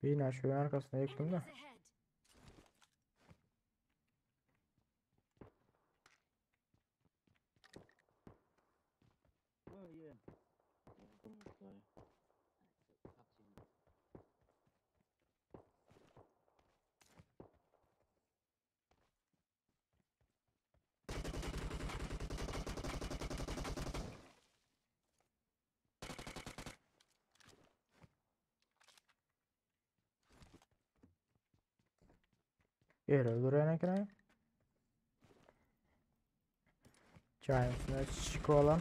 Bina şu arkasına yıktım da. Enemies ahead! Vurdum Mustafa'yı. Ýer öldürýän eken. Çaýyň üstüne çykyp alan.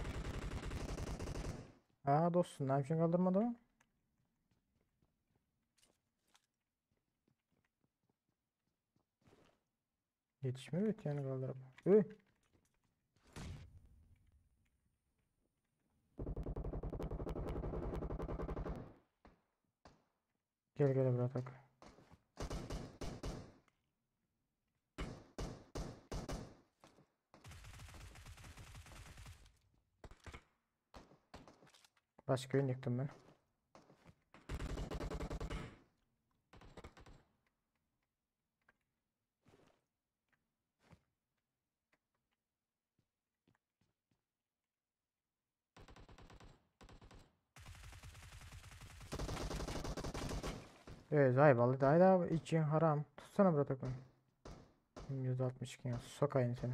Ha dostum, näme üçin kaldyrmady o? Ýetişmedi ötýäni galdyryp. Öý. Gel gel bratak. Başka ýyktym ben. Evet, ayvalı da da için haram. Tutsana bratak ben. 162 ya sokayım seni.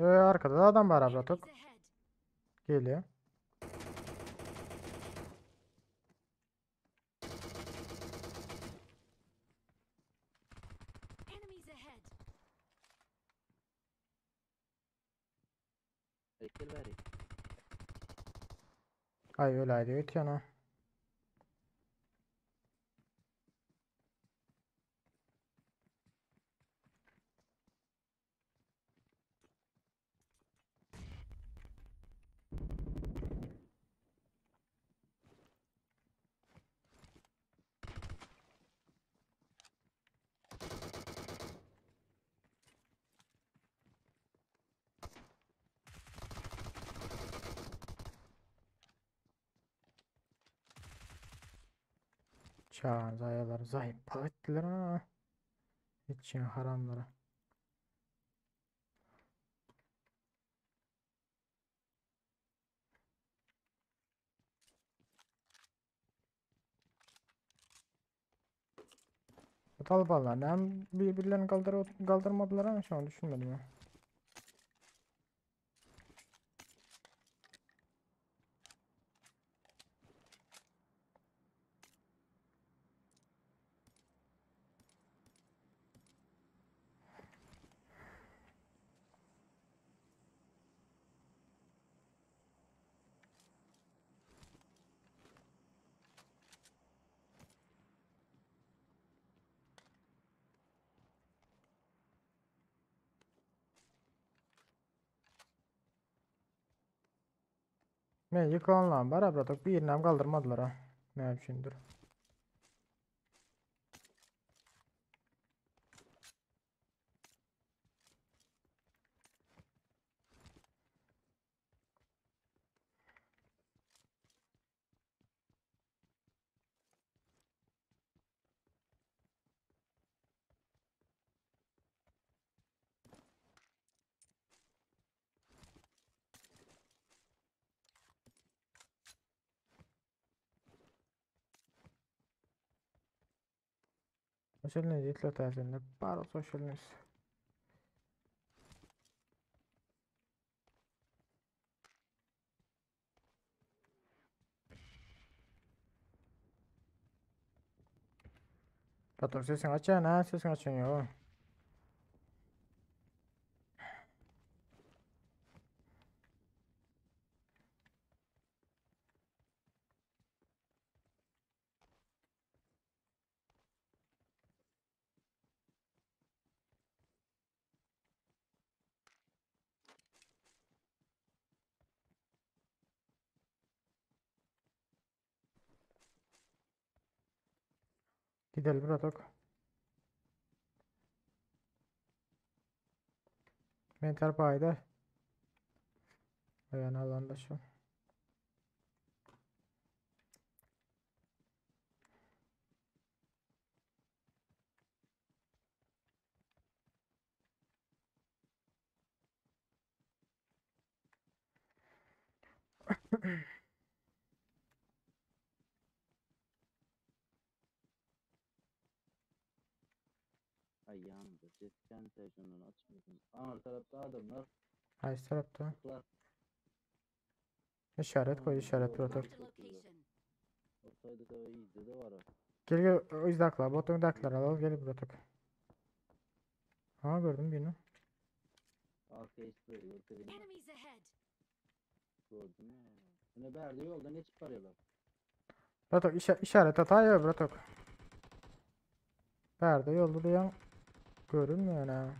Arkada da adam var abla tok. Enemies ahead! Geliyor. Enemies ahead! Bekir beri. Ay öyle haydi öt yana. Çagan zaýalar zaýypal etdiler ha. Içiň haramlary. Bu talbalar näme birbirlerini kaldyr kaldırmadılar ama şu an düşünmedim ya. Men ýykylanlaryň bar bratok birinem galdyrmadylar ha. Näme üçindir. Social news ýetli täsirinde bar social news. Patok sesiň açýan ha, sesiň açýan ýok. Gidelim bratok. Men tarapa aýda. Aýan alanda şu. Ay yandı. Cidden session'dan açmadım. Aňyr tarapda adamlar. Haýsy tarapda? Tıklar. Işaret koy, işaret bratok. Marked a location. Olsaydı da iyiydi de var. Gel gel izdakla, botun daklar al gel bratok. Ha gördüm birini. Arkaya sprey görkezeyim. Enemies ahead. Gördüm ya. Yine berdi yoldan geçip barıyorlar. Bratok işaret hata ya bratok. Bärde ýolda diýen görünmeýär ha.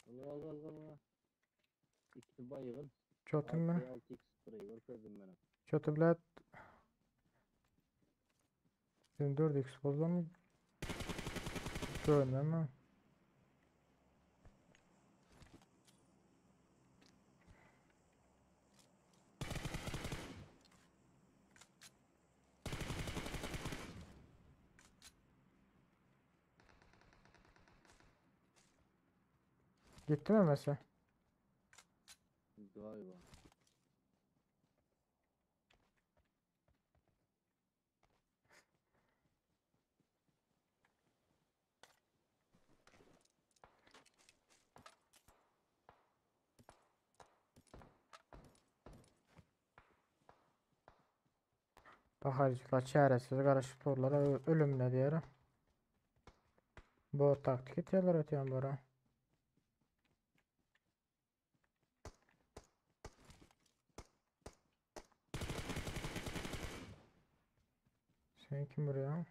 Al al al al. İkisi baygın. Çotum ben. 6x sprey görkezdim ben. Çotu bilet. Sen 4x bozdum. Görünmüyor Gitti mi mesela? Galiba. Bakarcıklar çaresiz karışık torlara ölümüne diyelim. Bu taktik itiyorlar ötüyen bura. Sen kim buraya?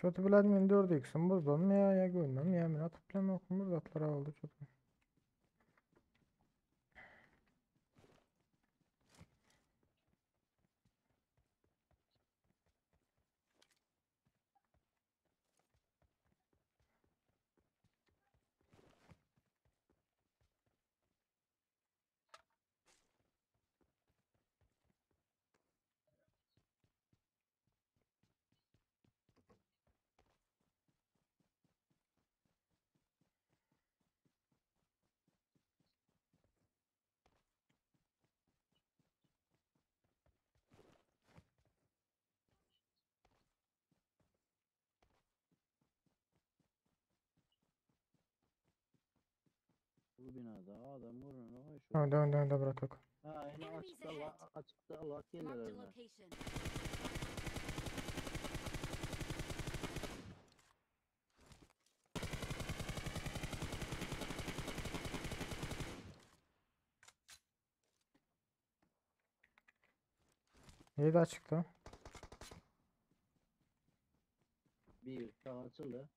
Çotu bilen men 4x'im bozdanmy ýa ýa göndüm ýa men atyp bilemokmy bir zatlar oldy çotu. Bu binada adam görünüyor şu. Önde önde önde bratok. Ha yine Enemies açıkta ahead. la, açıkta lak Marked a geliyor önüne. location. Neydi açıkta? Bir sağ açıldı.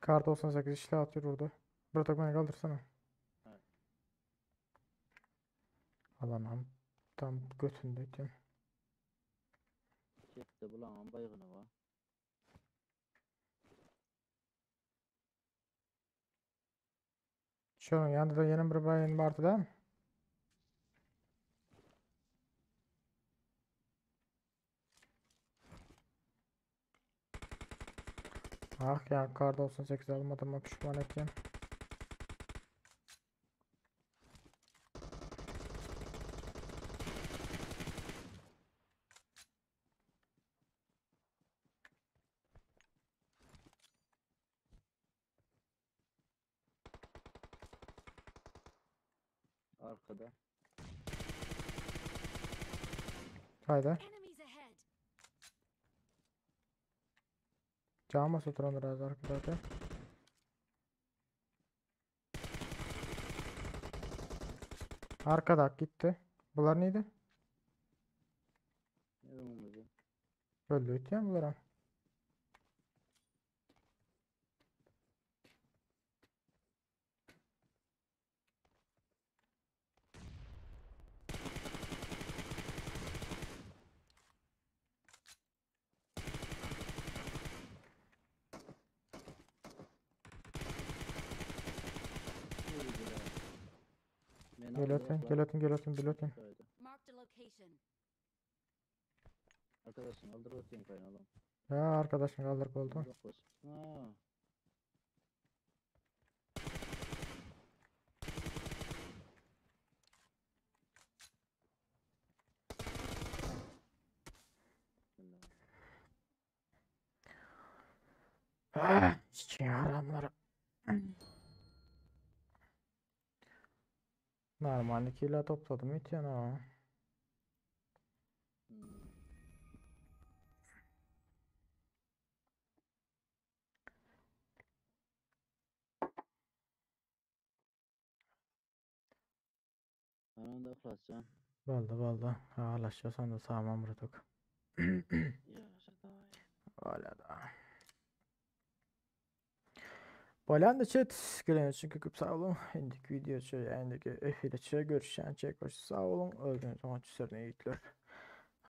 Kar 98 işle atıyor orada. Bratok beni kaldırsana. Evet. Alanam tam götündeydim. Çekti bulan baygını var. Şunun yanında da yeni bir bayan vardı değil mi? Ah ya kar 98 almadım pişman ettim. Arkada. Haydi. Enemies ahead. Cama oturan biraz arkada. Arkada gitti. Bunlar neydi? Ne önümüzde? Öldü ya bunlar. Beni Gelatin, aldılar. gelatin, gelatin, gelatin. Haydi. Marked a location. Arkadaşın aldır bakayım kaynağı. Ya arkadaşım kaldırıp oldu. Dokuz. Ha. Ah, Sikeyim haramları. Normal 2 topladım hiç yana. Hmm. Anan da klascan. Valda valda. Ağlaşıyorsan da sağman bıraktık. Ya şata. Hala da. Bolýan chat gelen üçin köp sag boluň. Indiki video çe, indiki efirde çe görüşýänçe hoş sag boluň. Özüňize oňat ýigitler.